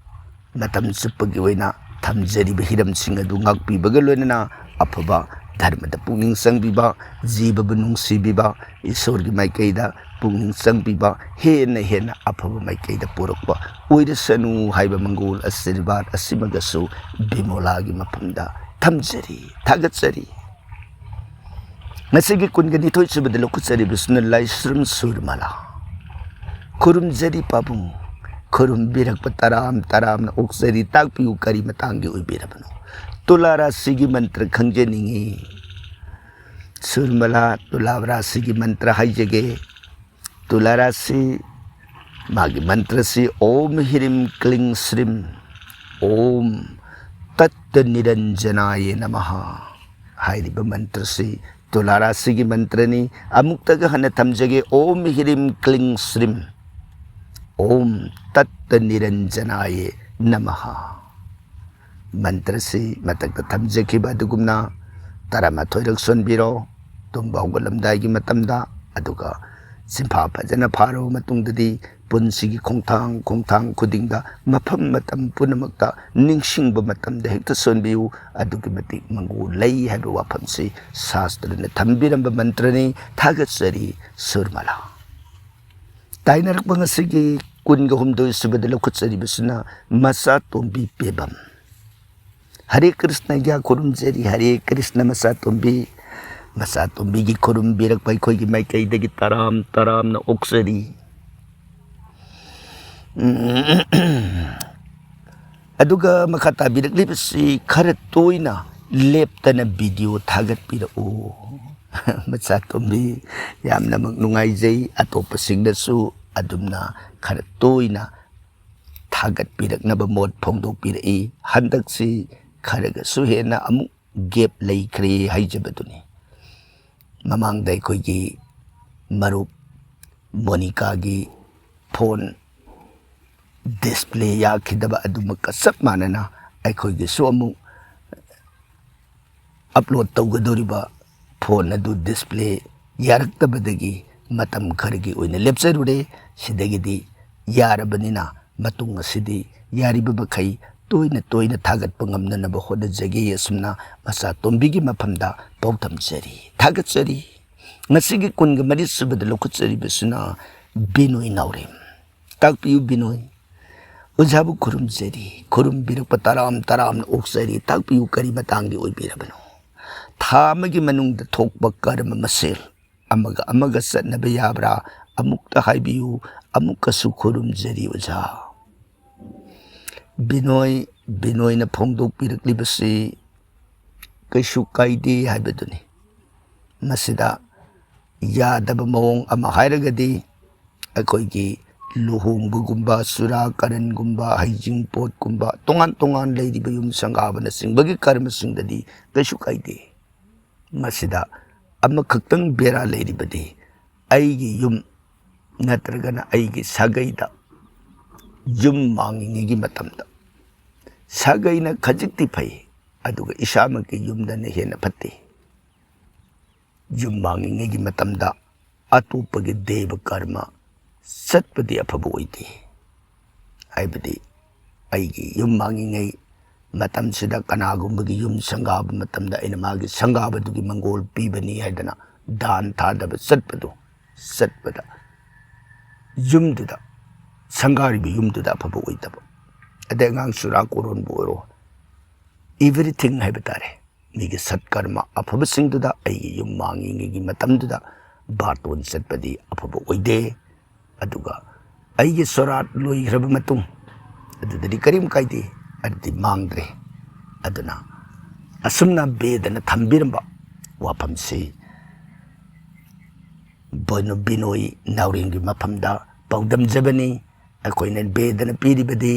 ꯃꯇꯝ ꯆꯨꯞꯄꯒꯤ ꯑꯣꯏꯅ ꯊꯝꯖꯔꯤꯕ ꯍꯤꯔꯝꯁꯤꯡ ꯑꯗꯨ ꯉꯥꯛꯄꯤꯕꯒ ꯂꯣꯏꯅꯅ ꯑꯐꯕ ꯙꯔꯃꯗ ꯄꯨꯛꯅꯤꯡ ꯆꯪꯕꯤꯕ, ꯖꯤꯕꯕꯨ ꯅꯨꯡꯁꯤꯕꯤꯕ, ꯏꯁꯣꯔꯒꯤ ꯃꯥꯏꯀꯩꯗ ꯄꯨꯛꯅꯤꯡ ꯆꯪꯕꯤꯕ, ꯍꯦꯟꯅ ꯍꯦꯟꯅ ꯑꯐꯕ ꯃꯥꯏꯀꯩꯗ ꯄꯨꯔꯛꯄ ꯑꯣꯏꯔꯁꯅꯨ ꯍꯥꯏꯕ ꯃꯪꯒꯣꯜ ꯑꯁꯤꯔꯕꯥꯗ ꯑꯁꯤꯃꯒꯁꯨ ꯕꯤꯃꯣꯂꯥꯒꯤ ꯃꯐꯝꯗ ꯊꯝꯖꯔꯤ, ꯊꯥꯒꯠꯆꯔꯤ꯫ ꯉꯁꯤꯒꯤ ꯀꯨꯟꯒ ꯅꯤꯊꯣꯏ ꯁꯨꯕꯗ ꯂꯧꯈꯠꯆꯔꯤꯕꯁꯤꯅ ꯂꯥꯏꯁ꯭ꯔꯝ ꯁꯨꯔꯃꯂꯥ꯫ ꯈꯨꯔꯨꯝꯖꯔꯤ ꯄꯥꯕꯨꯡ, ꯈꯨꯔꯨꯝꯕꯤꯔꯛꯄ ꯇꯔꯥꯝ ꯇꯔꯥꯝꯅ ꯑꯣꯛꯆꯔꯤ꯫ ꯇꯥꯛꯄꯤꯌꯨ, ꯀꯔꯤ ꯃꯇꯥꯡꯒꯤ ꯑꯣꯏꯕꯤꯔꯕꯅꯣ? ꯇꯨꯂꯥ ꯔꯥꯁꯤꯒꯤ ꯃꯟꯇ꯭ꯔ ꯈꯪꯖꯅꯤꯡꯉꯤ꯫ ꯁꯨꯔꯃꯂꯥ ꯇꯨꯂꯥ ꯔꯥꯁꯤꯒꯤ ꯃꯟꯇ꯭ꯔ ꯍꯥꯏꯖꯒꯦ꯫ ꯇꯨꯂꯥ ꯔꯥꯁꯤ, ꯃꯥꯒꯤ ꯃꯟꯇ꯭ꯔꯁꯤ ॐ ह्रीं क्लीं श्रीं ॐ तत्निरञ्जनाय नमः ꯍꯥꯏꯔꯤꯕ ꯃꯟꯇ꯭ꯔꯁꯤ ꯇꯨꯂꯥ ꯔꯥꯁꯤꯒꯤ ꯃꯟꯇ꯭ꯔꯅꯤ꯫ ꯑꯃꯨꯛꯇꯒ ꯍꯟꯅ ꯊꯝꯖꯒꯦ, ॐ ह्रीं क्लीं श्रीं ॐ तत्निरञ्जनाय नमः꯫ ꯃꯟꯇ꯭ꯔꯁꯤ ꯃꯊꯛꯇ ꯊꯝꯖꯈꯤꯕ ꯑꯗꯨꯒꯨꯝꯅ ꯇꯔꯥꯃꯥꯊꯣꯏꯔꯛ ꯁꯣꯟꯕꯤꯔꯣ ꯇꯨꯝꯕ ꯍꯧꯒꯠꯂꯝꯗꯥꯏꯒꯤ ꯃꯇꯝꯗ꯫ ꯑꯗꯨꯒ ꯁꯤꯟꯐꯥ ꯐꯖꯅ ꯐꯥꯔꯕ ꯃꯇꯨꯡꯗꯗꯤ ꯄꯨꯟꯁꯤꯒꯤ ꯈꯣꯡꯊꯥꯡ ꯈꯣꯡꯊꯥꯡ ꯈꯨꯗꯤꯡꯗ, ꯃꯐꯝ ꯃꯇꯝ ꯄꯨꯝꯅꯃꯛꯇ, ꯅꯤꯡꯁꯤꯡꯕ ꯃꯇꯝꯗ ꯍꯦꯛꯇ ꯁꯣꯟꯕꯤꯌꯨ꯫ ꯑꯗꯨꯛꯀꯤ ꯃꯇꯤꯛ ꯃꯪꯒꯣꯜ ꯂꯩ ꯍꯥꯏꯕ ꯋꯥꯐꯝꯁꯤ ꯁꯥꯁꯇ꯭ꯔꯅ ꯊꯝꯕꯤꯔꯝꯕ ꯃꯟꯇ꯭ꯔꯅꯤ꯫ ꯊꯥꯒꯠꯆꯔꯤ ꯁꯨꯔꯃꯂꯥ꯫ ꯇꯥꯏꯅꯔꯛꯄ ꯉꯁꯤꯒꯤ ꯀꯨꯟꯒ ꯍꯨꯝꯗꯣꯏ ꯁꯨꯕꯗ ꯂꯧꯈꯠꯆꯔꯤꯕꯁꯤꯅ ꯃꯆꯥꯇꯣꯝꯕꯤ ꯄꯦꯕꯝ꯫ ꯍꯔꯦ ꯀ꯭ꯔꯤꯁꯅ ꯏꯌꯥ ꯈꯨꯔꯨꯝꯖꯔꯤ, ꯍꯔꯦ ꯀ꯭ꯔꯤꯁꯅ꯫ ꯃꯆꯥꯇꯣꯝꯕꯤ, ꯃꯆꯥꯇꯣꯝꯕꯤꯒꯤ ꯈꯨꯔꯨꯝꯕꯤꯔꯛꯄ ꯑꯩꯈꯣꯏꯒꯤ ꯃꯥꯏꯀꯩꯗꯒꯤ ꯇꯔꯥꯝ ꯇꯔꯥꯝꯅ ꯑꯣꯛꯆꯔꯤ꯫ ꯑꯗꯨꯒ ꯃꯈꯥ ꯇꯥꯕꯤꯔꯛꯂꯤꯕꯁꯤ ꯈꯔ ꯇꯣꯏꯅ ꯂꯦꯞꯇꯅ ꯚꯤꯗꯤꯑꯣ ꯊꯥꯒꯠꯄꯤꯔꯛꯎ꯫ ꯃꯆꯥꯇꯣꯝꯕꯤ, ꯌꯥꯝꯅꯃꯛ ꯅꯨꯡꯉꯥꯏꯖꯩ꯫ ꯑꯇꯣꯞꯄꯁꯤꯡꯅꯁꯨ ꯑꯗꯨꯝꯅ ꯈꯔ ꯇꯣꯏꯅ ꯊꯥꯒꯠꯄꯤꯔꯛꯅꯕ ꯃꯣꯠ ꯐꯣꯡꯗꯣꯛꯄꯤꯔꯛꯏ꯫ ꯍꯟꯗꯛꯁꯤ ꯈꯔꯒꯁꯨ ꯍꯦꯟꯅ ꯑꯃꯨꯛ ꯒꯦꯞ ꯂꯩꯈ꯭ꯔꯦ ꯍꯥꯏꯖꯕꯗꯨꯅꯤ꯫ ꯃꯃꯥꯡꯗ ꯑꯩꯈꯣꯏꯒꯤ ꯃꯔꯨꯞ ꯃꯣꯅꯤꯀꯥꯒꯤ ꯐꯣꯟ ꯗꯤꯁꯄ꯭ꯂꯦ ꯌꯥꯈꯤꯗꯕ ꯑꯗꯨꯃꯛꯀ ꯆꯞ ꯃꯥꯟꯅꯅ ꯑꯩꯈꯣꯏꯒꯤꯁꯨ ꯑꯃꯨꯛ ꯑꯞꯂꯣꯗ ꯇꯧꯒꯗꯧꯔꯤꯕ ꯐꯣꯟ ꯑꯗꯨ ꯗꯤꯁꯄ꯭ꯂꯦ ꯌꯥꯔꯛꯇꯕꯗꯒꯤ ꯃꯇꯝ ꯈꯔꯒꯤ ꯑꯣꯏꯅ ꯂꯦꯞꯆꯔꯨꯔꯦ꯫ ꯁꯤꯗꯒꯤꯗꯤ ꯌꯥꯔꯕꯅꯤꯅ ꯃꯇꯨꯡ ꯑꯁꯤꯗꯤ ꯌꯥꯔꯤꯕ ꯃꯈꯩ ꯇꯣꯏꯅ ꯇꯣꯏꯅ ꯊꯥꯒꯠꯄ ꯉꯝꯅꯅꯕ ꯍꯣꯠꯅꯖꯒꯦ꯫ ꯑꯁꯨꯝꯅ ꯃꯆꯥꯇꯣꯝꯕꯤꯒꯤ ꯃꯐꯝꯗ ꯄꯥꯎ ꯊꯝꯖꯔꯤ, ꯊꯥꯒꯠꯆꯔꯤ꯫ ꯉꯁꯤꯒꯤ ꯀꯨꯟꯒ ꯃꯔꯤ ꯁꯨꯕꯗ ꯂꯧꯈꯠꯆꯔꯤꯕꯁꯤꯅ ꯕꯤꯅꯣꯏ ꯅꯥꯎꯔꯦꯝ꯫ ꯇꯥꯛꯄꯤꯌꯨ ꯕꯤꯅꯣꯏ꯫ ꯑꯣꯖꯥꯕꯨ ꯈꯨꯔꯨꯝꯖꯔꯤ, ꯈꯨꯔꯨꯝꯕꯤꯔꯛꯄ ꯇꯔꯥꯝ ꯇꯔꯥꯝꯅ ꯑꯣꯛꯆꯔꯤ꯫ ꯇꯥꯛꯄꯤꯌꯨ, ꯀꯔꯤ ꯃꯇꯥꯡꯒꯤ ꯑꯣꯏꯕꯤꯔꯕꯅꯣ? ꯊꯥ ꯑꯃꯒꯤ ꯃꯅꯨꯡꯗ ꯊꯣꯛꯄ ꯀꯔꯝꯕ ꯃꯁꯦꯜ ꯑꯃꯒ ꯑꯃꯒ ꯆꯠꯅꯕ ꯌꯥꯕ꯭ꯔꯥ? ꯑꯃꯨꯛꯇ ꯍꯥꯏꯕꯤꯌꯨ, ꯑꯃꯨꯛꯀꯁꯨ ꯈꯨꯔꯨꯝꯖꯔꯤ ꯑꯣꯖꯥ꯫ ꯕꯤꯅꯣꯏ, ꯕꯤꯅꯣꯏꯅ ꯐꯣꯡꯗꯣꯛꯄꯤꯔꯛꯂꯤꯕꯁꯤ ꯀꯩꯁꯨ ꯀꯥꯏꯗꯦ ꯍꯥꯏꯕꯗꯨꯅꯤ꯫ ꯃꯁꯤꯗ ꯌꯥꯗꯕ ꯃꯑꯣꯡ ꯑꯃ ꯍꯥꯏꯔꯒꯗꯤ, ꯑꯩꯈꯣꯏꯒꯤ ꯂꯨꯍꯣꯡꯕꯒꯨꯝꯕ, ꯆꯨꯔꯥ ꯀꯔꯟꯒꯨꯝꯕ, ꯍꯩꯖꯤꯡꯄꯣꯠꯀꯨꯝꯕ, ꯇꯣꯉꯥꯟ ꯇꯣꯉꯥꯟ ꯂꯩꯔꯤꯕ ꯌꯨꯝ ꯁꯪꯒꯥꯕꯅꯆꯤꯡꯕꯒꯤ ꯀꯔꯃꯁꯤꯡꯗꯗꯤ ꯀꯩꯁꯨ ꯀꯥꯏꯗꯦ꯫ ꯃꯁꯤꯗ ꯑꯃꯈꯛꯇꯪ ꯕꯦꯔꯥ ꯂꯩꯔꯤꯕꯗꯤ, ꯑꯩꯒꯤ ꯌꯨꯝ ꯅꯠꯇ꯭ꯔꯒꯅ ꯑꯩꯒꯤ ꯁꯥꯒꯩꯗ ꯌꯨꯝ ꯃꯥꯡꯉꯤꯉꯩꯒꯤ ꯃꯇꯝꯗ, ꯁꯥꯒꯩꯅ ꯈꯖꯤꯛꯇꯤ ꯐꯩ, ꯑꯗꯨꯒ ꯏꯁꯥꯃꯛꯀꯤ ꯌꯨꯝꯗꯅ ꯍꯦꯟꯅ ꯐꯠꯇꯦ꯫ ꯌꯨꯝ ꯃꯥꯡꯉꯤꯉꯩꯒꯤ ꯃꯇꯝꯗ ꯑꯇꯣꯞꯄꯒꯤ ꯗꯦꯕ ꯀꯔꯃ ꯆꯠꯄꯗꯤ ꯑꯐꯕ ꯑꯣꯏꯗꯦ꯫ ꯍꯥꯏꯕꯗꯤ, ꯑꯩꯒꯤ ꯌꯨꯝ ꯃꯥꯡꯉꯤꯉꯩ ꯃꯇꯝꯁꯤꯗ ꯀꯅꯥꯒꯨꯝꯕꯒꯤ ꯌꯨꯝ ꯁꯪꯒꯥꯕ ꯃꯇꯝꯗ ꯑꯩꯅ ꯃꯥꯒꯤ ꯁꯪꯒꯥꯕꯗꯨꯒꯤ ꯃꯪꯒꯣꯜ ꯄꯤꯕꯅꯤ ꯍꯥꯏꯗꯅ ꯗꯥꯟ ꯊꯥꯗꯕ ꯆꯠꯄꯗꯨ, ꯆꯠꯄꯗ ꯌꯨꯝꯗꯨꯗ, ꯁꯪꯒꯥꯔꯤꯕ ꯌꯨꯝꯗꯨꯗ ꯑꯐꯕ ꯑꯣꯏꯗꯕ꯫ ꯑꯗꯩ ꯑꯉꯥꯡ ꯆꯨꯔꯥ ꯀꯣꯔꯣꯟꯕꯨ ꯑꯣꯏꯔꯣ, everything ꯍꯥꯏꯕ ꯇꯥꯔꯦ, ꯃꯤꯒꯤ ꯁꯠꯀꯔꯃ ꯑꯐꯕꯁꯤꯡꯗꯨꯗ ꯑꯩꯒꯤ ꯌꯨꯝ ꯃꯥꯡꯉꯤꯉꯩꯒꯤ ꯃꯇꯝꯗꯨꯗ ꯕꯥꯔꯇꯣꯟ ꯆꯠꯄꯗꯤ ꯑꯐꯕ ꯑꯣꯏꯗꯦ꯫ ꯑꯗꯨꯒ ꯑꯩꯒꯤ ꯁꯣꯔꯥꯠ ꯂꯣꯏꯈ꯭ꯔꯕ ꯃꯇꯨꯡ ꯑꯗꯨꯗꯗꯤ ꯀꯔꯤꯝ ꯀꯥꯏꯗꯦ, ꯑꯗꯨꯗꯤ ꯃꯥꯡꯗ꯭ꯔꯦ꯫ ꯑꯗꯨꯅ ꯑꯁꯨꯝꯅ ꯕꯦꯗꯅ ꯊꯝꯕꯤꯔꯝꯕ ꯋꯥꯐꯝꯁꯤ ꯕꯣꯏꯅꯣ-, ꯕꯤꯅꯣꯏ ꯅꯥꯎꯔꯦꯝꯒꯤ ꯃꯐꯝꯗ ꯄꯥꯎꯗꯝꯖꯕꯅꯤ꯫ ꯑꯩꯈꯣꯏꯅ ꯕꯦꯗꯅ ꯄꯤꯔꯤꯕꯗꯤ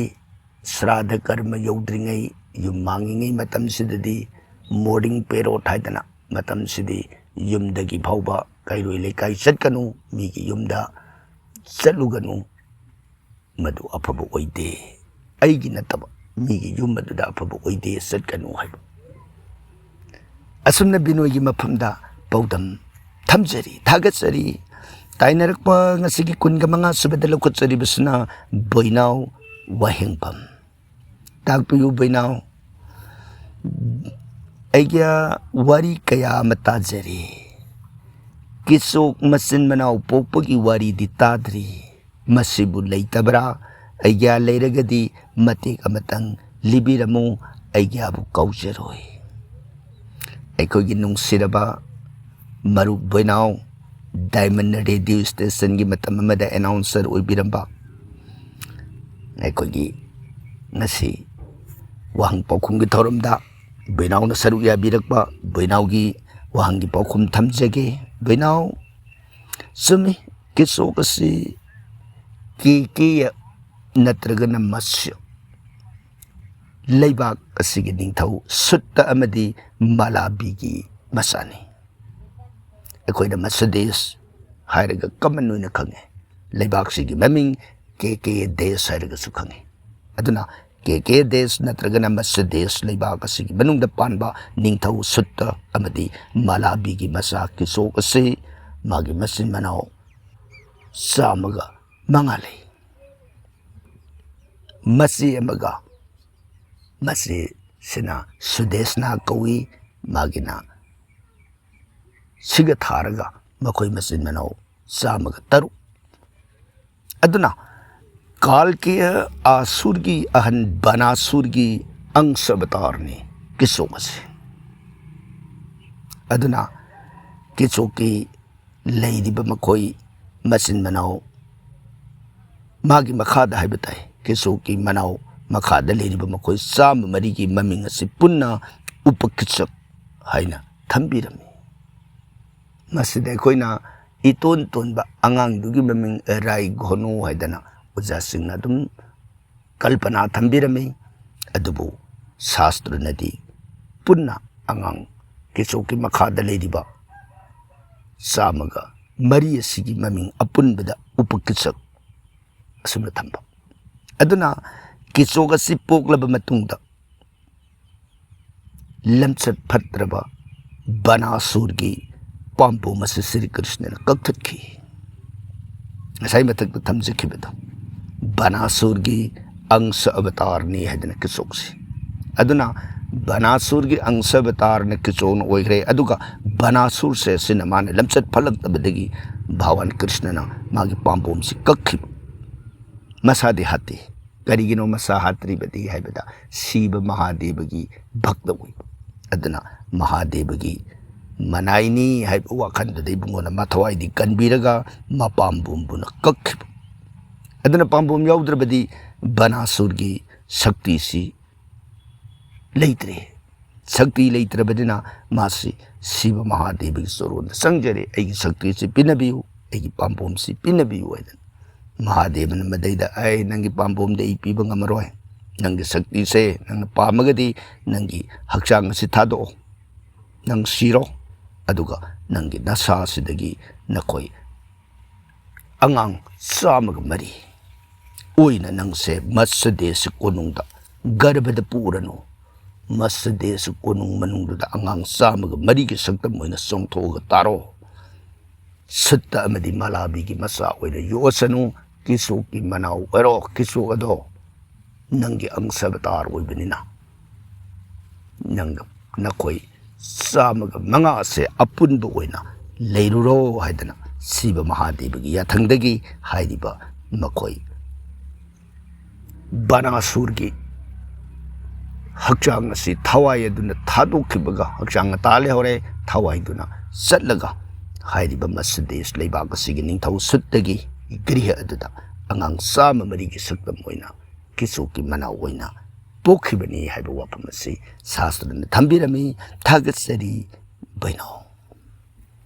ꯁ꯭ꯔꯥꯗ ꯀꯔꯃ ꯌꯧꯗ꯭ꯔꯤꯉꯩ, ꯌꯨꯝ ꯃꯥꯡꯉꯤꯉꯩ ꯃꯇꯝꯁꯤꯗꯗꯤ, ꯃꯣꯔꯅꯤꯡ ꯄꯦꯔꯣꯠ ꯍꯥꯏꯗꯅ ꯃꯇꯝꯁꯤꯗꯤ ꯌꯨꯝꯗꯒꯤ ꯐꯥꯎꯕ ꯀꯩꯔꯣꯏ ꯂꯩꯀꯥꯏ ꯆꯠꯀꯅꯨ, ꯃꯤꯒꯤ ꯌꯨꯝꯗ ꯆꯠꯂꯨꯒꯅꯨ, ꯃꯗꯨ ꯑꯐꯕ ꯑꯣꯏꯗꯦ꯫ ꯑꯩꯒꯤ ꯅꯠꯇꯕ ꯃꯤꯒꯤ ꯌꯨꯝ ꯑꯗꯨꯗ ꯑꯐꯕ ꯑꯣꯏꯗꯦ, ꯆꯠꯀꯅꯨ ꯍꯥꯏꯕ꯫ ꯑꯁꯨꯝꯅ ꯕꯤꯅꯣꯏꯒꯤ ꯃꯐꯝꯗ ꯄꯥꯎꯗꯝ ꯊꯝꯖꯔꯤ, ꯊꯥꯒꯠꯆꯔꯤ꯫ ꯇꯥꯏꯅꯔꯛꯄ ꯉꯁꯤꯒꯤ ꯀꯨꯟꯒ ꯃꯉꯥ ꯁꯨꯕꯗ ꯂꯧꯈꯠꯆꯔꯤꯕꯁꯤꯅ ꯕꯣꯏꯅꯥꯎ ꯋꯥꯍꯦꯡꯕꯝ꯫ ꯇꯥꯛꯄꯤꯌꯨ ꯕꯣꯏꯅꯥꯎ꯫ ꯑꯩꯒꯤ ꯋꯥꯔꯤ ꯀꯌꯥ ꯑꯃ ꯇꯥꯖꯔꯦ꯫ ꯀꯤꯆꯣꯛ ꯃꯆꯤꯟ ꯃꯅꯥꯎ ꯄꯣꯛꯄꯒꯤ ꯋꯥꯔꯤꯗꯤ ꯇꯥꯗ꯭ꯔꯤ꯫ ꯃꯁꯤꯕꯨ ꯂꯩꯇꯕ꯭ꯔꯥ? ꯑꯩꯒ꯭ꯌꯥ ꯂꯩꯔꯒꯗꯤ ꯃꯇꯦꯛ ꯑꯃꯇꯪ ꯂꯤꯕꯤꯔꯝꯃꯨ, ꯑꯩꯒ꯭ꯌꯥꯕꯨ ꯀꯥꯎꯖꯔꯣꯏ꯫ ꯑꯩꯈꯣꯏꯒꯤ ꯅꯨꯡꯁꯤꯔꯕ ꯃꯔꯨꯞ ꯕꯣꯏꯅꯥꯎ, ꯗꯥꯏꯃꯟ ꯔꯦꯗꯤꯑꯣ ꯁ꯭ꯇꯦꯁꯟꯒꯤ ꯃꯇꯝ ꯑꯃꯗ ꯑꯦꯅꯥꯎꯟꯁꯔ ꯑꯣꯏꯕꯤꯔꯝꯕ, ꯑꯩꯈꯣꯏꯒꯤ ꯉꯁꯤ ꯋꯥꯍꯪ ꯄꯥꯎꯈꯨꯝꯒꯤ ꯊꯧꯔꯝꯗ ꯕꯣꯏꯅꯥꯎꯅ ꯁꯔꯨꯛ ꯌꯥꯕꯤꯔꯛꯄ, ꯕꯣꯏꯅꯥꯎꯒꯤ ꯋꯥꯍꯪꯒꯤ ꯄꯥꯎꯈꯨꯝ ꯊꯝꯖꯒꯦ꯫ ꯕꯣꯏꯅꯥꯎ, ꯆꯨꯝꯃꯤ, ꯀꯤꯆꯣꯛ ꯑꯁꯤ ꯀꯦꯀꯦꯌ ꯅꯠꯇ꯭ꯔꯒꯅ ꯃꯁꯤ ꯂꯩꯕꯥꯛ ꯑꯁꯤꯒꯤ ꯅꯤꯡꯊꯧ ꯁꯨꯠꯇ ꯑꯃꯗꯤ ꯃꯥꯂꯥꯕꯤꯒꯤ ꯃꯆꯥꯅꯤ꯫ ꯑꯩꯈꯣꯏꯅ ꯃꯁꯨ ꯗꯦꯁ ꯍꯥꯏꯔꯒ ꯀꯃꯟ ꯑꯣꯏꯅ ꯈꯪꯉꯤ, ꯂꯩꯕꯥꯛꯁꯤꯒꯤ ꯃꯃꯤꯡ ꯀꯦꯀꯦ ꯗꯦꯁ ꯍꯥꯏꯔꯒꯁꯨ ꯈꯪꯉꯤ꯫ ꯑꯗꯨꯅ ꯀꯦꯀꯦ ꯗꯦꯁ ꯅꯠꯇ꯭ꯔꯒꯅ ꯃꯁꯨ ꯗꯦꯁ ꯂꯩꯕꯥꯛ ꯑꯁꯤꯒꯤ ꯃꯅꯨꯡꯗ ꯄꯥꯟꯕ ꯅꯤꯡꯊꯧ ꯁꯨꯠꯇ ꯑꯃꯗꯤ ꯃꯥꯂꯥꯕꯤꯒꯤ ꯃꯆꯥ ꯀꯤꯆꯣꯛ ꯑꯁꯤ ꯃꯥꯒꯤ ꯃꯆꯤꯟ ꯃꯅꯥꯎ ꯆꯥꯝꯃꯒ ꯃꯉꯥ ꯂꯩ꯫ ꯃꯆꯦ ꯑꯃꯒ, ꯃꯆꯦꯁꯤꯅ ꯁꯨꯗꯦꯁꯅꯥ ꯀꯧꯏ, ꯃꯥꯒꯤꯅ ꯁꯤꯒ ꯊꯥꯔꯒ ꯃꯈꯣꯏ ꯃꯆꯤꯟ ꯃꯅꯥꯎ ꯆꯥꯝꯃꯒ ꯇꯔꯨꯛ꯫ ꯑꯗꯨꯅ ꯀꯥꯜꯀꯦꯌ ꯑꯁꯨꯔꯒꯤ ꯑꯍꯟ ꯕꯅꯥꯁꯨꯔꯒꯤ ꯑꯪꯁ ꯑꯕꯇꯥꯔꯅꯤ ꯀꯤꯆꯣꯛ ꯑꯁꯤ꯫ ꯑꯗꯨꯅ ꯀꯤꯆꯣꯛꯀꯤ ꯂꯩꯔꯤꯕ ꯃꯈꯣꯏ ꯃꯆꯤꯟ ꯃꯅꯥꯎ, ꯃꯥꯒꯤ ꯃꯈꯥꯗ ꯍꯥꯏꯕ ꯇꯥꯏ, ꯀꯤꯆꯣꯛꯀꯤ ꯃꯅꯥꯎ ꯃꯈꯥꯗ ꯂꯩꯔꯤꯕ ꯃꯈꯣꯏ ꯆꯥꯝꯃ ꯃꯔꯤꯒꯤ ꯃꯃꯤꯡ ꯑꯁꯤ ꯄꯨꯟꯅ ꯎꯄꯀꯤꯆꯛ ꯍꯥꯏꯅ ꯊꯝꯕꯤꯔꯝꯃꯤ꯫ ꯃꯁꯤꯗ ꯑꯩꯈꯣꯏꯅ ꯏꯇꯣꯟ ꯇꯣꯟꯕ ꯑꯉꯥꯡꯗꯨꯒꯤ ꯃꯃꯤꯡ ꯔꯥꯏ ꯘꯣꯅꯨ ꯍꯥꯏꯗꯅ ꯑꯣꯖꯥꯁꯤꯡꯅ ꯑꯗꯨꯝ ꯀꯜꯄꯅꯥ ꯊꯝꯕꯤꯔꯝꯃꯤ꯫ ꯑꯗꯨꯕꯨ ꯁꯥꯁꯇ꯭ꯔꯅꯗꯤ ꯄꯨꯟꯅ ꯑꯉꯥꯡ ꯀꯤꯆꯣꯛꯀꯤ ꯃꯈꯥꯗ ꯂꯩꯔꯤꯕ ꯆꯥꯝꯃꯒ ꯃꯔꯤ ꯑꯁꯤꯒꯤ ꯃꯃꯤꯡ ꯑꯄꯨꯟꯕꯗ ꯎꯄꯀꯤꯆꯛ ꯑꯁꯨꯝꯅ ꯊꯝꯕ꯫ ꯑꯗꯨꯅ ꯀꯤꯆꯣꯛ ꯑꯁꯤ ꯄꯣꯛꯂꯕ ꯃꯇꯨꯡꯗ ꯂꯝꯆꯠ ꯐꯠꯇ꯭ꯔꯕ ꯕꯅꯥꯁꯨꯔꯒꯤ ꯄꯥꯝꯕꯣꯝ ꯑꯁꯤ ꯁ꯭ꯔꯤ ꯀ꯭ꯔꯤꯁꯅꯅ ꯀꯛꯊꯠꯈꯤ꯫ ꯉꯁꯥꯏ ꯃꯊꯛꯇ ꯊꯝꯖꯈꯤꯕꯗꯣ, ꯕꯅꯥꯁꯨꯔꯒꯤ ꯑꯪꯁ ꯑꯕꯇꯥꯔꯅꯤ ꯍꯥꯏꯗꯅ ꯀꯤꯆꯣꯛꯁꯤ꯫ ꯑꯗꯨꯅ ꯕꯅꯥꯁꯨꯔꯒꯤ ꯑꯪꯁ ꯑꯕꯇꯥꯔꯅ ꯀꯤꯆꯣꯛꯅ ꯑꯣꯏꯈ꯭ꯔꯦ꯫ ꯑꯗꯨꯒ ꯕꯅꯥꯁꯨꯔꯁꯦ ꯑꯁꯤꯅ ꯃꯥꯅ ꯂꯝꯆꯠ ꯐꯠꯂꯛꯇꯕꯗꯒꯤ ꯚꯒꯋꯥꯟ ꯀ꯭ꯔꯤꯁꯅꯅ ꯃꯥꯒꯤ ꯄꯥꯝꯕꯣꯝꯁꯤ ꯀꯛꯈꯤꯕ꯫ ꯃꯁꯥꯗꯤ ꯍꯥꯠꯇꯦ꯫ ꯀꯔꯤꯒꯤꯅꯣ ꯃꯁꯥ ꯍꯥꯠꯇ꯭ꯔꯤꯕꯗꯤ ꯍꯥꯏꯕꯗ ꯁꯤꯕ ꯃꯍꯥꯗꯦꯕꯒꯤ ꯚꯛꯇ ꯑꯣꯏꯕ꯫ ꯑꯗꯨꯅ ꯃꯍꯥꯗꯦꯕꯒꯤ ꯃꯅꯥꯏꯅꯤ ꯍꯥꯏꯕ ꯋꯥꯈꯜꯗꯨꯗ ꯏꯕꯨꯡꯉꯣꯅ ꯃꯊꯋꯥꯏꯗꯤ ꯀꯟꯕꯤꯔꯒ ꯃꯄꯥꯝꯕꯣꯝꯕꯨꯅ ꯀꯛꯈꯤꯕ꯫ ꯑꯗꯨꯅ ꯄꯥꯝꯕꯣꯝ ꯌꯥꯎꯗ꯭ꯔꯕꯗꯤ ꯕꯅꯥꯁꯨꯔꯒꯤ ꯁꯛꯇꯤꯁꯤ ꯂꯩꯇ꯭ꯔꯦ꯫ ꯁꯛꯇꯤ ꯂꯩꯇ꯭ꯔꯕꯅꯤꯅ ꯃꯥꯁꯤ ꯁꯤꯕ ꯃꯍꯥꯗꯦꯕꯒꯤ ꯆꯣꯔꯣꯟꯗ ꯆꯪꯖꯔꯦ, "ꯑꯩꯒꯤ ꯁꯛꯇꯤꯁꯤ ꯄꯤꯅꯕꯤꯌꯨ, ꯑꯩꯒꯤ ꯄꯥꯝꯕꯣꯝꯁꯤ ꯄꯤꯅꯕꯤꯌꯨ" ꯍꯥꯏꯗꯅ꯫ ꯃꯍꯥꯗꯦꯕꯅ ꯃꯗꯩꯗ, "ꯑꯩ ꯅꯪꯒꯤ ꯄꯥꯝꯕꯣꯝꯗꯤ ꯑꯩ ꯄꯤꯕ ꯉꯝꯃꯔꯣꯏ, ꯅꯪꯒꯤ ꯁꯛꯇꯤꯁꯦ ꯅꯪꯅ ꯄꯥꯝꯃꯒꯗꯤ ꯅꯪꯒꯤ ꯍꯛꯆꯥꯡ ꯑꯁꯤ ꯊꯥꯗꯣꯛꯑꯣ, ꯅꯪ ꯁꯤꯔꯣ, ꯑꯗꯨꯒ ꯅꯪꯒꯤ ꯅꯁꯥꯁꯤꯗꯒꯤ ꯅꯈꯣꯏ ꯑꯉꯥꯡ ꯆꯥꯝꯃꯒ ꯃꯔꯤ ꯑꯣꯏꯅ ꯅꯪꯁꯦ ꯃꯠꯁ ꯗꯦꯁ ꯀꯣꯅꯨꯡꯗ ꯒꯔꯚꯗ ꯄꯨꯔꯅꯨ, ꯃꯠꯁ ꯗꯦꯁ ꯀꯣꯅꯨꯡ ꯃꯅꯨꯡꯗꯨꯗ ꯑꯉꯥꯡ ꯆꯥꯝꯃꯒ ꯃꯔꯤꯒꯤ ꯁꯛꯇꯝ ꯑꯣꯏꯅ ꯆꯣꯡꯊꯣꯛꯑꯒ ꯇꯥꯔꯣ꯫ ꯁꯨꯠꯇ ꯑꯃꯗꯤ ꯃꯂꯥꯕꯤꯒꯤ ꯃꯆꯥ ꯑꯣꯏꯅ ꯌꯣꯛꯑꯁꯅꯨ, ꯀꯤꯆꯣꯛꯀꯤ ꯃꯅꯥꯎ ꯑꯣꯏꯔꯣ, ꯀꯤꯆꯣꯛ ꯑꯗꯣ ꯅꯪꯒꯤ ꯑꯪꯁ ꯑꯕꯇꯥꯔ ꯑꯣꯏꯕꯅꯤꯅ ꯅꯪꯒ ꯅꯈꯣꯏ ꯆꯥꯝꯃꯒ ꯃꯉꯥ ꯑꯁꯦ ꯑꯄꯨꯟꯕ ꯑꯣꯏꯅ ꯂꯩꯔꯨꯔꯣ" ꯍꯥꯏꯗꯅ ꯁꯤꯕ ꯃꯍꯥꯗꯦꯕꯒꯤ ꯌꯥꯊꯪꯗꯒꯤ ꯍꯥꯏꯔꯤꯕ ꯃꯈꯣꯏ ꯕꯥꯅꯥꯁꯨꯔꯒꯤ ꯍꯛꯆꯥꯡ ꯑꯁꯤ ꯊꯋꯥꯏ ꯑꯗꯨꯅ ꯊꯥꯗꯣꯛꯈꯤꯕꯒ ꯍꯛꯆꯥꯡ ꯑꯇꯥ ꯂꯩꯍꯧꯔꯦ꯫ ꯊꯋꯥꯏꯗꯨꯅ ꯆꯠꯂꯒ ꯍꯥꯏꯔꯤꯕ ꯃꯁꯤꯗꯦꯁ ꯂꯩꯕꯥꯛ ꯑꯁꯤꯒꯤ ꯅꯤꯡꯊꯧ ꯁꯨꯠꯇꯒꯤ ꯒ꯭ꯔꯤꯍ ꯑꯗꯨꯗ ꯑꯉꯥꯡ ꯆꯥꯝꯃ ꯃꯔꯤꯒꯤ ꯁꯛꯇꯝ ꯑꯣꯏꯅ ꯀꯤꯆꯣꯛꯀꯤ ꯃꯅꯥꯎ ꯑꯣꯏꯅ ꯄꯣꯛꯈꯤꯕꯅꯤ ꯍꯥꯏꯕ ꯋꯥꯐꯝ ꯑꯁꯤ ꯁꯥꯁꯇ꯭ꯔꯅ ꯊꯝꯕꯤꯔꯝꯃꯤ꯫ ꯊꯥꯒꯠꯆꯔꯤ ꯕꯩꯅꯣ꯫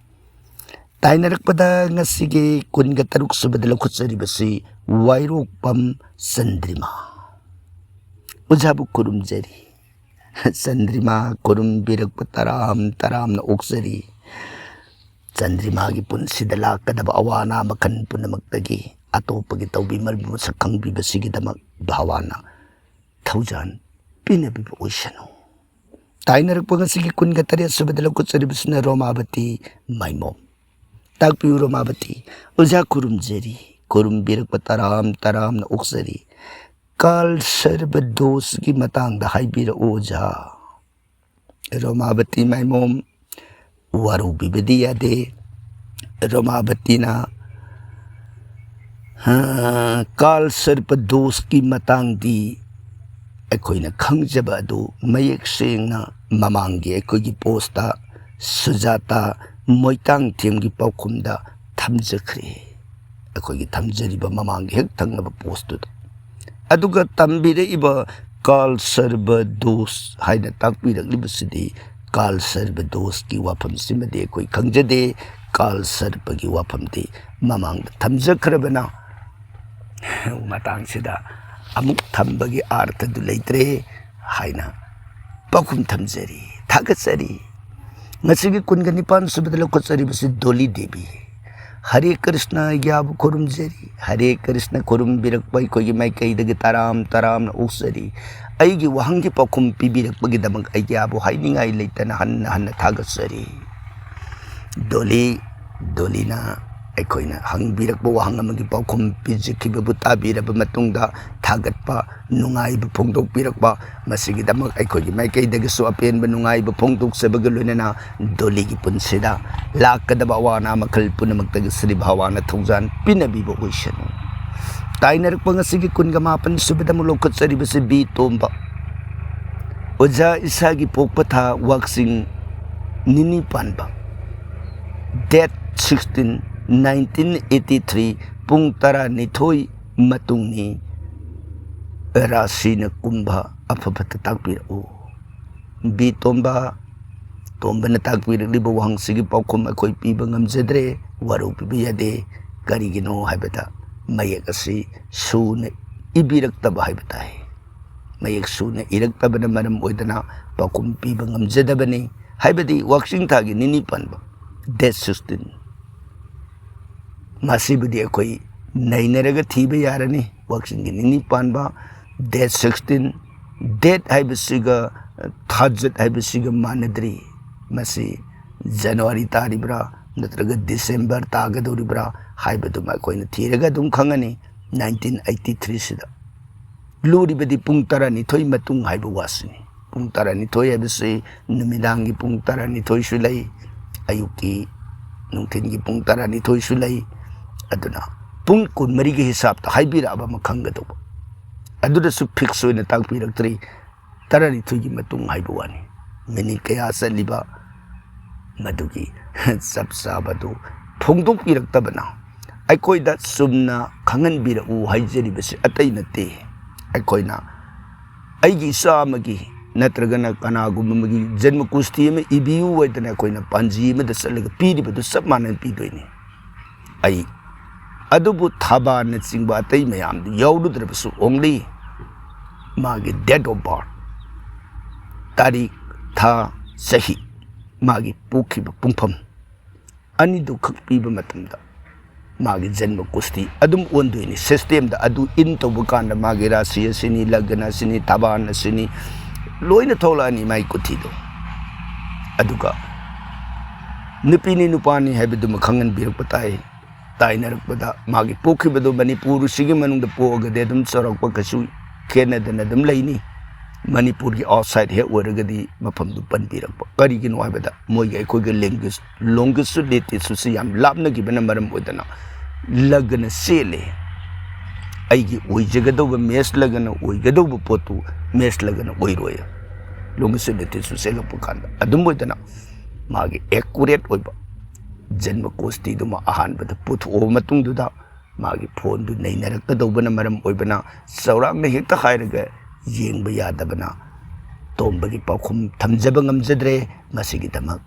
ꯇꯥꯏꯅꯔꯛꯄꯗ ꯉꯁꯤꯒꯤ ꯀꯨꯟꯒ ꯇꯔꯨꯛ ꯁꯨꯕꯗ ꯂꯧꯈꯠꯆꯔꯤꯕꯁꯤ ꯋꯥꯏꯔꯣꯛꯄꯝ ꯆꯟꯗ꯭ꯔꯤꯃꯥ꯫ ꯑꯣꯖꯥꯕꯨ ꯈꯨꯔꯨꯝꯖꯔꯤ꯫ ꯆꯟꯗ꯭ꯔꯤꯃꯥ ꯈꯨꯔꯨꯝꯕꯤꯔꯛꯄ ꯇꯔꯥꯝ ꯇꯔꯥꯝꯅ ꯑꯣꯛꯆꯔꯤ꯫ ꯆꯟꯗ꯭ꯔꯤꯃꯥꯒꯤ ꯄꯨꯟꯁꯤꯗ ꯂꯥꯛꯀꯗꯕ ꯑꯋꯥ ꯑꯅꯥ ꯃꯈꯜ ꯄꯨꯝꯅꯃꯛꯇꯒꯤ ꯑꯇꯣꯞꯄꯒꯤ ꯇꯧꯕꯤꯃꯜꯕꯨ ꯃꯁꯛ ꯈꯪꯕꯤꯕꯁꯤꯒꯤꯗꯃꯛ ꯚꯒꯋꯥꯟꯅ ꯊꯧꯖꯥꯜ ꯄꯤꯅꯕꯤꯕ ꯑꯣꯏꯁꯅꯨ꯫ ꯇꯥꯏꯅꯔꯛꯄ ꯉꯁꯤꯒꯤ ꯀꯨꯟꯒ ꯇꯔꯦꯠ ꯁꯨꯕꯗ ꯂꯧꯈꯠꯆꯔꯤꯕꯁꯤꯅ ꯔꯣꯃꯥꯕꯇꯤ ꯃꯥꯏꯃꯣꯝ꯫ ꯇꯥꯛꯄꯤꯌꯨ ꯔꯣꯃꯥꯕꯇꯤ꯫ ꯑꯣꯖꯥ ꯈꯨꯔꯨꯝꯖꯔꯤ, ꯈꯨꯔꯨꯝꯕꯤꯔꯛꯄ ꯇꯔꯥꯝ ꯇꯔꯥꯝꯅ ꯑꯣꯛꯆꯔꯤ꯫ ꯀꯥꯜ ꯁꯔꯕ ꯗꯣꯁꯀꯤ ꯃꯇꯥꯡꯗ ꯍꯥꯏꯕꯤꯔꯛꯎ ꯑꯣꯖꯥ꯫ ꯔꯣꯃꯥꯕꯇꯤ ꯃꯥꯏꯃꯣꯝ, ꯋꯥꯔꯧꯕꯤꯕꯗꯤ ꯌꯥꯗꯦ꯫ ꯔꯣꯃꯥꯕꯇꯤꯅ, ꯑ, ꯀꯥꯜ ꯁꯔꯄ ꯗꯣꯁꯀꯤ ꯃꯇꯥꯡꯗꯤ ꯑꯩꯈꯣꯏꯅ ꯈꯪꯖꯕ ꯑꯗꯨ ꯃꯌꯦꯛ ꯁꯦꯡꯅ ꯃꯃꯥꯡꯒꯤ ꯑꯩꯈꯣꯏꯒꯤ ꯄꯣꯁꯇ ꯁꯨꯖꯥꯇꯥ ꯃꯣꯏꯇꯥꯡꯊꯦꯝꯒꯤ ꯄꯥꯎꯈꯨꯝꯗ ꯊꯝꯖꯈ꯭ꯔꯦ꯫ ꯑꯩꯈꯣꯏꯒꯤ ꯊꯝꯖꯔꯤꯕ ꯃꯃꯥꯡꯒꯤ ꯍꯦꯛ ꯊꯪꯅꯕ ꯄꯣꯁꯇꯨꯗ꯫ ꯑꯗꯨꯒ ꯇꯝꯕꯤꯔꯛꯏꯕ ꯀꯥꯜ ꯁꯔꯕ ꯗꯣꯁ ꯍꯥꯏꯅ ꯇꯥꯛꯄꯤꯔꯛꯂꯤꯕꯁꯤꯗꯤ ꯀꯥꯜ ꯁꯔꯕ ꯗꯣꯁꯀꯤ ꯋꯥꯐꯝꯁꯤꯃꯗꯤ ꯑꯩꯈꯣꯏ ꯈꯪꯖꯗꯦ꯫ ꯀꯥꯜ ꯁꯔꯕꯒꯤ ꯋꯥꯐꯝꯗꯤ ꯃꯃꯥꯡꯗ ꯊꯝꯖꯈ꯭ꯔꯕꯅ, ꯃꯇꯥꯡꯁꯤꯗ ꯑꯃꯨꯛ ꯊꯝꯕꯒꯤ ꯑꯥꯔꯊꯗꯨ ꯂꯩꯇ꯭ꯔꯦ ꯍꯥꯏꯅ ꯄꯥꯎꯈꯨꯝ ꯊꯝꯖꯔꯤ꯫ ꯊꯥꯒꯠꯆꯔꯤ꯫ ꯉꯁꯤꯒꯤ ꯀꯨꯟꯒ ꯅꯤꯄꯥꯟ ꯁꯨꯕꯗ ꯂꯧꯈꯠꯆꯔꯤꯕꯁꯤ ꯗꯣꯂꯤ ꯗꯦꯕꯤ꯫ ꯍꯔꯦ ꯀ꯭ꯔꯤꯁꯅ ꯑꯩꯒꯤ ꯑꯥꯕꯨ ꯈꯨꯔꯨꯝꯖꯔꯤ꯫ ꯍꯔꯦ ꯀ꯭ꯔꯤꯁꯅ ꯈꯨꯔꯨꯝꯕꯤꯔꯛꯄ ꯑꯩꯈꯣꯏꯒꯤ ꯃꯥꯏꯀꯩꯗꯒꯤ ꯇꯔꯥꯝ ꯇꯔꯥꯝꯅ ꯑꯣꯛꯆꯔꯤ꯫ ꯑꯩꯒꯤ ꯋꯥꯍꯪꯒꯤ ꯄꯥꯎꯈꯨꯝ ꯄꯤꯕꯤꯔꯛꯄꯒꯤꯗꯃꯛ ꯑꯩꯒꯤ ꯑꯥꯕꯨ ꯍꯥꯏꯅꯤꯡꯉꯥꯏ ꯂꯩꯇꯅ ꯍꯟꯅ ꯍꯟꯅ ꯊꯥꯒꯠꯆꯔꯤ꯫ ꯗꯣꯂꯤ, ꯗꯣꯂꯤꯅ ꯑꯩꯈꯣꯏꯅ ꯍꯪꯕꯤꯔꯛꯄ ꯋꯥꯍꯪ ꯑꯃꯒꯤ ꯄꯥꯎꯈꯨꯝ ꯄꯤꯖꯈꯤꯕꯕꯨ ꯇꯥꯕꯤꯔꯕ ꯃꯇꯨꯡꯗ ꯊꯥꯒꯠꯄ, ꯅꯨꯡꯉꯥꯏꯕ ꯐꯣꯡꯗꯣꯛꯄꯤꯔꯛꯄ, ꯃꯁꯤꯒꯤꯗꯃꯛ ꯑꯩꯈꯣꯏꯒꯤ ꯃꯥꯏꯀꯩꯗꯒꯤꯁꯨ ꯑꯄꯦꯟꯕ ꯅꯨꯡꯉꯥꯏꯕ ꯐꯣꯡꯗꯣꯛꯆꯕꯒ ꯂꯣꯏꯅꯅ ꯗꯣꯂꯤꯒꯤ ꯄꯨꯟꯁꯤꯗ ꯂꯥꯛꯀꯗꯕ ꯑꯋꯥ ꯑꯅꯥ ꯃꯈꯜ ꯄꯨꯝꯅꯃꯛꯇꯒꯤ ꯁ꯭ꯔꯤ ꯚꯒꯋꯥꯟꯅ ꯊꯧꯖꯥꯜ ꯄꯤꯅꯕꯤꯕ ꯑꯣꯏꯁꯅꯨ꯫ ꯇꯥꯏꯅꯔꯛꯄ ꯉꯁꯤꯒꯤ ꯀꯨꯟꯒ ꯃꯥꯄꯟ ꯁꯨꯕꯗ ꯑꯃꯨꯛ ꯂꯧꯈꯠꯆꯔꯤꯕꯁꯤ ꯕꯤ ꯇꯣꯝꯕ꯫ ꯑꯣꯖꯥ ꯏꯁꯥꯒꯤ ꯄꯣꯛꯄ ꯊꯥ ꯋꯥꯛꯆꯤꯡ ꯅꯤꯅꯤ ꯄꯥꯟꯕ, date sixteen, nineteen eighty three, ꯄꯨꯡ ꯇꯔꯥꯅꯤꯊꯣꯏ ꯃꯇꯨꯡꯅꯤ꯫ ꯔꯥꯁꯤꯅ ꯀꯨꯝꯚ꯫ ꯑꯐ ꯐꯠꯇ ꯇꯥꯛꯄꯤꯔꯛꯎ꯫ ꯕꯤ ꯇꯣꯝꯕ, ꯇꯣꯝꯕꯅ ꯇꯥꯛꯄꯤꯔꯛꯂꯤꯕ ꯋꯥꯍꯪꯁꯤꯒꯤ ꯄꯥꯎꯈꯨꯝ ꯑꯩꯈꯣꯏ ꯄꯤꯕ ꯉꯝꯖꯗ꯭ꯔꯦ, ꯋꯥꯔꯧꯕꯤꯕ ꯌꯥꯗꯦ꯫ ꯀꯔꯤꯒꯤꯅꯣ ꯍꯥꯏꯕꯗ ꯃꯌꯦꯛ ꯑꯁꯤ ꯁꯨꯅ ꯏꯕꯤꯔꯛꯇꯕ ꯍꯥꯏꯕ ꯇꯥꯏ꯫ ꯃꯌꯦꯛ ꯁꯨꯅ ꯏꯔꯛꯇꯕꯅ ꯃꯔꯝ ꯑꯣꯏꯗꯅ ꯄꯥꯎꯈꯨꯝ ꯄꯤꯕ ꯉꯝꯖꯗꯕꯅꯤ꯫ ꯍꯥꯏꯕꯗꯤ ꯋꯥꯛꯆꯤꯡ ꯊꯥꯒꯤ ꯅꯤꯅꯤ ꯄꯥꯟꯕ, date sixteen꯫ ꯃꯁꯤꯕꯨꯗꯤ ꯑꯩꯈꯣꯏ ꯅꯩꯅꯔꯒ ꯊꯤꯕ ꯌꯥꯔꯅꯤ꯫ ꯋꯥꯛꯆꯤꯡꯒꯤ ꯅꯤꯅꯤ ꯄꯥꯟꯕ, date sixteen꯫ Date ꯍꯥꯏꯕꯁꯤꯒ ꯊꯥꯖꯠ ꯍꯥꯏꯕꯁꯤꯒ ꯃꯥꯟꯅꯗ꯭ꯔꯤ꯫ ꯃꯁꯤ ꯖꯅꯋꯥꯔꯤ ꯇꯥꯔꯤꯕ꯭ꯔꯥ ꯅꯠꯇ꯭ꯔꯒ ꯗꯤꯁꯦꯝꯕꯔ ꯇꯥꯒꯗꯧꯔꯤꯕ꯭ꯔꯥ ꯍꯥꯏꯕꯗꯨꯃ ꯑꯩꯈꯣꯏꯅ ꯊꯤꯔꯒ ꯑꯗꯨꯝ ꯈꯪꯉꯅꯤ꯫ Nineteen eighty three ꯁꯤꯗ ꯂꯨꯔꯤꯕꯗꯤ ꯄꯨꯡ ꯇꯔꯥꯅꯤꯊꯣꯏ ꯃꯇꯨꯡ ꯍꯥꯏꯕ ꯋꯥꯁꯤꯅꯤ꯫ ꯄꯨꯡ ꯇꯔꯥꯅꯤꯊꯣꯏ ꯍꯥꯏꯕꯁꯤ ꯅꯨꯃꯤꯗꯥꯡꯒꯤ ꯄꯨꯡ ꯇꯔꯥꯅꯤꯊꯣꯏꯁꯨ ꯂꯩ, ꯑꯌꯨꯛꯀꯤ, ꯅꯨꯡꯊꯤꯜꯒꯤ ꯄꯨꯡ ꯇꯔꯥꯅꯤꯊꯣꯏꯁꯨ ꯂꯩ꯫ ꯑꯗꯨꯅ ꯄꯨꯡ ꯀꯨꯟꯃꯔꯤꯒꯤ ꯍꯤꯁꯥꯞꯇ ꯍꯥꯏꯕꯤꯔꯛꯑꯕ ꯑꯃ ꯈꯪꯒꯗꯧꯕ꯫ ꯑꯗꯨꯗꯁꯨ fix ꯑꯣꯏꯅ ꯇꯥꯛꯄꯤꯔꯛꯇ꯭ꯔꯤ꯫ ꯇꯔꯥꯅꯤꯊꯣꯏꯒꯤ ꯃꯇꯨꯡ ꯍꯥꯏꯕ ꯋꯥꯅꯤ꯫ ꯃꯤꯅꯤꯠ ꯀꯌꯥ ꯆꯠꯂꯤꯕ, ꯃꯗꯨꯒꯤ ꯆꯞ ꯆꯥꯕꯗꯨ ꯐꯣꯡꯗꯣꯛꯄꯤꯔꯛꯇꯕꯅ ꯑꯩꯈꯣꯏꯗ ꯆꯨꯝꯅ ꯈꯪꯍꯟꯕꯤꯔꯛꯎ ꯍꯥꯏꯖꯔꯤꯕꯁꯤ ꯑꯇꯩ ꯅꯠꯇꯦ꯫ ꯑꯩꯈꯣꯏꯅ ꯑꯩꯒꯤ ꯏꯆꯥ ꯑꯃꯒꯤ ꯅꯠꯇ꯭ꯔꯒꯅ ꯀꯅꯥꯒꯨꯝꯕ ꯑꯃꯒꯤ ꯖꯟꯃ ꯀꯨꯁꯇꯤ ꯑꯃ ꯏꯕꯤꯌꯨ ꯍꯥꯏꯗꯅ ꯑꯩꯈꯣꯏꯅ ꯄꯥꯟꯖꯤ ꯑꯃꯗ ꯆꯠꯂꯒ ꯄꯤꯔꯤꯕꯗꯨ ꯆꯞ ꯃꯥꯟꯅꯅ ꯄꯤꯗꯣꯏꯅꯤ꯫ ꯑꯩ ꯑꯗꯨꯕꯨ ꯊꯕꯥꯅꯆꯤꯡꯕ ꯑꯇꯩ ꯃꯌꯥꯝꯗꯨ ꯌꯥꯎꯔꯨꯗ꯭ꯔꯕꯁꯨ, only ꯃꯥꯒꯤ date of birth, ꯇꯥꯔꯤꯛ, ꯊꯥ, ꯆꯍꯤ, ꯃꯥꯒꯤ ꯄꯣꯛꯈꯤꯕ ꯄꯨꯡꯐꯝ ꯑꯅꯤꯗꯨ ꯈꯛ ꯄꯤꯕ ꯃꯇꯝꯗ ꯃꯥꯒꯤ ꯖꯟꯃ ꯀꯨꯁꯇꯤ ꯑꯗꯨꯝ ꯑꯣꯟꯗꯣꯏꯅꯤ꯫ Systemꯗ ꯑꯗꯨ in ꯇꯧꯕ ꯀꯥꯟꯗ ꯃꯥꯒꯤ ꯔꯥꯁꯤ ꯑꯁꯤꯅꯤ, ꯂꯒꯅ ꯑꯁꯤꯅꯤ, ꯊꯕꯥꯟ ꯑꯁꯤꯅꯤ, ꯂꯣꯏꯅ ꯊꯣꯛꯂꯛꯑꯅꯤ ꯃꯥꯒꯤ ꯀꯨꯊꯤꯗꯣ꯫ ꯑꯗꯨꯒ ꯅꯨꯄꯤꯅꯤ ꯅꯨꯄꯥꯅꯤ ꯍꯥꯏꯕꯗꯨꯃ ꯈꯪꯍꯟꯕꯤꯔꯛꯄ ꯇꯥꯏ꯫ ꯇꯥꯏꯅꯔꯛꯄꯗ ꯃꯥꯒꯤ ꯄꯣꯛꯈꯤꯕꯗꯨ ꯃꯅꯤꯄꯨꯔꯁꯤꯒꯤ ꯃꯅꯨꯡꯗ ꯄꯣꯛꯑꯒꯗꯤ ꯑꯗꯨꯝ ꯆꯥꯎꯔꯛꯄ ꯀꯩꯁꯨ ꯈꯦꯠꯅꯗꯅ ꯑꯗꯨꯝ ꯂꯩꯅꯤ꯫ ꯃꯅꯤꯄꯨꯔꯒꯤ outside ꯍꯦꯛ ꯑꯣꯏꯔꯒꯗꯤ ꯃꯐꯝꯗꯨ ꯄꯟꯕꯤꯔꯛꯄ꯫ ꯀꯔꯤꯒꯤꯅꯣ ꯍꯥꯏꯕꯗ ꯃꯣꯏꯒ ꯑꯩꯈꯣꯏꯒ language, longitude latitudeꯁꯤ ꯌꯥꯝ ꯂꯥꯞꯅꯈꯤꯕꯅ ꯃꯔꯝ ꯑꯣꯏꯗꯅ ꯂꯒꯅ ꯆꯦꯜꯂꯦ꯫ ꯑꯩꯒꯤ ꯑꯣꯏꯖꯒꯗꯧꯕ, ꯃꯦꯁ ꯂꯒꯅ ꯑꯣꯏꯒꯗꯧꯕ ꯄꯣꯠꯇꯨ ꯃꯦꯁ ꯂꯒꯅ ꯑꯣꯏꯔꯣꯏ꯫ Longitude latitudeꯁꯨ ꯆꯦꯜꯂꯛꯄ ꯀꯥꯟꯗ ꯑꯗꯨꯝ ꯑꯣꯏꯗꯅ ꯃꯥꯒꯤ accurate ꯑꯣꯏꯕ ꯖꯟꯃ ꯀꯨꯁꯇꯤꯗꯨꯃ ꯑꯍꯥꯟꯕꯗ ꯄꯨꯊꯣꯛꯑꯕ ꯃꯇꯨꯡꯗꯨꯗ ꯃꯥꯒꯤ ꯐꯣꯟꯗꯨ ꯅꯩꯅꯔꯛꯀꯗꯧꯕꯅ ꯃꯔꯝ ꯑꯣꯏꯕꯅ ꯆꯥꯎꯔꯥꯛꯅ ꯍꯦꯛꯇ ꯍꯥꯏꯔꯒ ꯌꯦꯡꯕ ꯌꯥꯗꯕꯅ ꯇꯣꯝꯕꯒꯤ ꯄꯥꯎꯈꯨꯝ ꯊꯝꯖꯕ ꯉꯝꯖꯗ꯭ꯔꯦ꯫ ꯃꯁꯤꯒꯤꯗꯃꯛ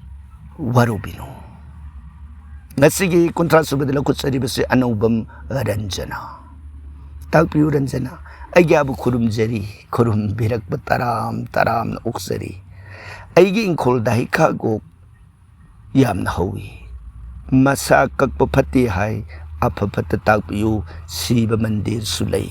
ꯋꯥꯔꯧꯕꯤꯅꯨ꯫ ꯉꯁꯤꯒꯤ ꯀꯨꯟꯊ꯭ꯔꯥ ꯁꯨꯕꯗ ꯂꯧꯈꯠꯆꯔꯤꯕꯁꯤ ꯑꯅꯧꯕꯝ ꯔꯟꯖꯅꯥ꯫ ꯇꯥꯛꯄꯤꯌꯨ ꯔꯟꯖꯅꯥ, ꯑꯩꯒꯤ ꯑꯥꯕꯨ ꯈꯨꯔꯨꯝꯖꯔꯤ, ꯈꯨꯔꯨꯝꯕꯤꯔꯛꯄ ꯇꯔꯥꯝ ꯇꯔꯥꯝꯅ ꯑꯣꯛꯆꯔꯤ꯫ ꯑꯩꯒꯤ ꯏꯪꯈꯣꯜꯗ ꯍꯩꯈꯥꯒꯣꯛ ꯌꯥꯝꯅ ꯍꯧꯏ꯫ ꯃꯁꯥ ꯀꯛꯄ ꯐꯠꯇꯦ ꯍꯥꯏ, ꯑꯐ ꯐꯠꯇ ꯇꯥꯛꯄꯤꯌꯨ, ꯁꯤꯕ ꯃꯟꯗꯤꯔꯁꯨ ꯂꯩ꯫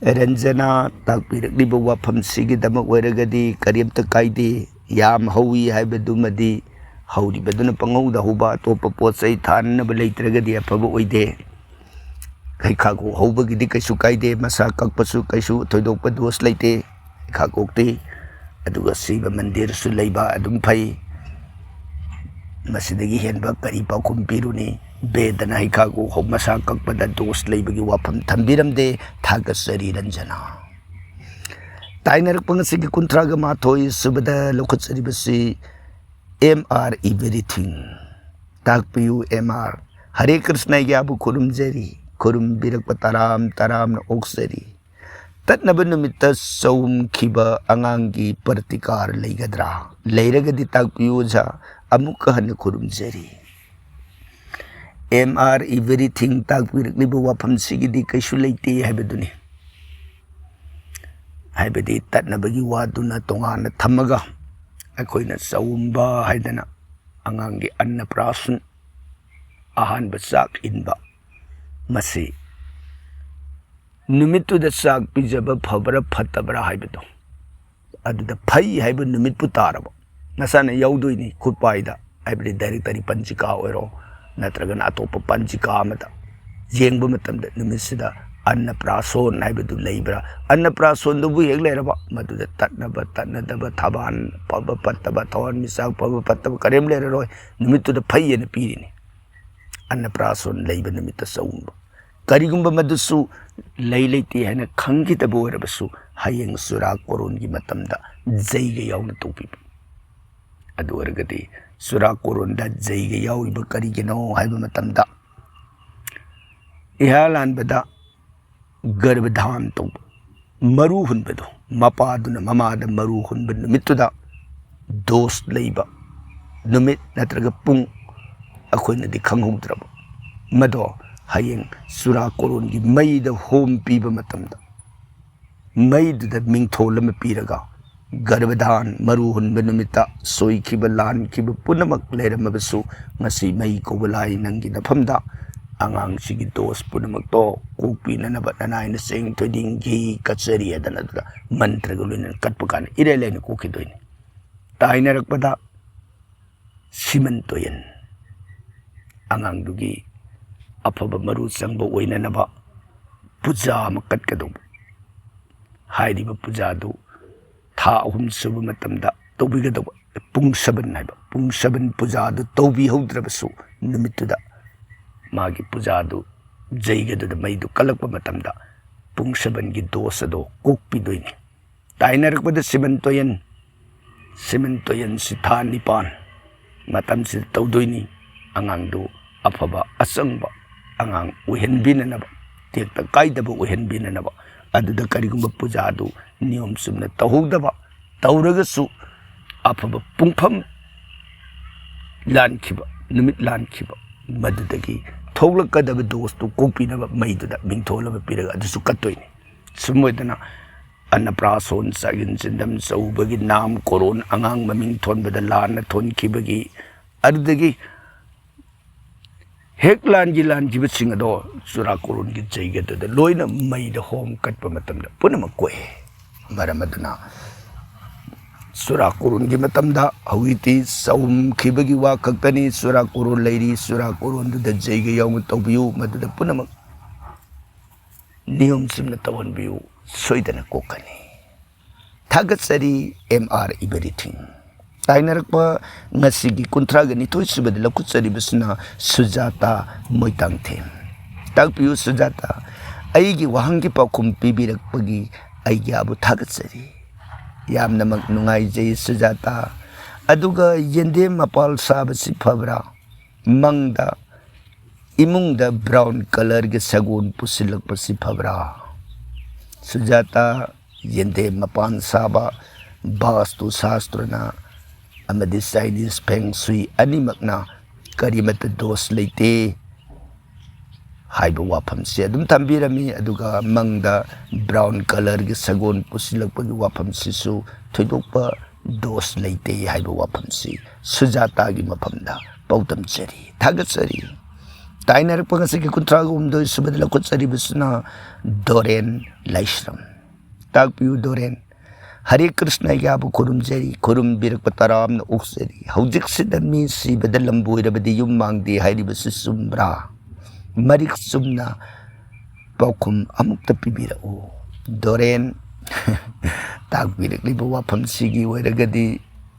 ꯔꯟꯖꯅꯥ, ꯇꯥꯛꯄꯤꯔꯛꯂꯤꯕ ꯋꯥꯐꯝꯁꯤꯒꯤꯗꯃꯛ ꯑꯣꯏꯔꯒꯗꯤ ꯀꯔꯤꯝꯇ ꯀꯥꯏꯗꯦ꯫ ꯌꯥꯝ ꯍꯧꯏ ꯍꯥꯏꯕꯗꯨꯃꯗꯤ ꯍꯧꯔꯤꯕꯗꯨꯅ ꯄꯪꯍꯧꯗ ꯍꯧꯕ, ꯑꯇꯣꯞꯄ ꯄꯣꯠ ꯆꯩ ꯊꯥꯅꯅꯕ ꯂꯩꯇ꯭ꯔꯒꯗꯤ ꯑꯐꯕ ꯑꯣꯏꯗꯦ꯫ ꯍꯩꯈꯥꯒꯣꯛ ꯍꯧꯕꯒꯤꯗꯤ ꯀꯩꯁꯨ ꯀꯥꯏꯗꯦ, ꯃꯁꯥ ꯀꯛꯄꯁꯨ ꯀꯩꯁꯨ ꯊꯣꯏꯗꯣꯛꯄ ꯗꯣꯁ ꯂꯩꯇꯦ ꯍꯩꯈꯥꯒꯣꯛꯇꯤ꯫ ꯑꯗꯨꯒ ꯁꯤꯕ ꯃꯟꯗꯤꯔꯁꯨ ꯂꯩꯕ ꯑꯗꯨꯝ ꯐꯩ꯫ ꯃꯁꯤꯗꯒꯤ ꯍꯦꯟꯕ ꯀꯔꯤ ꯄꯥꯎꯈꯨꯝ ꯄꯤꯔꯨꯅꯤ? ꯕꯦꯗꯅ ꯍꯩꯈꯥꯒꯣꯛ ꯍꯧ-, ꯃꯁꯥ ꯀꯛꯄꯗ ꯗꯣꯁ ꯂꯩꯕꯒꯤ ꯋꯥꯐꯝ ꯊꯝꯕꯤꯔꯝꯗꯦ꯫ ꯊꯥꯒꯠꯆꯔꯤ ꯔꯟꯖꯅꯥ꯫ ꯇꯥꯏꯅꯔꯛꯄ ꯉꯁꯤꯒꯤ ꯀꯨꯟꯊ꯭ꯔꯥꯒ ꯃꯥꯊꯣꯏ ꯁꯨꯕꯗ ꯂꯧꯈꯠꯆꯔꯤꯕꯁꯤ M R Everything꯫ ꯇꯥꯛꯄꯤꯌꯨ M R꯫ ꯍꯔꯦ ꯀ꯭ꯔꯤꯁꯅ, ꯑꯩꯒꯤ ꯑꯥꯕꯨ ꯈꯨꯔꯨꯝꯖꯔꯤ, ꯈꯨꯔꯨꯝꯕꯤꯔꯛꯄ ꯇꯔꯥꯝ ꯇꯔꯥꯝꯅ ꯑꯣꯛꯆꯔꯤ꯫ ꯇꯠꯅꯕ ꯅꯨꯃꯤꯠꯇ ꯆꯧꯝꯈꯤꯕ ꯑꯉꯥꯡꯒꯤ ꯄ꯭ꯔꯇꯤꯀꯥꯔ ꯂꯩꯒꯗ꯭ꯔꯥ? ꯂꯩꯔꯒꯗꯤ ꯇꯥꯛꯄꯤꯌꯨ ꯑꯣꯖꯥ, ꯑꯃꯨꯛꯀ ꯍꯟꯅ ꯈꯨꯔꯨꯝꯖꯔꯤ꯫ ꯑꯦꯝ ꯑꯥꯔ ꯏꯚꯔꯤꯊꯤꯡ ꯇꯥꯛꯄꯤꯔꯛꯂꯤꯕ ꯋꯥꯐꯝꯁꯤꯒꯤꯗꯤ ꯀꯩꯁꯨ ꯂꯩꯇꯦ ꯍꯥꯏꯕꯗꯨꯅꯤ꯫ ꯍꯥꯏꯕꯗꯤ ꯇꯠꯅꯕꯒꯤ ꯋꯥꯗꯨꯅ ꯇꯣꯉꯥꯟꯅ ꯊꯝꯃꯒ ꯑꯩꯈꯣꯏꯅ ꯆꯧꯝꯕ ꯍꯥꯏꯗꯅ ꯑꯉꯥꯡꯒꯤ ꯑꯟꯅꯄ꯭ꯔꯥꯁꯟ, ꯑꯍꯥꯟꯕ ꯆꯥꯛ ꯏꯟꯕ, ꯃꯁꯤ ꯅꯨꯃꯤꯠꯇꯨꯗ ꯆꯥꯛ ꯄꯤꯖꯕ ꯐꯕ꯭ꯔꯥ ꯐꯠꯇꯕ꯭ꯔꯥ ꯍꯥꯏꯕꯗꯣ, ꯑꯗꯨꯗ ꯐꯩ ꯍꯥꯏꯕ ꯅꯨꯃꯤꯠꯄꯨ ꯇꯥꯔꯕ, ꯅꯁꯥꯅ ꯌꯥꯎꯗꯣꯏꯅꯤ ꯈꯨꯠꯄꯥꯏꯗ, ꯍꯥꯏꯕꯗꯤ ꯗꯥꯏꯔꯦꯛꯇꯔꯤ ꯄꯟꯖꯤꯀꯥ ꯑꯣꯏꯔꯣ, ꯅꯠꯇ꯭ꯔꯒꯅ ꯑꯇꯣꯞꯄ ꯄꯟꯖꯤꯀꯥ ꯑꯃꯗ ꯌꯦꯡꯕ ꯃꯇꯝꯗ ꯅꯨꯃꯤꯠꯁꯤꯗ ꯑꯟꯅꯄ꯭ꯔꯥꯁꯣꯟ ꯍꯥꯏꯕꯗꯨ ꯂꯩꯕ꯭ꯔꯥ? ꯑꯟꯅꯄ꯭ꯔꯥꯁꯣꯟꯗꯨꯕꯨ ꯍꯦꯛ ꯂꯩꯔꯕ, ꯃꯗꯨꯗ ꯇꯠꯅꯕ ꯇꯠꯅꯗꯕ, ꯊꯕꯥꯟ ꯐꯕ ꯐꯠꯇꯕ, ꯊꯋꯥꯟꯃꯤꯆꯥꯛ ꯐꯕ ꯐꯠꯇꯕ ꯀꯔꯤꯝ ꯂꯩꯔꯔꯣꯏ꯫ ꯅꯨꯃꯤꯠꯇꯨꯗ ꯐꯩ ꯍꯥꯏꯅ ꯄꯤꯔꯤꯅꯤ꯫ ꯑꯟꯅꯄ꯭ꯔꯥꯁꯣꯟ ꯂꯩꯕ ꯅꯨꯃꯤꯠꯇ ꯆꯧꯝꯕ꯫ ꯀꯔꯤꯒꯨꯝꯕ ꯃꯗꯨꯁꯨ ꯂꯩ ꯂꯩꯇꯦ ꯍꯥꯏꯅ ꯈꯪꯈꯤꯗꯕ ꯑꯣꯏꯔꯕꯁꯨ, ꯍꯌꯦꯡ ꯆꯨꯔꯥꯀꯣꯔꯣꯟꯒꯤ ꯃꯇꯝꯗ ꯖꯩꯒ ꯌꯥꯎꯅ ꯇꯧꯕꯤꯕ꯫ ꯑꯗꯨ ꯑꯣꯏꯔꯒꯗꯤ ꯆꯨꯔꯥꯀꯣꯔꯣꯟꯗ ꯖꯩꯒ ꯌꯥꯎꯔꯤꯕ ꯀꯔꯤꯒꯤꯅꯣ ꯍꯥꯏꯕ ꯃꯇꯝꯗ, ꯏꯍꯥ ꯂꯥꯟꯕꯗ ꯒꯔꯚꯙꯥꯟ ꯇꯧꯕ, ꯃꯔꯨ ꯍꯨꯟꯕꯗꯣ, ꯃꯄꯥꯗꯨꯅ ꯃꯃꯥꯗ ꯃꯔꯨ ꯍꯨꯟꯕ ꯅꯨꯃꯤꯠꯇꯨꯗ ꯗꯣꯁ ꯂꯩꯕ ꯅꯨꯃꯤꯠ ꯅꯠꯇ꯭ꯔꯒ ꯄꯨꯡ ꯑꯩꯈꯣꯏꯅꯗꯤ ꯈꯪꯍꯧꯗ꯭ꯔꯕ, ꯃꯗꯣ ꯍꯌꯦꯡ ꯆꯨꯔꯥꯀꯣꯔꯣꯟꯒꯤ ꯃꯩꯗ ꯍꯣꯝ ꯄꯤꯕ ꯃꯇꯝꯗ, ꯃꯩꯗꯨꯗ ꯃꯤꯡꯊꯣꯜ ꯑꯃ ꯄꯤꯔꯒ, ꯒꯔꯚꯙꯥꯟ, ꯃꯔꯨ ꯍꯨꯟꯕ ꯅꯨꯃꯤꯠꯇ ꯁꯣꯏꯈꯤꯕ ꯂꯥꯟꯈꯤꯕ ꯄꯨꯝꯅꯃꯛ ꯂꯩꯔꯝꯃꯕꯁꯨ, ꯉꯁꯤ ꯃꯩ ꯀꯧꯕ ꯂꯥꯏ ꯅꯪꯒꯤ ꯅꯐꯝꯗ ꯑꯉꯥꯡꯁꯤꯒꯤ ꯗꯣꯁ ꯄꯨꯝꯅꯃꯛꯇꯣ ꯀꯣꯛꯄꯤꯅꯅꯕ ꯅꯅꯥꯏꯅ ꯆꯦꯡ, ꯊꯣꯏꯗꯤꯡ, ꯘꯤ, ꯀꯆꯔꯤ ꯍꯥꯏꯗꯅ ꯑꯗꯨꯗ ꯃꯟꯇ꯭ꯔꯒ ꯂꯣꯏꯅꯅ ꯀꯠꯄ ꯀꯥꯟꯗ ꯏꯔꯥꯏ ꯂꯥꯏꯅ ꯀꯣꯛꯈꯤꯗꯣꯏꯅꯤ꯫ ꯇꯥꯏꯅꯔꯛꯄꯗ ꯁꯤꯃꯟ ꯇꯣꯌꯟ, ꯑꯉꯥꯡꯗꯨꯒꯤ ꯑꯐꯕ ꯃꯔꯨ ꯆꯪꯕ ꯑꯣꯏꯅꯅꯕ ꯄꯨꯖꯥ ꯑꯃ ꯀꯠꯀꯗꯧꯕ꯫ ꯍꯥꯏꯔꯤꯕ ꯄꯨꯖꯥꯗꯨ ꯊꯥ ꯑꯍꯨꯝ ꯁꯨꯕ ꯃꯇꯝꯗ ꯇꯧꯕꯤꯒꯗꯧꯕ꯫ ꯄꯨꯡ ꯁꯕꯟ ꯍꯥꯏꯕ, ꯄꯨꯡ ꯁꯕꯟ ꯄꯨꯖꯥꯗꯨ ꯇꯧꯕꯤꯍꯧꯗ꯭ꯔꯕꯁꯨ, ꯅꯨꯃꯤꯠꯇꯨꯗ ꯃꯥꯒꯤ ꯄꯨꯖꯥꯗꯨ, ꯖꯩꯒꯗꯨꯗ ꯃꯩꯗꯨ ꯀꯜꯂꯛꯄ ꯃꯇꯝꯗ ꯄꯨꯡ ꯁꯕꯟꯒꯤ ꯗꯣꯁ ꯑꯗꯣ ꯀꯣꯛꯄꯤꯗꯣꯏꯅꯤ꯫ ꯇꯥꯏꯅꯔꯛꯄꯗ ꯁꯤꯃꯟ ꯇꯣꯌꯟ, ꯁꯤꯃꯟ ꯇꯣꯌꯟꯁꯤ ꯊꯥ ꯅꯤꯄꯥꯟ ꯃꯇꯝꯁꯤꯗ ꯇꯧꯗꯣꯏꯅꯤ꯫ ꯑꯉꯥꯡꯗꯨ ꯑꯐꯕ ꯑꯆꯪꯕ ꯑꯉꯥꯡ ꯑꯣꯏꯍꯟꯕꯤꯅꯅꯕ, ꯇꯦꯛꯇ ꯀꯥꯏꯗꯕ ꯑꯣꯏꯍꯟꯕꯤꯅꯅꯕ, ꯑꯗꯨꯗ ꯀꯔꯤꯒꯨꯝꯕ ꯄꯨꯖꯥꯗꯨ ꯅꯤꯌꯣꯝ ꯆꯨꯝꯅ ꯇꯧꯍꯧꯗꯕ, ꯇꯧꯔꯒꯁꯨ ꯑꯐꯕ ꯄꯨꯡꯐꯝ ꯂꯥꯟꯈꯤꯕ, ꯅꯨꯃꯤꯠ ꯂꯥꯟꯈꯤꯕ, ꯃꯗꯨꯗꯒꯤ ꯊꯣꯛꯂꯛꯀꯗꯕ ꯗꯣꯁꯇꯨ ꯀꯣꯛꯄꯤꯅꯕ ꯃꯩꯗꯨꯗ ꯃꯤꯡꯊꯣꯜ ꯑꯃ ꯄꯤꯔꯒ ꯑꯗꯨꯁꯨ ꯀꯠꯇꯣꯏꯅꯤ꯫ ꯁꯨꯝ ꯑꯣꯏꯗꯅ ꯑꯟꯅꯄ꯭ꯔꯥꯁꯣꯟ, ꯆꯥꯛꯌꯦꯟ ꯆꯤꯟꯗꯝ, ꯆꯥꯛꯎꯕꯒꯤ ꯅꯥꯝ, ꯀꯣꯔꯣꯟ, ꯑꯉꯥꯡ ꯃꯃꯤꯡ ꯊꯣꯟꯕꯗ ꯂꯥꯟꯅ ꯊꯣꯟꯈꯤꯕꯒꯤ, ꯑꯗꯨꯗꯒꯤ ꯍꯦꯛ ꯂꯥꯟꯒꯤ ꯂꯥꯟꯈꯤꯕꯁꯤꯡ ꯑꯗꯣ ꯆꯨꯔꯥꯀꯣꯔꯣꯟꯒꯤ ꯖꯩꯒꯗꯨꯗ ꯂꯣꯏꯅ ꯃꯩꯗ ꯍꯣꯝ ꯀꯠꯄ ꯃꯇꯝꯗ ꯄꯨꯝꯅꯃꯛ ꯀꯣꯛꯏ꯫ ꯃꯔꯝ ꯑꯗꯨꯅ ꯆꯨꯔꯥꯀꯣꯔꯣꯟꯒꯤ ꯃꯇꯝꯗ ꯍꯧꯖꯤꯛꯇꯤ ꯆꯥꯎꯝꯈꯤꯕꯒꯤ ꯋꯥ ꯈꯛꯇꯅꯤ꯫ ꯆꯨꯔꯥꯀꯣꯔꯣꯟ ꯂꯩꯔꯤ, ꯆꯨꯔꯥꯀꯣꯔꯣꯟꯗꯨꯗ ꯖꯩꯒ ꯌꯥꯎꯅ ꯇꯧꯕꯤꯌꯨ, ꯃꯗꯨꯗ ꯄꯨꯝꯅꯃꯛ ꯅꯤꯌꯣꯝ ꯆꯨꯝꯅ ꯇꯧꯍꯟꯕꯤꯌꯨ, ꯁꯣꯏꯗꯅ ꯀꯣꯛꯀꯅꯤ꯫ ꯊꯥꯒꯠꯆꯔꯤ ꯑꯦꯝ ꯑꯥꯔ ꯏꯕꯔꯤꯊꯤꯡ꯫ ꯇꯥꯏꯅꯔꯛꯄ ꯉꯁꯤꯒꯤ ꯀꯨꯟꯊ꯭ꯔꯥꯒ ꯅꯤꯊꯣꯏ ꯁꯨꯕꯗ ꯂꯧꯈꯠꯆꯔꯤꯕꯁꯤꯅ ꯁꯨꯖꯥꯇꯥ ꯃꯣꯏꯇꯥꯡꯊꯦꯝ꯫ ꯇꯥꯛꯄꯤꯌꯨ ꯁꯨꯖꯥꯇꯥ, ꯑꯩꯒꯤ ꯋꯥꯍꯪꯒꯤ ꯄꯥꯎꯈꯨꯝ ꯄꯤꯕꯤꯔꯛꯄꯒꯤ ꯑꯩꯒꯤꯕꯨ ꯊꯥꯒꯠꯆꯔꯤ꯫ ꯌꯥꯝꯅꯃꯛ ꯅꯨꯡꯉꯥꯏꯖꯩ ꯁꯨꯖꯥꯇꯥ꯫ ꯑꯗꯨꯒ ꯌꯦꯟꯗꯦꯝ ꯃꯄꯥꯜ ꯁꯥꯕꯁꯤ ꯐꯕ꯭ꯔꯥ? ꯃꯪꯗ ꯏꯃꯨꯡꯗ ꯕ꯭ꯔꯥꯎꯟ ꯀꯂꯔꯒꯤ ꯁꯒꯣꯜ ꯄꯨꯁꯤꯜꯂꯛꯄꯁꯤ ꯐꯕ꯭ꯔꯥ? ꯁꯨꯖꯥꯇꯥ, ꯌꯦꯟꯗꯦꯝ ꯃꯄꯥꯟ ꯁꯥꯕ, ꯕꯥꯁꯇꯨ ꯁꯥꯁꯇ꯭ꯔꯅ ꯑꯃꯗꯤ ꯆꯥꯏꯅꯤꯁ ꯐꯦꯡ ꯁꯨꯏ ꯑꯅꯤꯃꯛꯅ ꯀꯔꯤꯃꯠꯇ ꯗꯣꯁ ꯂꯩꯇꯦ ꯍꯥꯏꯕ ꯋꯥꯐꯝꯁꯤ ꯑꯗꯨꯝ ꯊꯝꯕꯤꯔꯝꯃꯤ꯫ ꯑꯗꯨꯒ ꯃꯪꯗ ꯕ꯭ꯔꯥꯎꯟ ꯀꯂꯔꯒꯤ ꯁꯒꯣꯜ ꯄꯨꯁꯤꯜꯂꯛꯄꯒꯤ ꯋꯥꯐꯝꯁꯤꯁꯨ ꯊꯣꯏꯗꯣꯛꯄ ꯗꯣꯁ ꯂꯩꯇꯦ ꯍꯥꯏꯕ ꯋꯥꯐꯝꯁꯤ ꯁꯨꯖꯥꯇꯥꯒꯤ ꯃꯐꯝꯗ ꯄꯥꯎꯗꯝꯖꯔꯤ, ꯊꯥꯒꯠꯆꯔꯤ꯫ ꯇꯥꯏꯅꯔꯛꯄ ꯉꯁꯤꯒꯤ ꯀꯨꯟꯊ꯭ꯔꯥꯒ ꯍꯨꯝꯗꯣꯏ ꯁꯨꯕꯗ ꯂꯧꯈꯠꯆꯔꯤꯕꯁꯤꯅ ꯗꯣꯔꯦꯟ ꯂꯥꯏꯁ꯭ꯔꯝ꯫ ꯇꯥꯛꯄꯤꯌꯨ ꯗꯣꯔꯦꯟ꯫ ꯍꯔꯦ ꯀ꯭ꯔꯤꯁꯅ, ꯑꯩꯒꯤꯕꯨ ꯈꯨꯔꯨꯝꯖꯔꯤ꯫ ꯈꯨꯔꯨꯝꯕꯤꯔꯛꯄ ꯇꯔꯥꯝꯅ ꯑꯣꯛꯆꯔꯤ꯫ ꯍꯧꯖꯤꯛꯁꯤꯗ ꯃꯤ ꯁꯤꯕꯗ ꯂꯝꯕꯣꯏꯔꯕꯗꯤ ꯌꯨꯝ ꯃꯥꯡꯗꯦ ꯍꯥꯏꯔꯤꯕꯁꯤ ꯆꯨꯝꯕ꯭ꯔꯥ? ꯃꯔꯤꯛ ꯆꯨꯝꯅ ꯄꯥꯎꯈꯨꯝ ꯑꯃꯨꯛꯇ ꯄꯤꯕꯤꯔꯛꯎ꯫ ꯗꯣꯔꯦꯟ, ꯇꯥꯛꯄꯤꯔꯛꯂꯤꯕ ꯋꯥꯐꯝꯁꯤꯒꯤ ꯑꯣꯏꯔꯒꯗꯤ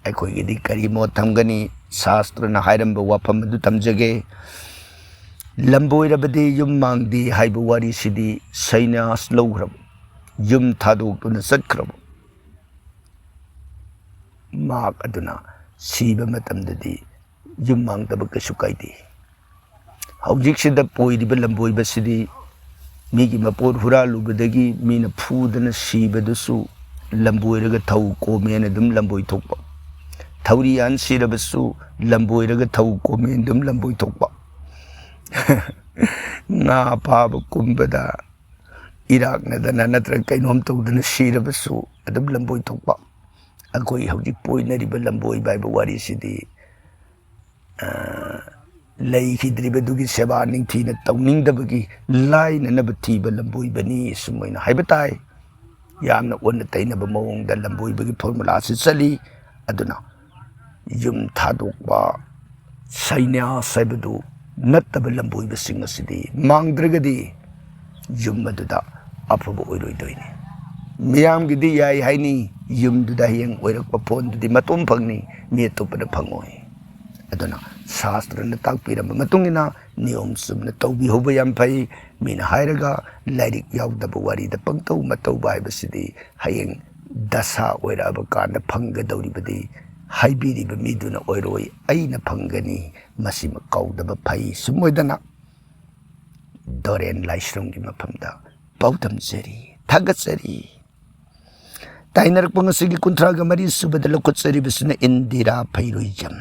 ꯑꯩꯈꯣꯏꯒꯤꯗꯤ ꯀꯔꯤ ꯃꯣꯠ ꯊꯝꯒꯅꯤ? ꯁꯥꯁꯇ꯭ꯔꯅ ꯍꯥꯏꯔꯝꯕ ꯋꯥꯐꯝ ꯑꯗꯨ ꯊꯝꯖꯒꯦ꯫ ꯂꯝꯕꯣꯏꯔꯕꯗꯤ ꯌꯨꯝ ꯃꯥꯡꯗꯦ ꯍꯥꯏꯕ ꯋꯥꯔꯤꯁꯤꯗꯤ ꯁꯩꯅꯥꯁ ꯂꯧꯈ꯭ꯔꯕ, ꯌꯨꯝ ꯊꯥꯗꯣꯛꯇꯨꯅ ꯆꯠꯈ꯭ꯔꯕ ꯃꯍꯥꯛ ꯑꯗꯨꯅ ꯁꯤꯕ ꯃꯇꯝꯗꯗꯤ ꯌꯨꯝ ꯃꯥꯡꯗꯕ ꯀꯩꯁꯨ ꯀꯥꯏꯗꯦ꯫ ꯍꯧꯖꯤꯛꯁꯤꯗ ꯄꯣꯏꯔꯤꯕ ꯂꯝꯕꯣꯏꯕꯁꯤꯗꯤ ꯃꯤꯒꯤ ꯃꯄꯣꯠ ꯍꯨꯔꯥꯜꯂꯨꯕꯗꯒꯤ ꯃꯤꯅ ꯐꯨꯗꯅ ꯁꯤꯕꯗꯨꯁꯨ ꯂꯝꯕꯣꯏꯔꯒ ꯊꯧ ꯀꯣꯝꯃꯦꯅ ꯑꯗꯨꯝ ꯂꯝꯕꯣꯏ ꯊꯣꯛꯄ꯫ ꯊꯧꯔꯤ ꯌꯥꯟ ꯁꯤꯔꯕꯁꯨ ꯂꯝꯕꯣꯏꯔꯒ ꯊꯧ ꯀꯣꯝꯃꯦꯅ ꯑꯗꯨꯝ ꯂꯝꯕꯣꯏ ꯊꯣꯛꯄ꯫ ꯉꯥ ꯐꯥꯕ ꯀꯨꯝꯕꯗ ꯏꯔꯥꯛꯅꯗꯅ ꯅꯠꯇ꯭ꯔꯒ ꯀꯩꯅꯣꯝ ꯇꯧꯗꯅ ꯁꯤꯔꯕꯁꯨ ꯑꯗꯨꯝ ꯂꯝꯕꯣꯏ ꯊꯣꯛꯄ꯫ ꯑꯩꯈꯣꯏ ꯍꯧꯖꯤꯛ ꯄꯣꯏꯅꯔꯤꯕ ꯂꯝꯕꯣꯏꯕ ꯍꯥꯏꯕ ꯋꯥꯔꯤꯁꯤꯗꯤ, ꯑ, ꯂꯩꯈꯤꯗ꯭ꯔꯤꯕꯗꯨꯒꯤ ꯁꯦꯕꯥ ꯅꯤꯡꯊꯤꯅ ꯇꯧꯅꯤꯡꯗꯕꯒꯤ ꯂꯥꯏꯅꯅꯕ ꯊꯤꯕ ꯂꯝꯕꯣꯏꯕꯅꯤ, ꯁꯨꯝ ꯑꯣꯏꯅ ꯍꯥꯏꯕ ꯇꯥꯏ꯫ ꯌꯥꯝꯅ ꯑꯣꯟꯅ ꯇꯩꯅꯕ ꯃꯑꯣꯡꯗ ꯂꯝꯕꯣꯏꯕꯒꯤ ꯐꯣꯔꯃꯨꯂꯥꯁꯤ ꯆꯠꯂꯤ꯫ ꯑꯗꯨꯅ ꯌꯨꯝ ꯊꯥꯗꯣꯛꯄ, ꯁꯩꯅ꯭ꯌꯥꯁ ꯍꯥꯏꯕꯗꯨ ꯅꯠꯇꯕ ꯂꯝꯕꯣꯏꯕꯁꯤꯡ ꯑꯁꯤꯗꯤ ꯃꯥꯡꯗ꯭ꯔꯒꯗꯤ ꯌꯨꯝ ꯑꯗꯨꯗ ꯑꯐꯕ ꯑꯣꯏꯔꯣꯏꯗꯣꯏꯅꯤ꯫ ꯃꯤꯌꯥꯝꯒꯤꯗꯤ ꯌꯥꯏ ꯍꯥꯏꯅꯤ, ꯌꯨꯝꯗꯨꯗ ꯍꯌꯦꯡ ꯑꯣꯏꯔꯛꯄ ꯐꯣꯟꯗꯨꯗꯤ ꯃꯇꯣꯝ ꯐꯪꯅꯤ, ꯃꯤ ꯑꯇꯣꯞꯄꯅ ꯐꯪꯉꯣꯏ꯫ ꯑꯗꯨꯅ ꯁꯥꯁꯇ꯭ꯔꯅ ꯇꯥꯛꯄꯤꯔꯝꯕ ꯃꯇꯨꯡ ꯏꯟꯅ ꯅꯤꯌꯣꯝ ꯆꯨꯝꯅ ꯇꯧꯕꯤꯍꯧꯕ ꯌꯥꯝ ꯐꯩ꯫ ꯃꯤꯅ ꯍꯥꯏꯔꯒ ꯂꯥꯏꯔꯤꯛ ꯌꯥꯎꯗꯕ ꯋꯥꯔꯤꯗ ꯄꯪꯇꯧ ꯃꯇꯧꯕ ꯍꯥꯏꯕꯁꯤꯗꯤ ꯍꯌꯦꯡ ꯗꯁꯥ ꯑꯣꯏꯔꯛꯑꯕ ꯀꯥꯟꯗ ꯐꯪꯒꯗꯧꯔꯤꯕꯗꯤ ꯍꯥꯏꯕꯤꯔꯤꯕ ꯃꯤꯗꯨꯅ ꯑꯣꯏꯔꯣꯏ, ꯑꯩꯅ ꯐꯪꯒꯅꯤ꯫ ꯃꯁꯤꯃ ꯀꯥꯎꯗꯕ ꯐꯩ꯫ ꯁꯨꯝ ꯑꯣꯏꯗꯅ ꯗꯣꯔꯦꯟ ꯂꯥꯏꯁ꯭ꯔꯝꯒꯤ ꯃꯐꯝꯗ ꯄꯥꯎꯗꯝꯖꯔꯤ, ꯊꯥꯒꯠꯆꯔꯤ꯫ ꯇꯥꯏꯅꯔꯛꯄ ꯉꯁꯤꯒꯤ ꯀꯨꯟꯊ꯭ꯔꯥꯒ ꯃꯔꯤ ꯁꯨꯕꯗ ꯂꯧꯈꯠꯆꯔꯤꯕꯁꯤꯅ ꯏꯟꯗꯤꯔꯥ ꯐꯩꯔꯣꯏꯖꯝ꯫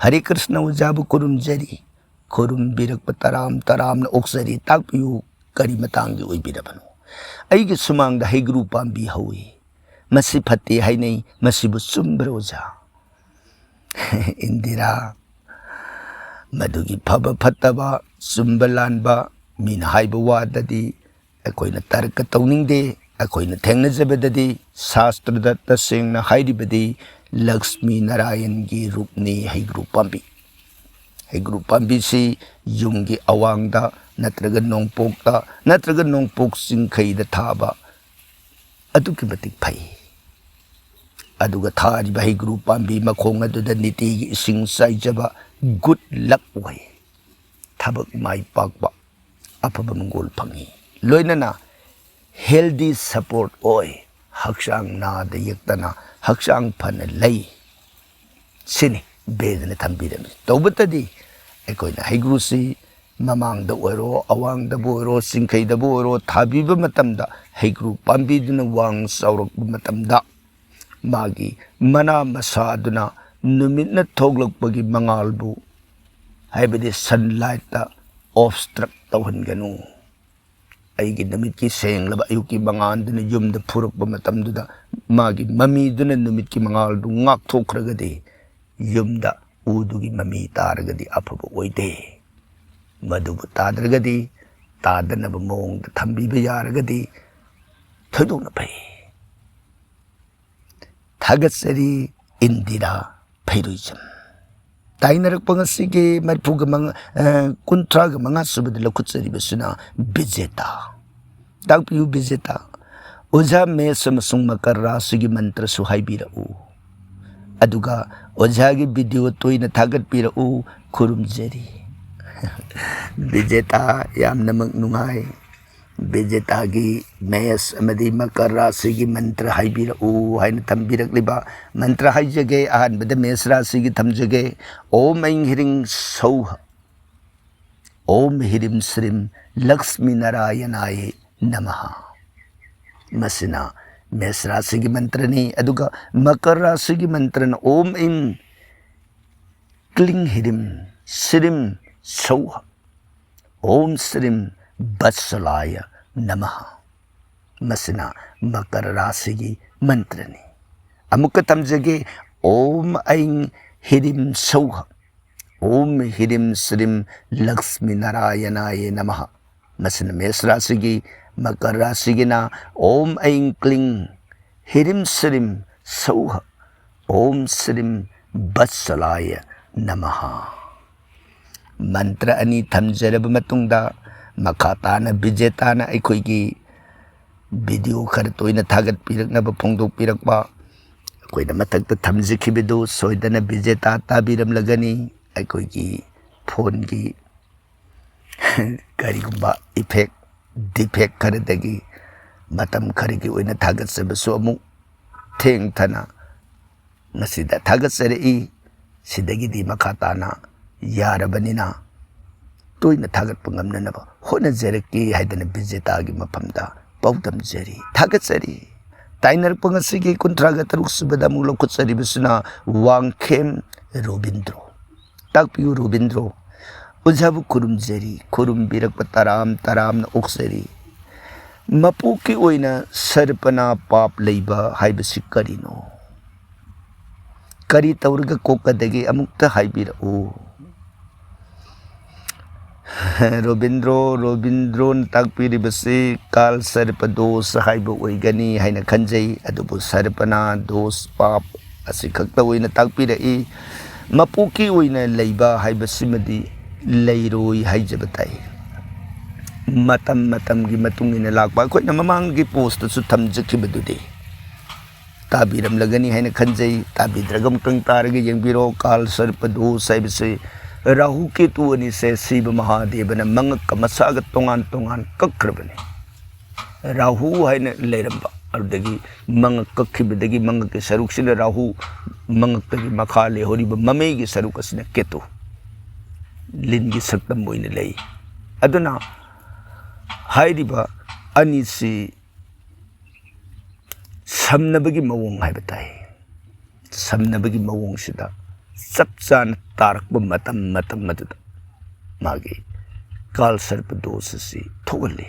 ꯍꯔꯦ ꯀ꯭ꯔꯤꯁꯅ ꯑꯣꯖꯥꯕꯨ ꯈꯨꯔꯨꯝꯖꯔꯤ꯫ ꯈꯨꯔꯨꯝꯕꯤꯔꯛꯄ ꯇꯔꯥꯝ ꯇꯔꯥꯝꯅ ꯑꯣꯛꯆꯔꯤ꯫ ꯇꯥꯛꯄꯤꯌꯨ, ꯀꯔꯤ ꯃꯇꯥꯡꯒꯤ ꯑꯣꯏꯕꯤꯔꯕꯅꯣ? ꯑꯩꯒꯤ ꯁꯨꯃꯥꯡꯗ ꯍꯩꯒ꯭ꯔꯨ ꯄꯥꯝꯕꯤ ꯍꯧꯏ꯫ ꯃꯁꯤ ꯐꯠꯇꯦ ꯍꯥꯏꯅꯩ꯫ ꯃꯁꯤꯕꯨ ꯆꯨꯝꯕ꯭ꯔꯥ ꯑꯣꯖꯥ? ꯏꯟꯗꯤꯔꯥ, ꯃꯗꯨꯒꯤ ꯐꯕ ꯐꯠꯇꯕ, ꯆꯨꯝꯕ ꯂꯥꯟꯕ, ꯃꯤꯅ ꯍꯥꯏꯕ ꯋꯥꯗꯗꯤ ꯑꯩꯈꯣꯏꯅ ꯇꯔꯛꯀ ꯇꯧꯅꯤꯡꯗꯦ꯫ ꯑꯩꯈꯣꯏꯅ ꯊꯦꯡꯅꯖꯕꯗꯗꯤ ꯁꯥꯁꯇ꯭ꯔꯗ ꯇꯁꯦꯡꯅ ꯍꯥꯏꯔꯤꯕꯗꯤ ꯂꯛꯁꯃꯤ ꯅꯥꯔꯥꯌꯟꯒꯤ ꯔꯨꯞꯅꯤ ꯍꯩꯒ꯭ꯔꯨ ꯄꯥꯝꯕꯤ꯫ ꯍꯩꯒ꯭ꯔꯨ ꯄꯥꯝꯕꯤꯁꯤ ꯌꯨꯝꯒꯤ ꯑꯋꯥꯡꯗ ꯅꯠꯇ꯭ꯔꯒ ꯅꯣꯡꯄꯣꯛꯇ ꯅꯠꯇ꯭ꯔꯒ ꯅꯣꯡꯄꯣꯛ ꯆꯤꯡꯈꯩꯗ ꯊꯥꯕ ꯑꯗꯨꯛꯀꯤ ꯃꯇꯤꯛ ꯐꯩ꯫ ꯑꯗꯨꯒ ꯊꯥꯔꯤꯕ ꯍꯩꯒ꯭ꯔꯨ ꯄꯥꯝꯕꯤ ꯃꯈꯣꯡ ꯑꯗꯨꯗ ꯅꯤꯇꯤꯒꯤ ꯏꯁꯤꯡ ꯆꯥꯏꯖꯕ good luck ꯑꯣꯏ꯫ ꯊꯕꯛ ꯃꯥꯏ ꯄꯥꯛꯄ, ꯑꯐꯕ ꯃꯪꯒꯣꯜ ꯐꯪꯏ꯫ ꯂꯣꯏꯅꯅ healthy support ꯑꯣꯏ꯫ ꯍꯛꯆꯥꯡ ꯅꯥꯗ ꯌꯦꯛꯇꯅ ꯍꯛꯆꯥꯡ ꯐꯅ ꯂꯩ꯫ ꯁꯤꯅꯤ ꯕꯦꯗꯅ ꯊꯝꯕꯤꯔꯝꯃꯤ꯫ ꯇꯧꯕꯇꯗꯤ ꯑꯩꯈꯣꯏꯅ ꯍꯩꯒ꯭ꯔꯨꯁꯤ ꯃꯃꯥꯡꯗ ꯑꯣꯏꯔꯣ, ꯑꯋꯥꯡꯗꯕꯨ ꯑꯣꯏꯔꯣ, ꯆꯤꯡꯈꯩꯗꯕꯨ ꯑꯣꯏꯔꯣ, ꯊꯥꯕꯤꯕ ꯃꯇꯝꯗ ꯍꯩꯀ꯭ꯔꯨ ꯄꯥꯝꯕꯤꯗꯨꯅ ꯋꯥꯡ ꯆꯥꯎꯔꯛꯄ ꯃꯇꯝꯗ ꯃꯥꯒꯤ ꯃꯅꯥ ꯃꯁꯥ ꯑꯗꯨꯅ ꯅꯨꯃꯤꯠꯅ ꯊꯣꯛꯂꯛꯄꯒꯤ ꯃꯉꯥꯜꯕꯨ, ꯍꯥꯏꯕꯗꯤ sunlightꯇ obstruct ꯇꯧꯍꯟꯒꯅꯨ꯫ ꯑꯩꯒꯤ ꯅꯨꯃꯤꯠꯀꯤ ꯁꯦꯡꯂꯕ ꯑꯌꯨꯛꯀꯤ ꯃꯉꯥꯜꯗꯨꯅ ꯌꯨꯝꯗ ꯐꯨꯔꯛꯄ ꯃꯇꯝꯗꯨꯗ ꯃꯥꯒꯤ ꯃꯃꯤꯗꯨꯅ ꯅꯨꯃꯤꯠꯀꯤ ꯃꯉꯥꯜꯗꯨ ꯉꯥꯛꯊꯣꯛꯈ꯭ꯔꯒꯗꯤ ꯌꯨꯝꯗ ꯎꯗꯨꯒꯤ ꯃꯃꯤ ꯇꯥꯔꯒꯗꯤ ꯑꯐꯕ ꯑꯣꯏꯗꯦ꯫ ꯃꯗꯨꯕꯨ ꯇꯥꯗ꯭ꯔꯒꯗꯤ, ꯇꯥꯗꯅꯕ ꯃꯑꯣꯡꯗ ꯊꯝꯕꯤꯕ ꯌꯥꯔꯒꯗꯤ ꯊꯣꯏꯗꯣꯛꯅ ꯐꯩ꯫ ꯊꯥꯒꯠꯆꯔꯤ, ꯏꯟꯗꯤꯔꯥ ꯐꯩꯔꯨꯏꯖꯝ꯫ ꯇꯥꯏꯅꯔꯛꯄ ꯉꯁꯤꯒꯤ ꯃꯔꯤꯐꯨꯒ ꯃꯉꯥ, ꯑ, ꯀꯨꯟꯊ꯭ꯔꯥꯒ ꯃꯉꯥ ꯁꯨꯕꯗ ꯂꯧꯈꯠꯆꯔꯤꯕꯁꯤꯅ ꯕꯤꯖꯦꯇꯥ꯫ ꯇꯥꯛꯄꯤꯌꯨ ꯕꯤꯖꯦꯇꯥ꯫ ꯑꯣꯖꯥ ꯃꯦꯁ ꯑꯃꯁꯨꯡ ꯃꯀꯔ ꯔꯥꯁꯤꯒꯤ ꯃꯟꯇ꯭ꯔꯁꯨ ꯍꯥꯏꯕꯤꯔꯛꯎ꯫ ꯑꯗꯨꯒ ꯑꯣꯖꯥꯒꯤ video ꯇꯣꯏꯅ ꯊꯥꯒꯠꯄꯤꯔꯛꯎ꯫ ꯈꯨꯔꯨꯝꯖꯔꯤ꯫ ꯕꯤꯖꯦꯇꯥ, ꯌꯥꯝꯅꯃꯛ ꯅꯨꯡꯉꯥꯏ꯫ ꯕꯤꯖꯦꯇꯥꯒꯤ ꯃꯦꯁ ꯑꯃꯗꯤ ꯃꯀꯔ ꯔꯥꯁꯤꯒꯤ ꯃꯟꯇ꯭ꯔ ꯍꯥꯏꯕꯤꯔꯛꯎ ꯍꯥꯏꯅ ꯊꯝꯕꯤꯔꯛꯂꯤꯕ꯫ ꯃꯟꯇ꯭ꯔ ꯍꯥꯏꯖꯒꯦ, ꯑꯍꯥꯟꯕꯗ ꯃꯦꯁ ꯔꯥꯁꯤꯒꯤ ꯊꯝꯖꯒꯦ꯫ ॐ ऐं ह्रीं सौः, ॐ ह्रीं श्रीं लक्ष्मीनारायणाय नमः꯫ ꯃꯁꯤꯅ ꯃꯦꯁ ꯔꯥꯁꯤꯒꯤ ꯃꯟꯇ꯭ꯔꯅꯤ꯫ ꯑꯗꯨꯒ ꯃꯀꯔ ꯔꯥꯁꯤꯒꯤ ꯃꯟꯇ꯭ꯔꯅ ॐ ऐं क्लीं ह्रीं श्रीं सौः, ॐ श्रीं वत्सलाय नमः꯫ ꯃꯁꯤꯅ ꯃꯀꯔ ꯔꯥꯁꯤꯒꯤ ꯃꯟꯇ꯭ꯔꯅꯤ꯫ ꯑꯃꯨꯛꯀ ꯊꯝꯖꯒꯦ, ॐ ऐं ह्रीं सौः, ॐ ह्रीं श्रीं लक्ष्मीनारायणाय नमः꯫ ꯃꯁꯤꯅ ꯃꯦꯁ ꯔꯥꯁꯤꯒꯤ꯫ ꯃꯀꯔ ꯔꯥꯁꯤꯒꯤꯅ ॐ ऐं क्लीं ह्रीं श्रीं सौः, ॐ श्रीं वत्सलाय नमः꯫ ꯃꯟꯇ꯭ꯔ ꯑꯅꯤ ꯊꯝꯖꯔꯕ ꯃꯇꯨꯡꯗ, ꯃꯈꯥ ꯇꯥꯅ ꯕꯤꯖꯦꯇꯥꯅ ꯑꯩꯈꯣꯏꯒꯤ video ꯈꯔ ꯇꯣꯏꯅ ꯊꯥꯒꯠꯄꯤꯔꯛꯅꯕ ꯐꯣꯡꯗꯣꯛꯄꯤꯔꯛꯄ, ꯑꯩꯈꯣꯏꯅ ꯃꯊꯛꯇ ꯊꯝꯖꯈꯤꯕꯗꯨ ꯁꯣꯏꯗꯅ ꯕꯤꯖꯦꯇꯥ ꯇꯥꯕꯤꯔꯝꯂꯒꯅꯤ꯫ ꯑꯩꯈꯣꯏꯒꯤ phoneꯒꯤ ꯀꯔꯤꯒꯨꯝꯕ effect, defect ꯈꯔꯗꯒꯤ ꯃꯇꯝ ꯈꯔꯒꯤ ꯑꯣꯏꯅ ꯊꯥꯒꯠꯆꯕꯁꯨ ꯑꯃꯨꯛ ꯊꯦꯡꯊꯅ ꯉꯁꯤꯗ ꯊꯥꯒꯠꯆꯔꯛꯏ꯫ ꯁꯤꯗꯒꯤꯗꯤ ꯃꯈꯥ ꯇꯥꯅ ꯌꯥꯔꯕꯅꯤꯅ ꯇꯣꯏꯅ ꯊꯥꯒꯠꯄ ꯉꯝꯅꯅꯕ ꯍꯣꯠꯅꯖꯔꯛꯀꯦ ꯍꯥꯏꯗꯅ ꯕꯤꯖꯦꯇꯥꯒꯤ ꯃꯐꯝꯗ ꯄꯥꯎꯗꯝꯖꯔꯤ, ꯊꯥꯒꯠꯆꯔꯤ꯫ ꯇꯥꯏꯅꯔꯛꯄ ꯉꯁꯤꯒꯤ ꯀꯨꯟꯊ꯭ꯔꯥꯒ ꯇꯔꯨꯛ ꯁꯨꯕꯗ ꯑꯃꯨꯛ ꯂꯧꯈꯠꯆꯔꯤꯕꯁꯤꯅ ꯋꯥꯡꯈꯦꯝ ꯔꯣꯕꯤꯟꯗ꯭ꯔꯣ꯫ ꯇꯥꯛꯄꯤꯌꯨ ꯔꯣꯕꯤꯟꯗ꯭ꯔꯣ, ꯑꯣꯖꯥꯕꯨ ꯈꯨꯔꯨꯝꯖꯔꯤ, ꯈꯨꯔꯨꯝꯕꯤꯔꯛꯄ ꯇꯔꯥꯝ ꯇꯔꯥꯝꯅ ꯑꯣꯛꯆꯔꯤ꯫ ꯃꯄꯣꯛꯀꯤ ꯑꯣꯏꯅ ꯁꯔꯄꯅꯥ ꯄꯥꯞ ꯂꯩꯕ ꯍꯥꯏꯕꯁꯤ ꯀꯔꯤꯅꯣ? ꯀꯔꯤ ꯇꯧꯔꯒ ꯀꯣꯛꯀꯗꯒꯦ? ꯑꯃꯨꯛꯇ ꯍꯥꯏꯕꯤꯔꯛꯎ꯫ ꯔꯣꯕꯤꯟꯗ꯭ꯔꯣ, ꯔꯣꯕꯤꯟꯗ꯭ꯔꯣꯅ ꯇꯥꯛꯄꯤꯔꯤꯕꯁꯤ ꯀꯥꯜ ꯁꯔꯄ ꯗꯣꯁ ꯍꯥꯏꯕ ꯑꯣꯏꯒꯅꯤ ꯍꯥꯏꯅ ꯈꯟꯖꯩ꯫ ꯑꯗꯨꯕꯨ ꯁꯔꯄꯅꯥ ꯗꯣꯁ, ꯄꯥꯞ ꯑꯁꯤ ꯈꯛꯇ ꯑꯣꯏꯅ ꯇꯥꯛꯄꯤꯔꯛꯏ꯫ ꯃꯄꯣꯛꯀꯤ ꯑꯣꯏꯅ ꯂꯩꯕ ꯍꯥꯏꯕꯁꯤꯃꯗꯤ ꯂꯩꯔꯣꯏ ꯍꯥꯏꯖꯕ ꯇꯥꯏ꯫ ꯃꯇꯝ ꯃꯇꯝꯒꯤ ꯃꯇꯨꯡ ꯏꯟꯅ ꯂꯥꯛꯄ, ꯑꯩꯈꯣꯏꯅ ꯃꯃꯥꯡꯒꯤ ꯄꯣꯁꯇꯁꯨ ꯊꯝꯖꯈꯤꯕꯗꯨꯗꯤ ꯇꯥꯕꯤꯔꯝꯂꯒꯅꯤ ꯍꯥꯏꯅ ꯈꯟꯖꯩ꯫ ꯇꯥꯕꯤꯗ꯭ꯔꯒ ꯑꯃꯨꯛꯇꯪ ꯇꯥꯔꯒ ꯌꯦꯡꯕꯤꯔꯣ꯫ ꯀꯥꯜ ꯁꯔꯄ ꯗꯣꯁ ꯍꯥꯏꯕꯁꯤ ꯔꯥꯍꯨ ꯀꯦꯇꯨ ꯑꯅꯤꯁꯦ ꯁꯤꯕ ꯃꯍꯥꯗꯦꯕꯅ ꯃꯉꯛꯀ ꯃꯁꯥꯒ ꯇꯣꯉꯥꯟ ꯇꯣꯉꯥꯟ ꯀꯛꯈ꯭ꯔꯕꯅꯤ꯫ ꯔꯥꯍꯨ ꯍꯥꯏꯅ ꯂꯩꯔꯝꯕ, ꯑꯗꯨꯗꯒꯤ ꯃꯉꯛ ꯀꯛꯈꯤꯕꯗꯒꯤ ꯃꯉꯛꯀꯤ ꯁꯔꯨꯛꯁꯤꯅ ꯔꯥꯍꯨ, ꯃꯉꯛꯇꯒꯤ ꯃꯈꯥ ꯂꯩꯍꯧꯔꯤꯕ ꯃꯃꯩꯒꯤ ꯁꯔꯨꯛ ꯑꯁꯤꯅ ꯀꯦꯇꯨ, ꯂꯤꯟꯒꯤ ꯁꯛꯇꯝ ꯑꯣꯏꯅ ꯂꯩ꯫ ꯑꯗꯨꯅ ꯍꯥꯏꯔꯤꯕ ꯑꯅꯤꯁꯤ ꯁꯝꯅꯕꯒꯤ ꯃꯑꯣꯡ ꯍꯥꯏꯕ ꯇꯥꯏ꯫ ꯁꯝꯅꯕꯒꯤ ꯃꯑꯣꯡꯁꯤꯗ ꯆꯞ ꯆꯥꯅ ꯇꯥꯔꯛꯄ ꯃꯇꯝ, ꯃꯇꯝ ꯑꯗꯨꯗ ꯃꯥꯒꯤ ꯀꯥꯜ ꯁꯔꯄ ꯗꯣꯁ ꯑꯁꯤ ꯊꯣꯛꯍꯜꯂꯤ꯫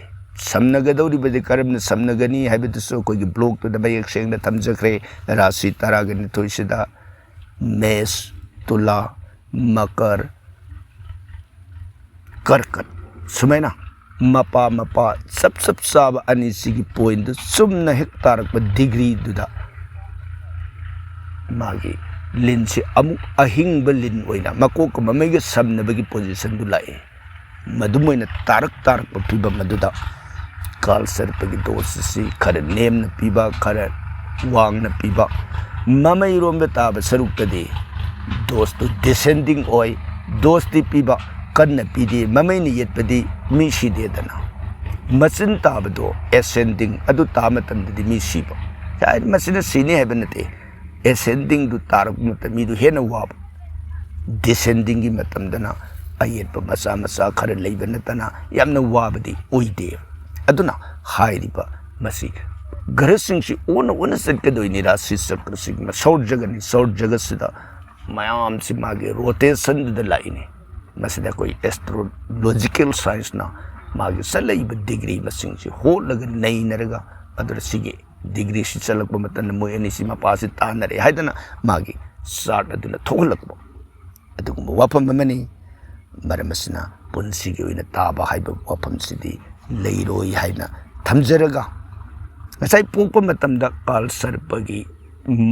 ꯁꯝꯅꯒꯗꯧꯔꯤꯕꯗꯤ ꯀꯔꯝꯅ ꯁꯝꯅꯒꯅꯤ ꯍꯥꯏꯕꯗꯨꯁꯨ ꯑꯩꯈꯣꯏꯒꯤ ꯕ꯭ꯂꯣꯛꯇꯨꯗ ꯃꯌꯦꯛ ꯁꯦꯡꯅ ꯊꯝꯖꯈ꯭ꯔꯦ꯫ ꯔꯥꯁꯤ ꯇꯔꯥꯒ ꯅꯤꯊꯣꯏꯁꯤꯗ ꯃꯦꯁ, ꯇꯨꯂꯥ, ꯃꯀꯔ, ꯀꯔꯀꯠ, ꯁꯨꯃꯥꯏꯅ ꯃꯄꯥ ꯃꯄꯥ ꯆꯞ ꯆꯞ ꯆꯥꯕ ꯑꯅꯤꯁꯤꯒꯤ ꯄꯣꯏꯟꯗꯨ ꯆꯨꯝꯅ ꯍꯦꯛ ꯇꯥꯔꯛꯄ ꯗꯤꯒ꯭ꯔꯤꯗꯨꯗ ꯃꯥꯒꯤ ꯂꯤꯟꯁꯤ ꯑꯃꯨꯛ ꯑꯍꯤꯡꯕ ꯂꯤꯟ ꯑꯣꯏꯅ ꯃꯀꯣꯛꯀ ꯃꯃꯩꯒ ꯁꯝꯅꯕꯒꯤ ꯄꯣꯖꯤꯁꯟꯗꯨ ꯂꯥꯛꯏ꯫ ꯃꯗꯨꯝ ꯑꯣꯏꯅ ꯇꯥꯔꯛ ꯇꯥꯔꯛꯄ ꯐꯤꯕꯝ ꯑꯗꯨꯗ ꯀꯥꯜ ꯁꯔꯄꯒꯤ ꯗꯣꯁ ꯑꯁꯤ ꯈꯔ ꯅꯦꯝꯅ ꯄꯤꯕ, ꯈꯔ ꯋꯥꯡꯅ ꯄꯤꯕ, ꯃꯃꯩꯔꯣꯝꯗ ꯇꯥꯕ ꯁꯔꯨꯛꯇꯗꯤ ꯗꯣꯁꯇꯨ ꯗꯤꯁꯦꯟꯗꯤꯡ ꯑꯣꯏ꯫ ꯗꯣꯁꯇꯤ ꯄꯤꯕ ꯀꯟꯅ ꯄꯤꯗꯦ, ꯃꯃꯩꯅ ꯌꯦꯠꯄꯗꯤ ꯃꯤ ꯁꯤꯗꯦꯗꯅ꯫ ꯃꯆꯤꯟ ꯇꯥꯕꯗꯣ ꯑꯦꯁꯦꯟꯗꯤꯡ, ꯑꯗꯨ ꯇꯥꯕ ꯃꯇꯝꯗꯗꯤ ꯃꯤ ꯁꯤꯕ꯫ ꯍꯥꯏꯗꯤ ꯃꯁꯤꯅ ꯁꯤꯅꯤ ꯍꯥꯏꯕ ꯅꯠꯇꯦ, ꯑꯦꯁꯦꯟꯗꯤꯡꯗꯨ ꯇꯥꯔꯛꯄ ꯃꯇꯝ ꯃꯤꯗꯨ ꯍꯦꯟꯅ ꯋꯥꯕ, ꯗꯤꯁꯦꯟꯗꯤꯡꯒꯤ ꯃꯇꯝꯗꯅ ꯑꯌꯦꯠꯄ ꯃꯆꯥ ꯃꯆꯥ ꯈꯔ ꯂꯩꯕ ꯅꯠꯇꯅ ꯌꯥꯝꯅ ꯋꯥꯕꯗꯤ ꯑꯣꯏꯗꯦ꯫ ꯑꯗꯨꯅ ꯍꯥꯏꯔꯤꯕ ꯃꯁꯤ ꯒ꯭ꯔꯍꯁꯤꯡꯁꯤ ꯑꯣꯟꯅ ꯑꯣꯟꯅ ꯆꯠꯀꯗꯣꯏꯅꯤ꯫ ꯔꯥꯁꯤ ꯆꯀ꯭ꯔꯁꯤꯒꯤ ꯁꯧꯔ ꯖꯒꯠꯅꯤ꯫ ꯁꯧꯔ ꯖꯒꯠꯁꯤꯗ ꯃꯌꯥꯝꯁꯤ ꯃꯥꯒꯤ ꯔꯣꯇꯦꯁꯟꯗꯨꯗ ꯂꯥꯛꯏꯅꯤ꯫ ꯃꯁꯤꯗ ꯑꯩꯈꯣꯏ ꯑꯦꯁꯇ꯭ꯔꯣꯂꯣꯖꯤꯀꯦꯜ ꯁꯥꯏꯟꯁꯅ ꯃꯥꯒꯤ ꯆꯠꯂꯛꯏꯕ ꯗꯤꯒ꯭ꯔꯤ ꯃꯁꯤꯡꯁꯤ ꯍꯣꯠꯂꯒ ꯅꯩꯅꯔꯒ, ꯑꯗꯨꯅ ꯁꯤꯒꯤ ꯗꯤꯒ꯭ꯔꯤꯁꯤ ꯆꯠꯂꯛꯄ ꯃꯇꯝꯗ ꯃꯣꯏ ꯑꯅꯤꯁꯤ ꯃꯄꯥꯁꯤ ꯇꯥꯟꯅꯔꯦ ꯍꯥꯏꯗꯅ ꯃꯥꯒꯤ ꯆꯥꯔꯠ ꯑꯗꯨꯅ ꯊꯣꯛꯍꯜꯂꯛꯄ ꯑꯗꯨꯒꯨꯝꯕ ꯋꯥꯐꯝ ꯑꯃꯅꯤ꯫ ꯃꯔꯝ ꯑꯁꯤꯅ ꯄꯨꯟꯁꯤꯒꯤ ꯑꯣꯏꯅ ꯇꯥꯕ ꯍꯥꯏꯕ ꯋꯥꯐꯝꯁꯤꯗꯤ ꯂꯩꯔꯣꯏ ꯍꯥꯏꯅ ꯊꯝꯖꯔꯒ, ꯉꯁꯥꯏ ꯄꯣꯛꯄ ꯃꯇꯝꯗ ꯀꯥꯜ ꯁꯔꯄꯒꯤ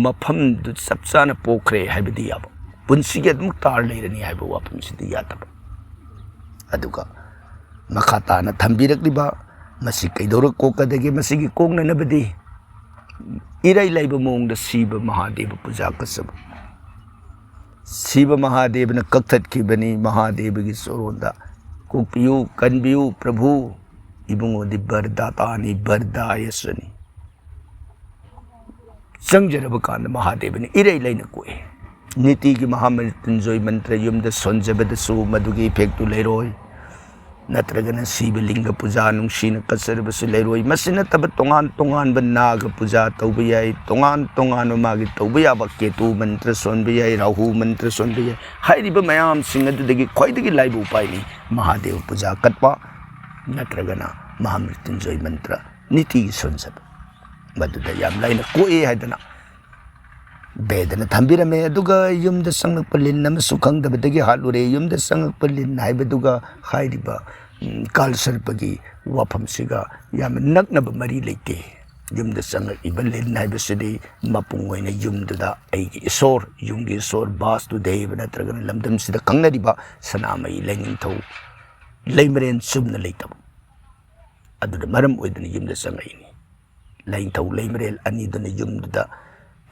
ꯃꯐꯝꯗꯨ ꯆꯞ ꯆꯥꯅ ꯄꯣꯛꯈ꯭ꯔꯦ ꯍꯥꯏꯕꯗꯤ ꯌꯥꯕ, ꯄꯨꯟꯁꯤꯒꯤ ꯑꯗꯨꯝ ꯇꯥꯔ ꯂꯩꯔꯅꯤ ꯍꯥꯏꯕ ꯋꯥꯐꯝꯁꯤꯗꯤ ꯌꯥꯗꯕ꯫ ꯑꯗꯨꯒ ꯃꯈꯥ ꯇꯥꯅ ꯊꯝꯕꯤꯔꯛꯂꯤꯕ ꯃꯁꯤ ꯀꯩꯗꯧꯔ ꯀꯣꯛꯀꯗꯒꯦ? ꯃꯁꯤꯒꯤ ꯀꯣꯛꯅꯅꯕꯗꯤ ꯏꯔꯩ ꯂꯩꯕ ꯃꯑꯣꯡꯗ ꯁꯤꯕ ꯃꯍꯥꯗꯦꯕ ꯄꯨꯖꯥ ꯀꯠꯆꯕ꯫ ꯁꯤꯕ ꯃꯍꯥꯗꯦꯕꯅ ꯀꯛꯊꯠꯈꯤꯕꯅꯤ꯫ ꯃꯍꯥꯗꯦꯕꯒꯤ ꯆꯣꯔꯣꯟꯗ ꯀꯣꯛꯄꯤꯌꯨ, ꯀꯟꯕꯤꯌꯨ ꯄ꯭ꯔꯚꯨ, ꯏꯕꯨꯡꯉꯣꯗꯤ ꯕꯔꯗꯥꯇꯥꯅꯤ, ꯕꯔꯗꯥꯌꯁꯅꯤ꯫ ꯆꯪꯖꯔꯕ ꯀꯥꯟꯗ ꯃꯍꯥꯗꯦꯕꯅ ꯏꯔꯩ ꯂꯩꯅ ꯀꯣꯛꯏ꯫ ꯅꯤꯇꯤꯒꯤ ꯃꯍꯥꯃ꯭ꯔꯤꯇ꯭ꯌꯨꯟꯖꯣꯏ ꯃꯟꯇ꯭ꯔ ꯌꯨꯝꯗ ꯁꯣꯟꯖꯕꯗꯁꯨ ꯃꯗꯨꯒꯤ ꯏꯐꯦꯛꯇꯨ ꯂꯩꯔꯣꯏ꯫ ꯅꯠꯇ꯭ꯔꯒꯅ ꯁꯤꯕ ꯂꯤꯡꯒ ꯄꯨꯖꯥ ꯅꯨꯡꯁꯤꯅ ꯀꯠꯆꯔꯕꯁꯨ ꯂꯩꯔꯣꯏ꯫ ꯃꯁꯤ ꯅꯠꯇꯕ ꯇꯣꯉꯥꯟ ꯇꯣꯉꯥꯟꯕ ꯅꯥꯒ ꯄꯨꯖꯥ ꯇꯧꯕ ꯌꯥꯏ, ꯇꯣꯉꯥꯟ ꯇꯣꯉꯥꯟꯕ ꯃꯥꯒꯤ ꯇꯧꯕ ꯌꯥꯕ ꯀꯦꯇꯨ ꯃꯟꯇ꯭ꯔ ꯁꯣꯟꯕ ꯌꯥꯏ, ꯔꯥꯍꯨ ꯃꯟꯇ꯭ꯔ ꯁꯣꯟꯕ ꯌꯥꯏ꯫ ꯍꯥꯏꯔꯤꯕ ꯃꯌꯥꯝꯁꯤꯡ ꯑꯗꯨꯗꯒꯤ ꯈ꯭ꯋꯥꯏꯗꯒꯤ ꯂꯥꯏꯕ ꯎꯄꯥꯏꯅꯤ ꯃꯍꯥꯗꯦꯕ ꯄꯨꯖꯥ ꯀꯠꯄ ꯅꯠꯇ꯭ꯔꯒꯅ ꯃꯍꯥꯃ꯭ꯔꯤꯇ꯭ꯌꯨꯟꯖꯣꯏ ꯃꯟꯇ꯭ꯔ ꯅꯤꯇꯤꯒꯤ ꯁꯣꯟꯖꯕ꯫ ꯃꯗꯨꯗ ꯌꯥꯝ ꯂꯥꯏꯅ ꯀꯣꯛꯏ ꯍꯥꯏꯗꯅ ꯕꯦꯗꯅ ꯊꯝꯕꯤꯔꯝꯃꯦ꯫ ꯑꯗꯨꯒ ꯌꯨꯝꯗ ꯆꯪꯂꯛꯄ ꯂꯤꯟ ꯑꯃꯁꯨ ꯈꯪꯗꯕꯗꯒꯤ ꯍꯥꯠꯂꯨꯔꯦ꯫ ꯌꯨꯝꯗ ꯆꯪꯂꯛꯄ ꯂꯤꯟ ꯍꯥꯏꯕꯗꯨꯒ ꯍꯥꯏꯔꯤꯕ, ꯎꯝ, ꯀꯥꯜ ꯁꯔꯄꯒꯤ ꯋꯥꯐꯝꯁꯤꯒ ꯌꯥꯝꯅ ꯅꯛꯅꯕ ꯃꯔꯤ ꯂꯩꯇꯦ꯫ ꯌꯨꯝꯗ ꯆꯪꯂꯛꯏꯕ ꯂꯤꯟ ꯍꯥꯏꯕꯁꯤꯗꯤ ꯃꯄꯨꯡ ꯑꯣꯏꯅ ꯌꯨꯝꯗꯨꯗ ꯑꯩꯒꯤ ꯏꯁꯣꯔ, ꯌꯨꯝꯒꯤ ꯏꯁꯣꯔ ꯕꯥꯁꯇꯨ ꯗꯦꯕ ꯅꯠꯇ꯭ꯔꯒꯅ ꯂꯝꯗꯝꯁꯤꯗ ꯈꯪꯅꯔꯤꯕ ꯁꯅꯥꯃꯍꯤ ꯂꯥꯏꯅꯤꯡꯊꯧ ꯂꯩꯃꯔꯦꯟ ꯆꯨꯝꯅ ꯂꯩꯇꯕ ꯑꯗꯨꯅ ꯃꯔꯝ ꯑꯣꯏꯗꯨꯅ ꯌꯨꯝꯗ ꯆꯪꯂꯛꯏꯅꯤ꯫ ꯂꯥꯏꯅꯤꯡꯊꯧ ꯂꯩꯃꯔꯦꯜ ꯑꯅꯤꯗꯨꯅ ꯌꯨꯝꯗꯨꯗ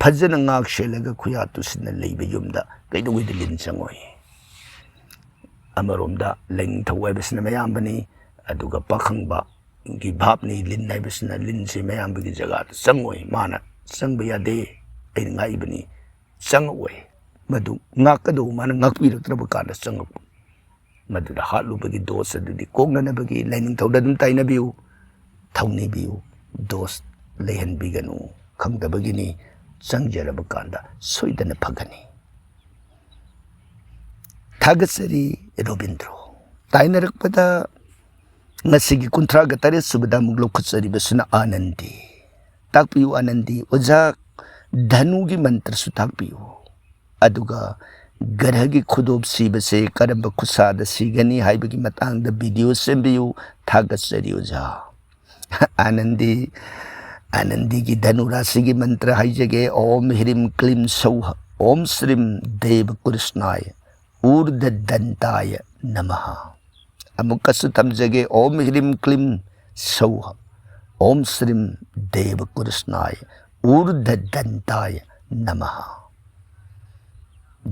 ꯐꯖꯅ ꯉꯥꯛ ꯁꯦꯜꯂꯒ ꯈꯨꯌꯥ ꯇꯨꯁꯤꯟꯅ ꯂꯩꯕ ꯌꯨꯝꯗ ꯀꯩꯗꯧꯉꯩꯗ ꯂꯤꯟ ꯆꯪꯉꯣꯏ? ꯑꯃꯔꯣꯝꯗ ꯂꯥꯏꯅꯤꯡꯊꯧ ꯍꯥꯏꯕꯁꯤꯅ ꯃꯌꯥꯝꯕꯅꯤ, ꯑꯗꯨꯒ ꯄꯥꯈꯪꯕꯒꯤ ꯚꯥꯞꯅꯤ꯫ ꯂꯤꯟ ꯍꯥꯏꯕꯁꯤꯅ ꯂꯤꯟꯁꯤ ꯃꯌꯥꯝꯕꯒꯤ ꯖꯒꯥꯗ ꯆꯪꯉꯣꯏ, ꯃꯥꯅ ꯆꯪꯕ ꯌꯥꯗꯦ, ꯑꯩꯅ ꯉꯥꯛꯏꯕꯅꯤ, ꯆꯪꯉꯛꯑꯣꯏ꯫ ꯃꯗꯨ ꯉꯥꯛꯀꯗꯧꯕ ꯃꯥꯅ ꯉꯥꯛꯄꯤꯔꯛꯇ꯭ꯔꯕ ꯀꯥꯟꯗ ꯆꯪꯉꯛꯄ꯫ ꯃꯗꯨꯗ ꯍꯥꯠꯂꯨꯕꯒꯤ ꯗꯣꯁ ꯑꯗꯨꯗꯤ ꯀꯣꯛꯅꯅꯕꯒꯤ ꯂꯥꯏꯅꯤꯡꯊꯧꯗ ꯑꯗꯨꯝ ꯇꯥꯏꯅꯕꯤꯌꯨ, ꯊꯧꯅꯤꯕꯤꯌꯨ, ꯗꯣꯁ ꯂꯩꯍꯟꯕꯤꯒꯅꯨ, ꯈꯪꯗꯕꯒꯤꯅꯤ, ꯆꯪꯖꯔꯕ ꯀꯥꯟꯗ ꯁꯣꯏꯗꯅ ꯐꯒꯅꯤ꯫ ꯊꯥꯒꯠꯆꯔꯤ ꯔꯣꯕꯤꯟꯗ꯭ꯔꯣ꯫ ꯇꯥꯏꯅꯔꯛꯄꯗ ꯉꯁꯤꯒꯤ ꯀꯨꯟꯊ꯭ꯔꯥꯒ ꯇꯔꯦꯠ ꯁꯨꯕꯗ ꯑꯃꯨꯛ ꯂꯧꯈꯠꯆꯔꯤꯕꯁꯤꯅ ꯑꯥꯅꯟꯗꯤ꯫ ꯇꯥꯛꯄꯤꯌꯨ ꯑꯥꯅꯟꯗꯤ, ꯑꯣꯖꯥ ꯙꯅꯨꯒꯤ ꯃꯟꯇ꯭ꯔꯁꯨ ꯇꯥꯛꯄꯤꯌꯨ꯫ ꯑꯗꯨꯒ ꯒ꯭ꯔꯍꯒꯤ ꯈꯨꯗꯣꯞ ꯁꯤꯕꯁꯦ ꯀꯔꯝꯕ ꯈꯨꯠꯁꯥꯗ ꯁꯤꯒꯅꯤ ꯍꯥꯏꯕꯒꯤ ꯃꯇꯥꯡꯗ ꯚꯤꯗꯤꯑꯣ ꯁꯦꯝꯕꯤꯌꯨ꯫ ꯊꯥꯒꯠꯆꯔꯤ ꯑꯣꯖꯥ꯫ ꯑꯥꯅꯟꯗꯤ, ꯑꯥꯅꯟꯗꯤꯒꯤ ꯙꯅꯨ ꯔꯥꯁꯤꯒꯤ ꯃꯟꯇ꯭ꯔ ꯍꯥꯏꯖꯒꯦ꯫ ॐ ह्रीं क्लीं सौः ॐ श्रीं देवकृष्णाय ऊर्ध्वदन्ताय नमः। ꯑꯃꯨꯛꯀꯁꯨ ꯊꯝꯖꯒꯦ꯫ ॐ ह्रीं क्लीं सौः ॐ श्रीं देवकृष्णाय ऊर्ध्वदन्ताय नमः।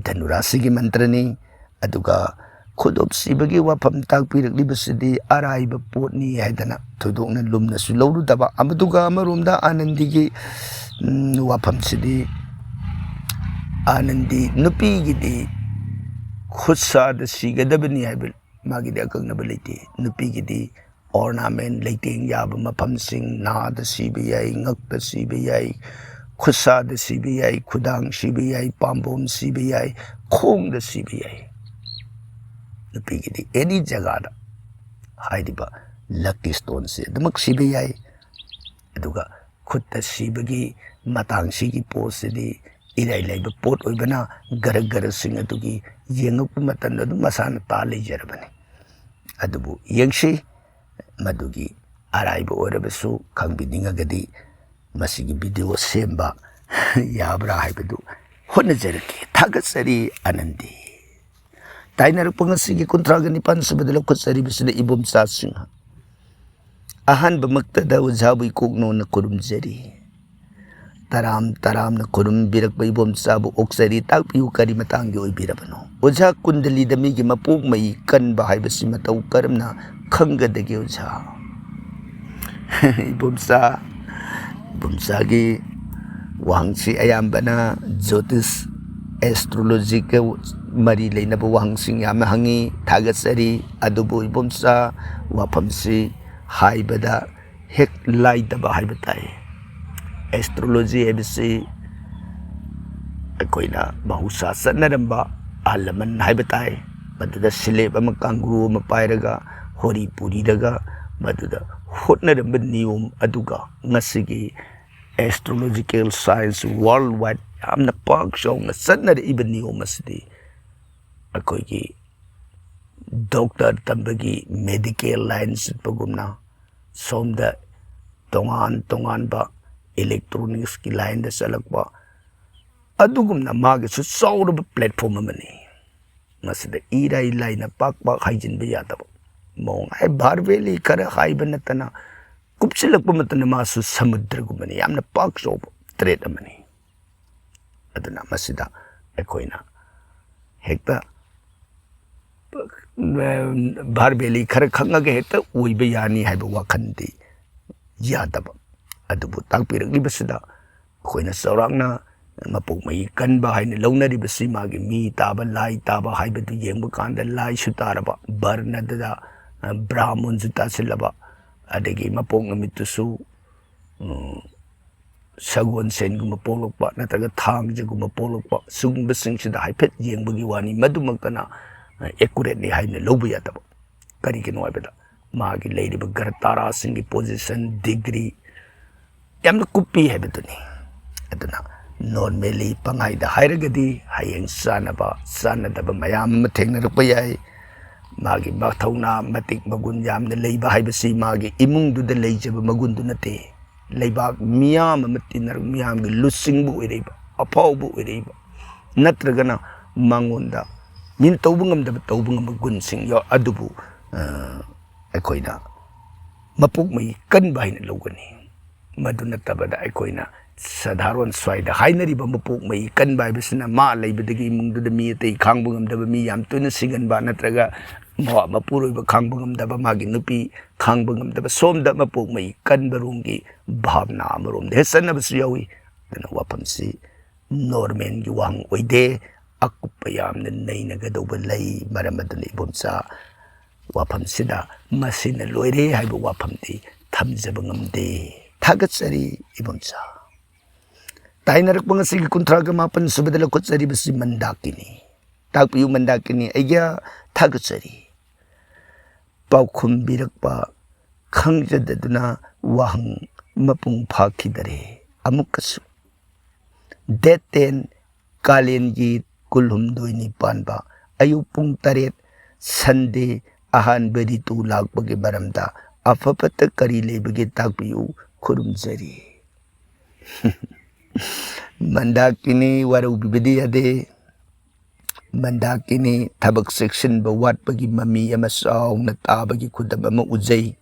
ꯙꯅꯨ ꯔꯥꯁꯤꯒꯤ ꯃꯟꯇ꯭ꯔꯅꯤ꯫ ꯑꯗꯨꯒ ꯈꯨꯗꯣꯞ ꯁꯤꯕꯒꯤ ꯋꯥꯐꯝ ꯇꯥꯛꯄꯤꯔꯛꯂꯤꯕꯁꯤꯗꯤ ꯑꯔꯥꯏꯕ ꯄꯣꯠꯅꯤ ꯍꯥꯏꯗꯅ ꯊꯣꯏꯗꯣꯛꯅ ꯂꯨꯝꯅꯁꯨ ꯂꯧꯔꯨꯗꯕ꯫ ꯑꯃꯗꯨꯒ ꯑꯃꯔꯣꯝꯗ ꯑꯥꯅꯟꯗꯤꯒꯤ, ꯎꯝ, ꯋꯥꯐꯝꯁꯤꯗꯤ ꯑꯥꯅꯟꯗꯤ ꯅꯨꯄꯤꯒꯤꯗꯤ ꯈꯨꯠꯁꯥꯗ ꯁꯤꯒꯗꯕꯅꯤ ꯍꯥꯏꯕ ꯃꯥꯒꯤꯗꯤ ꯑꯀꯛꯅꯕ ꯂꯩꯇꯦ꯫ ꯅꯨꯄꯤꯒꯤꯗꯤ ornament, ꯂꯩꯇꯦꯡ ꯌꯥꯕ ꯃꯐꯝꯁꯤꯡ, ꯅꯥꯗ ꯁꯤꯕ ꯌꯥꯏ, ꯉꯛꯇ ꯁꯤꯕ ꯌꯥꯏ, ꯈꯨꯠꯁꯥꯗ ꯁꯤꯕ ꯌꯥꯏ, ꯈꯨꯗꯥꯡ ꯁꯤꯕ ꯌꯥꯏ, ꯄꯥꯝꯕꯣꯝ ꯁꯤꯕ ꯌꯥꯏ, ꯈꯣꯡꯗ ꯁꯤꯕ ꯌꯥꯏ꯫ ꯅꯨꯄꯤꯒꯤꯗꯤ any ꯖꯒꯥꯗ ꯍꯥꯏꯔꯤꯕ lucky stoneꯁꯦ ꯑꯗꯨꯃꯛ ꯁꯤꯕ ꯌꯥꯏ꯫ ꯑꯗꯨꯒ ꯈꯨꯠꯇ ꯁꯤꯕꯒꯤ ꯃꯇꯥꯡꯁꯤꯒꯤ ꯄꯣꯠꯁꯤꯗꯤ ꯏꯔꯥꯏ ꯂꯥꯏꯕ ꯄꯣꯠ ꯑꯣꯏꯕꯅ ꯒ꯭ꯔꯍ ꯒ꯭ꯔꯍꯁꯤꯡ ꯑꯗꯨꯒꯤ ꯌꯦꯡꯉꯛꯄ ꯃꯇꯝꯗ ꯑꯗꯨꯝ ꯃꯁꯥꯅ ꯇꯥ ꯂꯩꯖꯔꯕꯅꯤ꯫ ꯑꯗꯨꯕꯨ ꯌꯦꯡꯁꯤ, ꯃꯗꯨꯒꯤ ꯑꯔꯥꯏꯕ ꯑꯣꯏꯔꯕꯁꯨ ꯈꯪꯕꯤꯅꯤꯡꯉꯒꯗꯤ ꯃꯁꯤꯒꯤ ꯚꯤꯗꯤꯑꯣ ꯁꯦꯝꯕ ꯌꯥꯕ꯭ꯔꯥ ꯍꯥꯏꯕꯗꯨ ꯍꯣꯠꯅꯖꯔꯛꯀꯦ꯫ ꯊꯥꯒꯠꯆꯔꯤ ꯑꯥꯅꯟꯗꯤ꯫ ꯇꯥꯏꯅꯔꯛꯄ ꯉꯁꯤꯒꯤ ꯀꯨꯟꯊ꯭ꯔꯥꯒ ꯅꯤꯄꯥꯟ ꯁꯨꯕꯗ ꯂꯧꯈꯠꯆꯔꯤꯕꯁꯤꯅ ꯏꯕꯣꯝꯆꯥ ꯁꯤꯡꯍ꯫ ꯑꯍꯥꯟꯕꯃꯛꯇꯗ ꯑꯣꯖꯥꯕꯨ ꯏꯀꯣꯛꯅꯣꯅ ꯈꯨꯔꯨꯝꯖꯔꯤ꯫ ꯇꯔꯥꯝ ꯇꯔꯥꯝꯅ ꯈꯨꯔꯨꯝꯕꯤꯔꯛꯄ ꯏꯕꯣꯝꯆꯥꯕꯨ ꯑꯣꯛꯆꯔꯤ꯫ ꯇꯥꯛꯄꯤꯌꯨ, ꯀꯔꯤ ꯃꯇꯥꯡꯒꯤ ꯑꯣꯏꯕꯤꯔꯕꯅꯣ? ꯑꯣꯖꯥ, ꯀꯨꯟꯗꯂꯤꯗ ꯃꯤꯒꯤ ꯃꯄꯣꯛ ꯃꯩ ꯀꯟꯕ ꯍꯥꯏꯕꯁꯤ ꯃꯇꯧ ꯀꯔꯝꯅ ꯈꯪꯒꯗꯒꯦ ꯑꯣꯖꯥ? ꯏꯕꯣꯝꯆꯥ, ꯏꯕꯣꯝꯆꯥꯒꯤ ꯋꯥꯍꯪꯁꯤ ꯑꯌꯥꯝꯕꯅ ꯖꯣꯇꯤꯁ, astrological ꯃꯔꯤ ꯂꯩꯅꯕ ꯋꯥꯍꯪꯁꯤꯡ ꯌꯥꯝꯅ ꯍꯪꯉꯤ꯫ ꯊꯥꯒꯠꯆꯔꯤ꯫ ꯑꯗꯨꯕꯨ ꯏꯕꯣꯝꯆꯥ, ꯋꯥꯐꯝꯁꯤ ꯍꯥꯏꯕꯗ ꯍꯦꯛ ꯂꯥꯏꯗꯕ ꯍꯥꯏꯕ ꯇꯥꯏ꯫ ꯑꯦꯁꯇ꯭ꯔꯣꯂꯣꯖꯤ ꯍꯥꯏꯕꯁꯤ ꯑꯩꯈꯣꯏꯅ ꯃꯍꯧꯁꯥ ꯆꯠꯅꯔꯝꯕ ꯑꯍꯜ ꯂꯃꯟ ꯍꯥꯏꯕ ꯇꯥꯏ꯫ ꯃꯗꯨꯗ ꯁꯤꯂꯦꯞ ꯑꯃ, ꯀꯥꯡꯒ꯭ꯔꯨ ꯑꯃ ꯄꯥꯏꯔꯒ, ꯍꯣꯔꯤ ꯄꯨꯔꯤꯔꯒ, ꯃꯗꯨꯗ ꯍꯣꯠꯅꯔꯝꯕ ꯅꯤꯌꯣꯝ ꯑꯗꯨꯒ ꯉꯁꯤꯒꯤ ꯑꯦꯁꯇ꯭ꯔꯣꯂꯣꯖꯤꯀꯦꯜ ꯁꯥꯏꯟꯁ ꯋꯥꯔꯜ ꯋꯥꯏꯗ ꯌꯥꯝꯅ ꯄꯥꯛ ꯆꯥꯎꯅ ꯆꯠꯅꯔꯛꯏꯕ ꯅꯤꯌꯣꯝ ꯑꯁꯤꯗꯤ ꯑꯩꯈꯣꯏꯒꯤ ꯗꯣꯛꯇꯔ ꯇꯝꯕꯒꯤ ꯃꯦꯗꯤꯀꯦꯜ ꯂꯥꯏꯟ ꯆꯠꯄꯒꯨꯝꯅ, ꯁꯣꯝꯗ ꯇꯣꯉꯥꯟ ꯇꯣꯉꯥꯟꯕ ꯏꯂꯦꯛꯇ꯭ꯔꯣꯅꯤꯛꯁꯀꯤ ꯂꯥꯏꯟꯗ ꯆꯠꯂꯛꯄ, ꯑꯗꯨꯒꯨꯝꯅ ꯃꯥꯒꯤꯁꯨ ꯆꯥꯎꯔꯕ ꯄ꯭ꯂꯦꯠꯐꯣꯝ ꯑꯃꯅꯤ꯫ ꯃꯁꯤꯗ ꯏꯔꯥꯏ ꯂꯥꯏꯅ ꯄꯥꯛ ꯄꯥꯛ ꯍꯥꯏꯖꯤꯟꯕ ꯌꯥꯗꯕ ꯃꯑꯣꯡ ꯍꯥꯏ꯫ ꯚꯥꯔ ꯚꯦꯂꯤ ꯈꯔ ꯍꯥꯏꯕ ꯅꯠꯇꯅ, ꯀꯨꯞꯁꯤꯜꯂꯛꯄ ꯃꯇꯝꯗ ꯃꯥꯁꯨ ꯁꯃꯨꯗ꯭ꯔꯒꯨꯝꯕꯅꯤ, ꯌꯥꯝꯅ ꯄꯥꯛ ꯆꯥꯎꯕ ꯇ꯭ꯔꯦꯠ ꯑꯃꯅꯤ꯫ ꯑꯗꯨꯅ ꯃꯁꯤꯗ ꯑꯩꯈꯣꯏꯅ ꯍꯦꯛꯇ ꯚꯥꯔ ꯚꯦꯂꯤ ꯈꯔ ꯈꯪꯉꯒ ꯍꯦꯛꯇ ꯑꯣꯏꯕ ꯌꯥꯅꯤ ꯍꯥꯏꯕ ꯋꯥꯈꯜꯗꯤ ꯌꯥꯗꯕ꯫ ꯑꯗꯨꯕꯨ ꯇꯥꯛꯄꯤꯔꯛꯂꯤꯕꯁꯤꯗ ꯑꯩꯈꯣꯏꯅ ꯆꯥꯎꯔꯥꯛꯅ ꯃꯄꯣꯛ ꯃꯍꯩ ꯀꯟꯕ ꯍꯥꯏꯅ ꯂꯧꯅꯔꯤꯕꯁꯤ ꯃꯥꯒꯤ ꯃꯤ ꯇꯥꯕ, ꯂꯥꯏ ꯇꯥꯕ ꯍꯥꯏꯕꯗꯨ ꯌꯦꯡꯕ ꯀꯥꯟꯗ ꯂꯥꯏꯁꯨ ꯇꯥꯔꯕ, ꯚꯔꯅꯗꯨꯗ, ꯑ, ꯕ꯭ꯔꯥꯍꯃꯣꯟꯁꯨ ꯇꯥꯁꯤꯜꯂꯕ, ꯑꯗꯒꯤ ꯃꯄꯣꯛ ꯅꯨꯃꯤꯠꯇꯨꯁꯨ, ꯎꯝ, ꯁꯒꯣꯜꯁꯦꯟꯒꯨꯝꯕ ꯄꯣꯛꯂꯛꯄ ꯅꯠꯇ꯭ꯔꯒ ꯊꯥꯡꯖꯒꯨꯝꯕ ꯄꯣꯛꯂꯛꯄ, ꯁꯤꯒꯨꯝꯕꯁꯤꯡꯁꯤꯗ ꯍꯥꯏꯐꯦꯠ ꯌꯦꯡꯕꯒꯤ ꯋꯥꯅꯤ꯫ ꯃꯗꯨꯃꯛꯇꯅ, ꯑ, ꯑꯦꯀꯨꯔꯦꯠꯅꯤ ꯍꯥꯏꯅ ꯂꯧꯕ ꯌꯥꯗꯕ꯫ ꯀꯔꯤꯒꯤꯅꯣ ꯍꯥꯏꯕꯗ ꯃꯥꯒꯤ ꯂꯩꯔꯤꯕ ꯒ꯭ꯔꯍ ꯇꯥꯔꯥꯁꯤꯡꯒꯤ ꯄꯣꯖꯤꯁꯟ, ꯗꯤꯒ꯭ꯔꯤ ꯌꯥꯝꯅ ꯀꯨꯞꯄꯤ ꯍꯥꯏꯕꯗꯨꯅꯤ꯫ ꯑꯗꯨꯅ ꯅꯣꯔꯃꯦꯂꯤ ꯄꯪꯍꯥꯏꯗ ꯍꯥꯏꯔꯒꯗꯤ ꯍꯌꯦꯡ ꯆꯥꯟꯅꯕ ꯆꯥꯟꯅꯗꯕ ꯃꯌꯥꯝ ꯑꯃ ꯊꯦꯡꯅꯔꯛꯄ ꯌꯥꯏ꯫ ꯃꯥꯒꯤ ꯃꯊꯧꯅꯥ ꯃꯇꯤꯛ ꯃꯒꯨꯟ ꯌꯥꯝꯅ ꯂꯩꯕ ꯍꯥꯏꯕꯁꯤ ꯃꯥꯒꯤ ꯏꯃꯨꯡꯗꯨꯗ ꯂꯩꯖꯕ ꯃꯒꯨꯟꯗꯨ ꯅꯠꯇꯦ꯫ ꯂꯩꯕꯥꯛ ꯃꯤꯌꯥꯝ ꯑꯃ ꯇꯤꯟꯅꯔꯛ ꯃꯤꯌꯥꯝꯒꯤ ꯂꯨꯆꯤꯡꯕ ꯑꯣꯏꯔꯛꯏꯕ, ꯑꯐꯥꯎꯕ ꯑꯣꯏꯔꯛꯏꯕ, ꯅꯠꯇ꯭ꯔꯒꯅ ꯃꯉꯣꯟꯗ ꯃꯤꯅ ꯇꯧꯕ ꯉꯝꯗꯕ, ꯇꯧꯕ ꯉꯝꯕ ꯒꯨꯟꯁꯤꯡ ꯌꯥꯎ-, ꯑꯗꯨꯕꯨ, ꯑ, ꯑꯩꯈꯣꯏꯅ ꯃꯄꯣꯛ ꯃꯍꯩ ꯀꯟꯕ ꯍꯥꯏꯅ ꯂꯧꯒꯅꯤ꯫ ꯃꯗꯨ ꯅꯠꯇꯕꯗ ꯑꯩꯈꯣꯏꯅ ꯁꯙꯥꯔꯣꯟ ꯁ꯭ꯋꯥꯏꯗ ꯍꯥꯏꯅꯔꯤꯕ ꯃꯄꯣꯛ ꯃꯍꯩ ꯀꯟꯕ ꯍꯥꯏꯕꯁꯤꯅ ꯃꯥ ꯂꯩꯕꯗꯒꯤ ꯏꯃꯨꯡꯗꯨꯗ ꯃꯤ ꯑꯇꯩ ꯈꯥꯡꯕ ꯉꯝꯗꯕ, ꯃꯤ ꯌꯥꯝ ꯇꯣꯏꯅ ꯁꯤꯒꯟꯕ, ꯅꯠꯇ꯭ꯔꯒ ꯃꯋꯥ ꯃꯄꯨꯔꯣꯏꯕ ꯈꯥꯡꯕ ꯉꯝꯗꯕ, ꯃꯥꯒꯤ ꯅꯨꯄꯤ ꯈꯥꯡꯕ ꯉꯝꯗꯕ, ꯁꯣꯝꯗ ꯃꯄꯣꯛ ꯃꯍꯩ ꯀꯟꯕ ꯔꯣꯝꯒꯤ ꯚꯥꯕꯅꯥ ꯑꯃꯔꯣꯝꯗ ꯍꯦꯛ ꯆꯠꯅꯕꯁꯨ ꯌꯥꯎꯏ꯫ ꯑꯗꯨꯅ ꯋꯥꯐꯝꯁꯤ ꯅꯣꯔꯃꯦꯜꯒꯤ ꯋꯥꯍꯪ ꯑꯣꯏꯗꯦ꯫ ꯑꯀꯨꯞꯄ ꯌꯥꯝꯅ ꯅꯩꯅꯒꯗꯧꯕ ꯂꯩ꯫ ꯃꯔꯝ ꯑꯗꯨꯅ ꯏꯕꯣꯝꯆꯥ, ꯋꯥꯐꯝꯁꯤꯗ ꯃꯁꯤꯅ ꯂꯣꯏꯔꯦ ꯍꯥꯏꯕ ꯋꯥꯐꯝꯗꯤ ꯊꯝꯖꯕ ꯉꯝꯗꯦ꯫ ꯊꯥꯒꯠꯆꯔꯤ ꯏꯕꯣꯝꯆꯥ꯫ ꯇꯥꯏꯅꯔꯛꯄ ꯉꯁꯤꯒꯤ ꯀꯨꯟꯊ꯭ꯔꯥꯒ ꯃꯥꯄꯟ ꯁꯨꯕꯗ ꯂꯧꯈꯠꯆꯔꯤꯕꯁꯤ ꯃꯟꯗꯥꯀꯤꯅꯤ꯫ ꯇꯥꯛꯄꯤꯌꯨ ꯃꯟꯗꯥꯀꯤꯅꯤ, ꯑꯩꯒꯤ ꯊꯥꯒꯠꯆꯔꯤ꯫ ꯄꯥꯎꯈꯨꯝꯕꯤꯔꯛꯄ ꯈꯪꯖꯗꯗꯨꯅ ꯋꯥꯍꯪ ꯃꯄꯨꯡ ꯐꯥꯈꯤꯗꯔꯦ꯫ ꯑꯃꯨꯛꯀꯁꯨ date ten, ꯀꯥꯂꯦꯟꯒꯤ ꯀꯨꯜꯍꯨꯝꯗꯣꯏꯅꯤ ꯄꯥꯟꯕ, ꯑꯌꯨꯛ ꯄꯨꯡ ꯇꯔꯦꯠ, Sunday, ꯑꯍꯥꯟꯕ ꯔꯤꯇꯨ ꯂꯥꯛꯄꯒꯤ ꯃꯔꯝꯗ ꯑꯐ ꯐꯠꯇ ꯀꯔꯤ ꯂꯩꯕꯒꯦ ꯇꯥꯛꯄꯤꯌꯨ꯫ ꯈꯨꯔꯨꯝꯖꯔꯤ꯫ ꯃꯟꯗꯥꯀꯤꯅꯤ, ꯋꯥꯔꯧꯕꯤꯕꯗꯤ ꯌꯥꯗꯦ꯫ ꯃꯟꯗꯥꯀꯤꯅꯤ, ꯊꯕꯛ ꯆꯦꯛꯁꯤꯟꯕ ꯋꯥꯠꯄꯒꯤ ꯃꯃꯤ ꯑꯃ ꯆꯥꯎꯅ ꯇꯥꯕꯒꯤ ꯈꯨꯗꯝ ꯑꯃ ꯎꯖꯩ꯫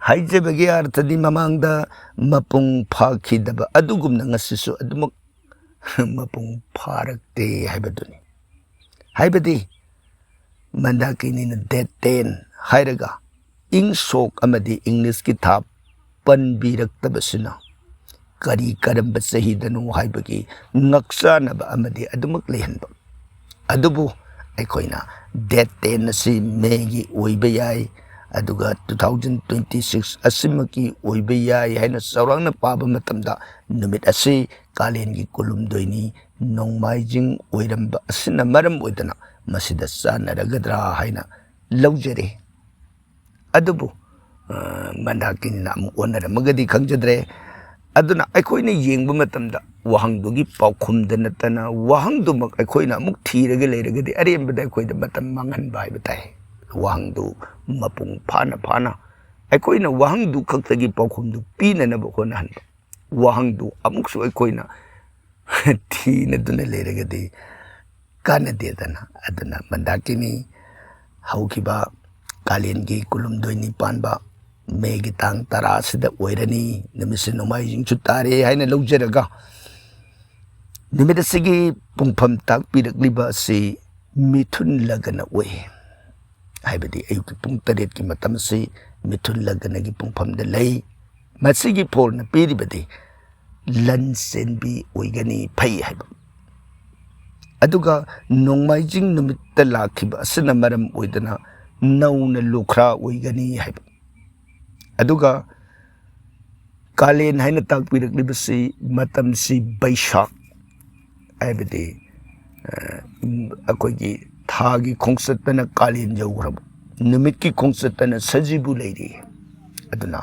ꯍꯥꯏꯖꯕꯒꯤ ꯑꯔꯊꯗꯤ ꯃꯃꯥꯡꯗ ꯃꯄꯨꯡ ꯐꯥꯈꯤꯗꯕ ꯑꯗꯨꯒꯨꯝꯅ ꯉꯁꯤꯁꯨ ꯑꯗꯨꯃꯛ ꯃꯄꯨꯡ ꯐꯥꯔꯛꯇꯦ ꯍꯥꯏꯕꯗꯨꯅꯤ꯫ ꯍꯥꯏꯕꯗꯤ ꯃꯟꯗꯥꯀꯤꯅꯤꯅ date ten ꯍꯥꯏꯔꯒ ꯏꯪ ꯁꯣꯛ ꯑꯃꯗꯤ ꯏꯪꯂꯤꯁꯀꯤ ꯊꯥ ꯄꯟꯕꯤꯔꯛꯇꯕꯁꯤꯅ ꯀꯔꯤ ꯀꯔꯝꯕ ꯆꯍꯤꯗꯅꯣ ꯍꯥꯏꯕꯒꯤ ꯉꯛꯆꯥꯅꯕ ꯑꯃꯗꯤ ꯑꯗꯨꯃꯛ ꯂꯩꯍꯟꯕ꯫ ꯑꯗꯨꯕꯨ ꯑꯩꯈꯣꯏꯅ date ten ꯑꯁꯤ ꯃꯦꯒꯤ ꯑꯣꯏꯕ ꯌꯥꯏ, ꯑꯗꯨꯒ two thousand twenty six ꯑꯁꯤꯃꯛꯀꯤ ꯑꯣꯏꯕ ꯌꯥꯏ ꯍꯥꯏꯅ ꯆꯥꯎꯔꯥꯛꯅ ꯄꯥꯕ ꯃꯇꯝꯗ ꯅꯨꯃꯤꯠ ꯑꯁꯤ ꯀꯥꯂꯦꯟꯒꯤ ꯀꯨꯜꯍꯨꯝꯗꯣꯏꯅꯤ, ꯅꯣꯡꯃꯥꯏꯖꯤꯡ ꯑꯣꯏꯔꯝꯕ ꯑꯁꯤꯅ ꯃꯔꯝ ꯑꯣꯏꯗꯅ ꯃꯁꯤꯗ ꯆꯥꯟꯅꯔꯒꯗ꯭ꯔꯥ ꯍꯥꯏꯅ ꯂꯧꯖꯔꯦ꯫ ꯑꯗꯨꯕꯨ, ꯑ, ꯃꯟꯗꯥꯀꯤꯅꯤꯅ ꯑꯃꯨꯛ ꯑꯣꯟꯅꯔꯝꯃꯒꯗꯤ ꯈꯪꯖꯗ꯭ꯔꯦ꯫ ꯑꯗꯨꯅ ꯑꯩꯈꯣꯏꯅ ꯌꯦꯡꯕ ꯃꯇꯝꯗ ꯋꯥꯍꯪꯗꯨꯒꯤ ꯄꯥꯎꯈꯨꯝꯗ ꯅꯠꯇꯅ ꯋꯥꯍꯪꯗꯨꯃꯛ ꯑꯩꯈꯣꯏꯅ ꯑꯃꯨꯛ ꯊꯤꯔꯒ ꯂꯩꯔꯒꯗꯤ ꯑꯔꯦꯝꯕꯗ ꯑꯩꯈꯣꯏꯗ ꯃꯇꯝ ꯃꯥꯡꯍꯟꯕ ꯍꯥꯏꯕ ꯇꯥꯏ꯫ ꯋꯥꯍꯪꯗꯨ ꯃꯄꯨꯡ ꯐꯥꯅ ꯐꯥꯅ ꯑꯩꯈꯣꯏꯅ ꯋꯥꯍꯪꯗꯨ ꯈꯛꯇꯒꯤ ꯄꯥꯎꯈꯨꯝꯗꯨ ꯄꯤꯅꯅꯕ ꯍꯣꯠꯅꯍꯟꯕ꯫ ꯋꯥꯍꯪꯗꯨ ꯑꯃꯨꯛꯁꯨ ꯑꯩꯈꯣꯏꯅ ꯊꯤꯅꯗꯨꯅ ꯂꯩꯔꯒꯗꯤ ꯀꯥꯟꯅꯗꯦꯗꯅ꯫ ꯑꯗꯨꯅ ꯃꯟꯗꯥꯀꯤꯅꯤ, ꯍꯧꯈꯤꯕ ꯀꯥꯂꯦꯟꯒꯤ ꯀꯨꯜꯍꯨꯝꯗꯣꯏꯅꯤ ꯄꯥꯟꯕ ꯃꯦꯒꯤ ꯇꯥꯡ ꯇꯔꯥ ꯑꯁꯤꯗ ꯑꯣꯏꯔꯅꯤ꯫ ꯅꯨꯃꯤꯠꯁꯤ ꯅꯣꯡꯃꯥꯏꯖꯤꯡꯁꯨ ꯇꯥꯔꯦ ꯍꯥꯏꯅ ꯂꯧꯖꯔꯒ, ꯅꯨꯃꯤꯠ ꯑꯁꯤꯒꯤ ꯄꯨꯡꯐꯝ ꯇꯥꯛꯄꯤꯔꯛꯂꯤꯕ ꯑꯁꯤ ꯃꯤꯊꯨꯟ ꯂꯒꯅ ꯑꯣꯏ꯫ ꯍꯥꯏꯕꯗꯤ ꯑꯌꯨꯛꯀꯤ ꯄꯨꯡ ꯇꯔꯦꯠꯀꯤ ꯃꯇꯝ ꯑꯁꯤ ꯃꯤꯊꯨꯟ ꯂꯒꯅꯒꯤ ꯄꯨꯡꯐꯝꯗ ꯂꯩ꯫ ꯃꯁꯤꯒꯤ ꯐꯣꯜꯅ ꯄꯤꯔꯤꯕꯗꯤ ꯂꯟ ꯆꯦꯟꯕꯤ ꯑꯣꯏꯒꯅꯤ, ꯐꯩ ꯍꯥꯏꯕ꯫ ꯑꯗꯨꯒ ꯅꯣꯡꯃꯥꯏꯖꯤꯡ ꯅꯨꯃꯤꯠꯇ ꯂꯥꯛꯈꯤꯕ ꯑꯁꯤꯅ ꯃꯔꯝ ꯑꯣꯏꯗꯅ ꯅꯧꯅ ꯂꯨꯈ꯭ꯔꯥ ꯑꯣꯏꯒꯅꯤ ꯍꯥꯏꯕ꯫ ꯑꯗꯨꯒ ꯀꯥꯂꯦꯟ ꯍꯥꯏꯅ ꯇꯥꯛꯄꯤꯔꯛꯂꯤꯕꯁꯤ ꯃꯇꯝꯁꯤ ꯕꯩꯁꯥꯈ, ꯍꯥꯏꯕꯗꯤ, ꯑ, ꯑꯩꯈꯣꯏꯒꯤ ꯊꯥꯒꯤ ꯈꯣꯡꯆꯠꯇꯅ ꯀꯥꯂꯦꯟ ꯌꯧꯈ꯭ꯔꯕ, ꯅꯨꯃꯤꯠꯀꯤ ꯈꯣꯡꯆꯠꯇꯅ ꯁꯖꯤꯕꯨ ꯂꯩꯔꯤ꯫ ꯑꯗꯨꯅ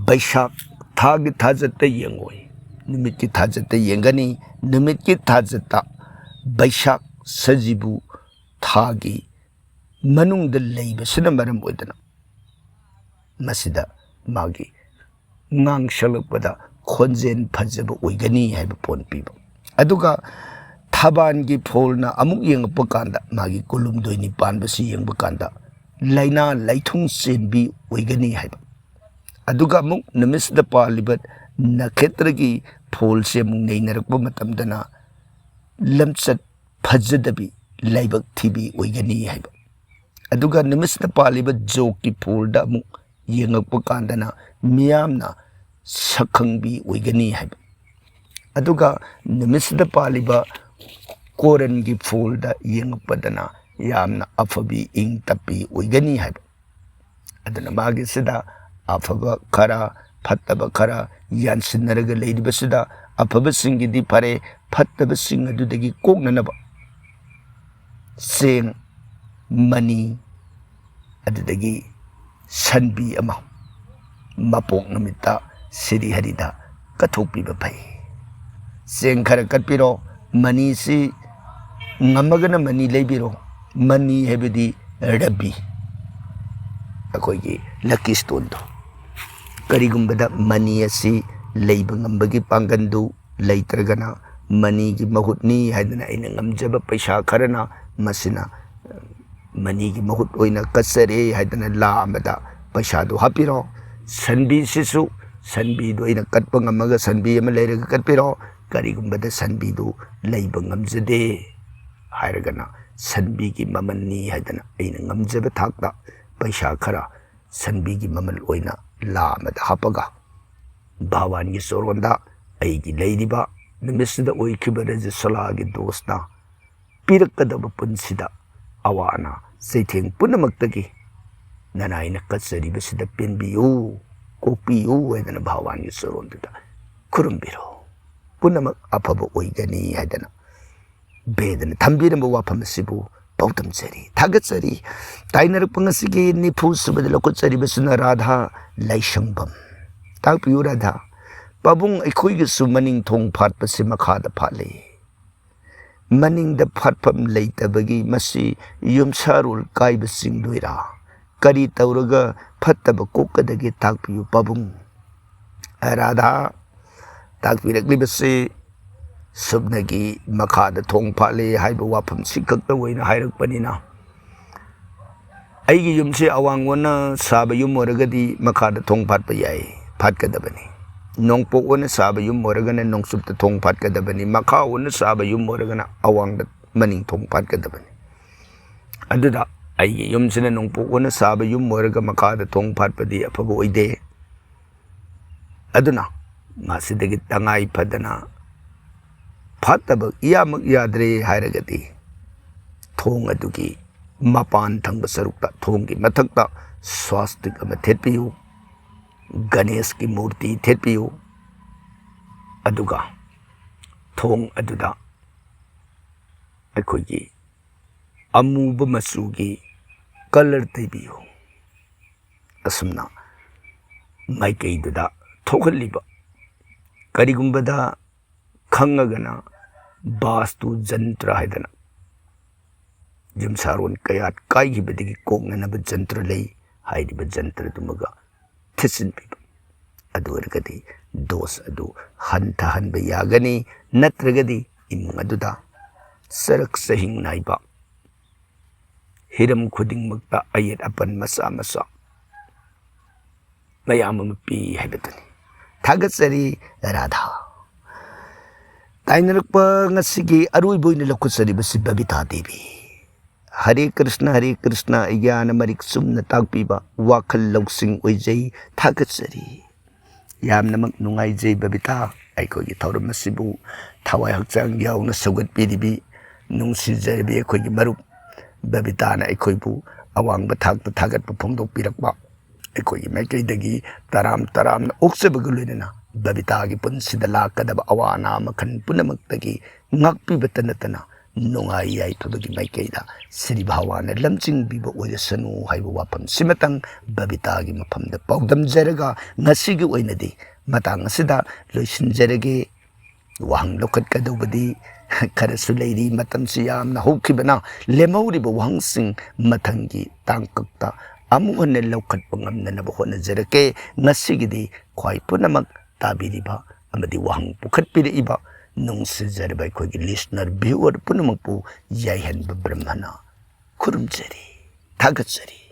ꯕꯩꯁꯥꯈ ꯊꯥꯒꯤ ꯊꯥꯖꯠꯇ ꯌꯦꯡꯉꯣꯏ, ꯅꯨꯃꯤꯠꯀꯤ ꯊꯥꯖꯠꯇ ꯌꯦꯡꯒꯅꯤ꯫ ꯅꯨꯃꯤꯠꯀꯤ ꯊꯥꯖꯠꯇ ꯕꯩꯁꯥꯈ ꯁꯖꯤꯕꯨ ꯊꯥꯒꯤ ꯃꯅꯨꯡꯗ ꯂꯩꯕꯁꯤꯅ ꯃꯔꯝ ꯑꯣꯏꯗꯅ ꯃꯁꯤꯗ ꯃꯥꯒꯤ ꯉꯥꯡꯁꯜꯂꯛꯄꯗ ꯈꯣꯟꯖꯦꯜ ꯐꯖꯕ ꯑꯣꯏꯒꯅꯤ ꯍꯥꯏꯕ ꯄꯣꯠ ꯄꯤꯕ꯫ ꯑꯗꯨꯒ ꯊꯕꯥꯜꯒꯤ ꯐꯣꯜꯅ ꯑꯃꯨꯛ ꯌꯦꯡꯉꯛꯄ ꯀꯥꯟꯗ, ꯃꯥꯒꯤ ꯀꯨꯂꯨꯝꯗꯣꯏꯅꯤ ꯄꯥꯟꯕꯁꯤ ꯌꯦꯡꯕ ꯀꯥꯟꯗ, ꯂꯥꯏꯅꯥ ꯂꯥꯏꯊꯨꯡ ꯆꯦꯟꯕꯤ ꯑꯣꯏꯒꯅꯤ ꯍꯥꯏꯕ꯫ ꯑꯗꯨꯒ ꯑꯃꯨꯛ ꯅꯨꯃꯤꯠꯁꯤꯗ ꯄꯥꯜꯂꯤꯕ ꯅꯈꯦꯇ꯭ꯔꯒꯤ ꯐꯣꯜꯁꯦ ꯑꯃꯨꯛ ꯅꯩꯅꯔꯛꯄ ꯃꯇꯝꯗꯅ, ꯂꯝꯆꯠ ꯐꯖꯗꯕꯤ, ꯂꯥꯏꯕꯛ ꯊꯤꯕꯤ ꯑꯣꯏꯒꯅꯤ ꯍꯥꯏꯕ꯫ ꯑꯗꯨꯒ ꯅꯨꯃꯤꯠꯁꯤꯗ ꯄꯥꯜꯂꯤꯕ ꯖꯣꯒꯀꯤ ꯐꯣꯜꯗ ꯑꯃꯨꯛ ꯌꯦꯡꯉꯛꯄ ꯀꯥꯟꯗꯅ, ꯃꯤꯌꯥꯝꯅ ꯁꯛꯈꯪꯕꯤ ꯑꯣꯏꯒꯅꯤ ꯍꯥꯏꯕ꯫ ꯑꯗꯨꯒ ꯅꯨꯃꯤꯠꯁꯤꯗ ꯄꯥꯜꯂꯤꯕ ꯀꯣꯔꯟꯒꯤ ꯐꯣꯜꯗ ꯌꯦꯡꯉꯛꯄꯗꯅ, ꯌꯥꯝꯅ ꯑꯐꯕꯤ, ꯏꯪ ꯇꯞꯄꯤ ꯑꯣꯏꯒꯅꯤ ꯍꯥꯏꯕ꯫ ꯑꯗꯨꯅ ꯃꯥꯒꯤꯁꯤꯗ ꯑꯐꯕ ꯈꯔ, ꯐꯠꯇꯕ ꯈꯔ ꯌꯥꯟꯁꯤꯟꯅꯔꯒ ꯂꯩꯔꯤꯕꯁꯤꯗ, ꯑꯐꯕꯁꯤꯡꯒꯤꯗꯤ ꯐꯔꯦ, ꯐꯠꯇꯕꯁꯤꯡ ꯑꯗꯨꯗꯒꯤ ꯀꯣꯛꯅꯅꯕ ꯆꯦꯡ, ꯃꯅꯤ, ꯑꯗꯨꯗꯒꯤ ꯁꯟꯕꯤ ꯑꯃ ꯃꯄꯣꯛ ꯅꯨꯃꯤꯠꯇ ꯁꯤꯔꯤ ꯍꯔꯤꯗ ꯀꯠꯊꯣꯛꯄꯤꯕ ꯐꯩ꯫ ꯆꯦꯡ ꯈꯔ ꯀꯠꯄꯤꯔꯣ, ꯃꯅꯤꯁꯤ ꯉꯝꯃꯒꯅ ꯃꯅꯤ ꯂꯩꯕꯤꯔꯣ꯫ ꯃꯅꯤ ꯍꯥꯏꯕꯗꯤ ꯔꯕꯤ, ꯑꯩꯈꯣꯏꯒꯤ ꯂꯛꯀꯤ ꯁ꯭ꯇꯣꯟꯗꯣ꯫ ꯀꯔꯤꯒꯨꯝꯕꯗ ꯃꯅꯤ ꯑꯁꯤ ꯂꯩꯕ ꯉꯝꯕꯒꯤ ꯄꯥꯡꯒꯜꯗꯨ ꯂꯩꯇ꯭ꯔꯒꯅ, ꯃꯅꯤꯒꯤ ꯃꯍꯨꯠꯅꯤ ꯍꯥꯏꯗꯅ ꯑꯩꯅ ꯉꯝꯖꯕ ꯄꯩꯁꯥ ꯈꯔꯅ ꯃꯁꯤꯅ, ꯑ, ꯃꯅꯤꯒꯤ ꯃꯍꯨꯠ ꯑꯣꯏꯅ ꯀꯠꯆꯔꯦ ꯍꯥꯏꯗꯅ ꯂꯥ ꯑꯃꯗ ꯄꯩꯁꯥꯗꯨ ꯍꯥꯞꯄꯤꯔꯣ꯫ ꯁꯟꯕꯤꯁꯤꯁꯨ, ꯁꯟꯕꯤꯗꯨ ꯑꯩꯅ ꯀꯠꯄ ꯉꯝꯃꯒ ꯁꯟꯕꯤ ꯑꯃ ꯂꯩꯔꯒ ꯀꯠꯄꯤꯔꯣ꯫ ꯀꯔꯤꯒꯨꯝꯕꯗ ꯁꯟꯕꯤꯗꯨ ꯂꯩꯕ ꯉꯝꯖꯗꯦ ꯍꯥꯏꯔꯒꯅ, ꯁꯟꯕꯤꯒꯤ ꯃꯃꯜꯅꯤ ꯍꯥꯏꯗꯅ ꯑꯩꯅ ꯉꯝꯖꯕ ꯊꯥꯛꯇ ꯄꯩꯁꯥ ꯈꯔ ꯁꯟꯕꯤꯒꯤ ꯃꯃꯜ ꯑꯣꯏꯅ ꯂꯥ ꯑꯃꯗ ꯍꯥꯞꯄꯒ, ꯚꯒꯋꯥꯟꯒꯤ ꯆꯣꯔꯣꯟꯗ ꯑꯩꯒꯤ ꯂꯩꯔꯤꯕ ꯅꯨꯃꯤꯠꯁꯤꯗ ꯑꯣꯏꯈꯤꯕ ꯔꯖꯁꯂꯥꯒꯤ ꯗꯣꯁꯅ ꯄꯤꯔꯛꯀꯗꯕ ꯄꯨꯟꯁꯤꯗ ꯑꯋꯥ ꯑꯅꯥ ꯆꯩꯊꯦꯡ ꯄꯨꯝꯅꯃꯛꯇꯒꯤ ꯅꯅꯥꯏꯅ ꯀꯠꯆꯔꯤꯕꯁꯤꯗ ꯄꯦꯟꯕꯤꯌꯨ, ꯀꯣꯛꯄꯤꯌꯨ ꯍꯥꯏꯗꯅ ꯚꯒꯋꯥꯟꯒꯤ ꯆꯔꯣꯟꯗꯨꯗ ꯈꯨꯔꯨꯝꯕꯤꯔꯣ꯫ ꯄꯨꯝꯅꯃꯛ ꯑꯐꯕ ꯑꯣꯏꯒꯅꯤ ꯍꯥꯏꯗꯅ ꯕꯦꯗꯅ ꯊꯝꯕꯤꯔꯝꯕ ꯋꯥꯐꯝ ꯑꯁꯤꯕꯨ ꯄꯥꯎꯗꯝꯖꯔꯤ, ꯊꯥꯒꯠꯆꯔꯤ꯫ ꯇꯥꯏꯅꯔꯛꯄ ꯉꯁꯤꯒꯤ ꯅꯤꯐꯨ ꯁꯨꯕꯗ ꯂꯧꯈꯠꯆꯔꯤꯕꯁꯤꯅ ꯔꯥꯙꯥ ꯂꯥꯏꯁꯪꯕꯝ꯫ ꯇꯥꯛꯄꯤꯌꯨ ꯔꯥꯙꯥ, ꯄꯥꯕꯨꯡ ꯑꯩꯈꯣꯏꯒꯤꯁꯨ ꯃꯅꯤꯡ ꯊꯣꯡ ꯐꯥꯠꯄꯁꯤ ꯃꯈꯥꯗ ꯐꯥꯠꯂꯤ꯫ ꯃꯅꯤꯡꯗ ꯐꯥꯠꯐꯝ ꯂꯩꯇꯕꯒꯤ ꯃꯁꯤ ꯌꯨꯝꯁꯥꯔꯣꯜ ꯀꯥꯏꯕ ꯆꯤꯡꯗꯣꯏꯔꯥ? ꯀꯔꯤ ꯇꯧꯔꯒ ꯐꯠꯇꯕ ꯀꯣꯛꯀꯗꯒꯦ ꯇꯥꯛꯄꯤꯌꯨ ꯄꯥꯕꯨꯡ꯫ ꯔꯥꯙꯥ, ꯇꯥꯛꯄꯤꯔꯛꯂꯤꯕꯁꯤ ꯁꯨꯞꯅꯒꯤ ꯃꯈꯥꯗ ꯊꯣꯡ ꯐꯥꯠꯂꯤ ꯍꯥꯏꯕ ꯋꯥꯐꯝꯁꯤ ꯈꯛꯇ ꯑꯣꯏꯅ ꯍꯥꯏꯔꯛꯄꯅꯤꯅ, ꯑꯩꯒꯤ ꯌꯨꯝꯁꯤ ꯑꯋꯥꯡ ꯑꯣꯟꯅ ꯁꯥꯕ ꯌꯨꯝ ꯑꯣꯏꯔꯒꯗꯤ ꯃꯈꯥꯗ ꯊꯣꯡ ꯐꯥꯠꯄ ꯌꯥꯏ, ꯐꯥꯠꯀꯗꯕꯅꯤ꯫ ꯅꯣꯡꯄꯣꯛ ꯑꯣꯟꯅ ꯁꯥꯕ ꯌꯨꯝ ꯑꯣꯏꯔꯒꯅ ꯅꯣꯡꯆꯨꯞꯇ ꯊꯣꯡ ꯐꯥꯠꯀꯗꯕꯅꯤ, ꯃꯈꯥ ꯑꯣꯟꯅ ꯁꯥꯕ ꯌꯨꯝ ꯑꯣꯏꯔꯒꯅ ꯑꯋꯥꯡꯗ ꯃꯅꯤꯡ ꯊꯣꯡ ꯐꯥꯠꯀꯗꯕꯅꯤ꯫ ꯑꯗꯨꯗ ꯑꯩꯒꯤ ꯌꯨꯝꯁꯤꯅ ꯅꯣꯡꯄꯣꯛ ꯑꯣꯟꯅ ꯁꯥꯕ ꯌꯨꯝ ꯑꯣꯏꯔꯒ ꯃꯈꯥꯗ ꯊꯣꯡ ꯐꯥꯠꯄꯗꯤ ꯑꯐꯕ ꯑꯣꯏꯗꯦ꯫ ꯑꯗꯨꯅ ꯃꯁꯤꯗꯒꯤ ꯇꯉꯥꯏ ꯐꯗꯅ ꯐꯠꯇꯕ ꯏꯌꯥꯃꯛ ꯌꯥꯗ꯭ꯔꯦ ꯍꯥꯏꯔꯒꯗꯤ, ꯊꯣꯡ ꯑꯗꯨꯒꯤ ꯃꯄꯥꯟ ꯊꯪꯕ ꯁꯔꯨꯛꯇ, ꯊꯣꯡꯒꯤ ꯃꯊꯛꯇ ꯁ꯭ꯋꯥꯁꯇꯤꯛ ꯑꯃ ꯊꯦꯠꯄꯤꯌꯨ, ꯒꯅꯦꯁꯀꯤ ꯃꯨꯔꯇꯤ ꯊꯦꯠꯄꯤꯌꯨ꯫ ꯑꯗꯨꯒ ꯊꯣꯡ ꯑꯗꯨꯗ ꯑꯩꯈꯣꯏꯒꯤ ꯑꯃꯨꯕ ꯃꯆꯨꯒꯤ ꯀꯂꯔ ꯇꯩꯕꯤꯌꯨ꯫ ꯑꯁꯨꯝꯅ ꯃꯥꯏꯀꯩꯗꯨꯗ ꯊꯣꯛꯍꯜꯂꯤꯕ, ꯀꯔꯤꯒꯨꯝꯕꯗ ꯈꯪꯉꯒꯅ ꯕꯥꯁꯇꯨ ꯖꯟꯇ꯭ꯔ ꯍꯥꯏꯗꯅ ꯌꯨꯝꯁꯥꯔꯣꯟ ꯀꯌꯥꯠ ꯀꯥꯏꯈꯤꯕꯗꯒꯤ ꯀꯣꯛꯅꯅꯕ ꯖꯟꯇ꯭ꯔ ꯂꯩ꯫ ꯍꯥꯏꯔꯤꯕ ꯖꯟꯇ꯭ꯔꯗꯨꯃꯒ ꯊꯤꯠꯆꯤꯟꯕꯤꯕ꯫ ꯑꯗꯨ ꯑꯣꯏꯔꯒꯗꯤ ꯗꯣꯁ ꯑꯗꯨ ꯍꯟꯊꯍꯟꯕ ꯌꯥꯒꯅꯤ꯫ ꯅꯠꯇ꯭ꯔꯒꯗꯤ ꯏꯃꯨꯡ ꯑꯗꯨꯗ ꯆꯔꯛ ꯆꯍꯤꯡ ꯅꯥꯏꯕ, ꯍꯤꯔꯝ ꯈꯨꯗꯤꯡꯃꯛꯇ ꯑꯌꯦꯠ ꯑꯄꯟ ꯃꯆꯥ ꯃꯆꯥ ꯃꯌꯥꯝ ꯑꯃ ꯄꯤ ꯍꯥꯏꯕꯗꯨꯅꯤ꯫ ꯊꯥꯒꯠꯆꯔꯤ ꯔꯥꯙꯥ꯫ ꯇꯥꯏꯅꯔꯛꯄ ꯉꯁꯤꯒꯤ ꯑꯔꯣꯏꯕ ꯑꯣꯏꯅ ꯂꯧꯈꯠꯆꯔꯤꯕꯁꯤ ꯕꯕꯤꯇꯥ ꯗꯦꯕꯤ꯫ ꯍꯔꯦ ꯀ꯭ꯔꯤꯁꯅ, ꯍꯔꯦ ꯀ꯭ꯔꯤꯁꯅ, ꯑꯩ ꯒ꯭ꯌꯥꯅ ꯃꯔꯤꯛ ꯆꯨꯝꯅ ꯇꯥꯛꯄꯤꯕ ꯋꯥꯈꯜ ꯂꯧꯁꯤꯡ ꯑꯣꯏꯖꯩ, ꯊꯥꯒꯠꯆꯔꯤ꯫ ꯌꯥꯝꯅꯃꯛ ꯅꯨꯡꯉꯥꯏꯖꯩ ꯕꯕꯤꯇꯥ, ꯑꯩꯈꯣꯏꯒꯤ ꯊꯧꯔꯝ ꯑꯁꯤꯕꯨ ꯊꯋꯥꯏ ꯍꯛꯆꯥꯡ ꯌꯥꯎꯅ ꯁꯧꯒꯠꯄꯤꯔꯤꯕꯤ ꯅꯨꯡꯁꯤꯖꯔꯕꯤ ꯑꯩꯈꯣꯏꯒꯤ ꯃꯔꯨꯞ ꯕꯕꯤꯇꯥꯅ ꯑꯩꯈꯣꯏꯕꯨ ꯑꯋꯥꯡꯕ ꯊꯥꯛꯇ ꯊꯥꯒꯠꯄ ꯐꯣꯡꯗꯣꯛꯄꯤꯔꯛꯄ ꯑꯩꯈꯣꯏꯒꯤ ꯃꯥꯏꯀꯩꯗꯒꯤ ꯇꯔꯥꯝ ꯇꯔꯥꯝꯅ ꯑꯣꯛꯆꯕꯒ ꯂꯣꯏꯅꯅ ꯕꯕꯤꯇꯥꯒꯤ ꯄꯨꯟꯁꯤꯗ ꯂꯥꯛꯀꯗꯕ ꯑꯋꯥ ꯑꯅꯥ ꯃꯈꯜ ꯄꯨꯝꯅꯃꯛꯇꯒꯤ ꯉꯥꯛꯄꯤꯕꯇ ꯅꯠꯇꯅ ꯅꯨꯡꯉꯥꯏ ꯌꯥꯏꯐꯕꯒꯤ ꯃꯥꯏꯀꯩꯗ ꯁꯤꯔꯤ ꯚꯒꯋꯥꯟꯅ ꯂꯝꯖꯤꯡꯕꯤꯕ ꯑꯣꯏꯔꯁꯅꯨ ꯍꯥꯏꯕ ꯋꯥꯐꯝꯁꯤꯃꯇꯪ ꯕꯕꯤꯇꯥꯒꯤ ꯃꯐꯝꯗ ꯄꯥꯎꯗꯝꯖꯔꯒ ꯉꯁꯤꯒꯤ ꯑꯣꯏꯅꯗꯤ ꯃꯇꯥꯡ ꯑꯁꯤꯗ ꯂꯣꯏꯁꯤꯟꯖꯔꯒꯦ꯫ ꯋꯥꯍꯪ ꯂꯧꯈꯠꯀꯗꯧꯕꯗꯤ ꯈꯔꯁꯨ ꯂꯩꯔꯤ꯫ ꯃꯇꯝꯁꯤ ꯌꯥꯝꯅ ꯍꯧꯈꯤꯕꯅ ꯂꯦꯝꯍꯧꯔꯤꯕ ꯋꯥꯍꯪꯁꯤꯡ ꯃꯊꯪꯒꯤ ꯇꯥꯡꯀꯛꯇ ꯑꯃꯨꯛ ꯍꯟꯅ ꯂꯧꯈꯠꯄ ꯉꯝꯅꯅꯕ ꯍꯣꯠꯅꯖꯔꯛꯀꯦ꯫ ꯉꯁꯤꯒꯤꯗꯤ ꯈ꯭ꯋꯥꯏ ꯄꯨꯝꯅꯃꯛ ꯇꯥꯕꯤꯔꯤꯕ ꯑꯃꯗꯤ ꯋꯥꯍꯪ ꯄꯨꯈꯠꯄꯤꯔꯛꯏꯕ ꯅꯨꯡꯁꯤꯖꯔꯕ ꯑꯩꯈꯣꯏꯒꯤ listener, viewer ꯄꯨꯝꯅꯃꯛꯄꯨ ꯌꯥꯏꯍꯟꯕ ꯕ꯭ꯔꯍ꯭ꯃꯅ ꯈꯨꯔꯨꯝꯖꯔꯤ, ꯊꯥꯒꯠꯆꯔꯤ꯫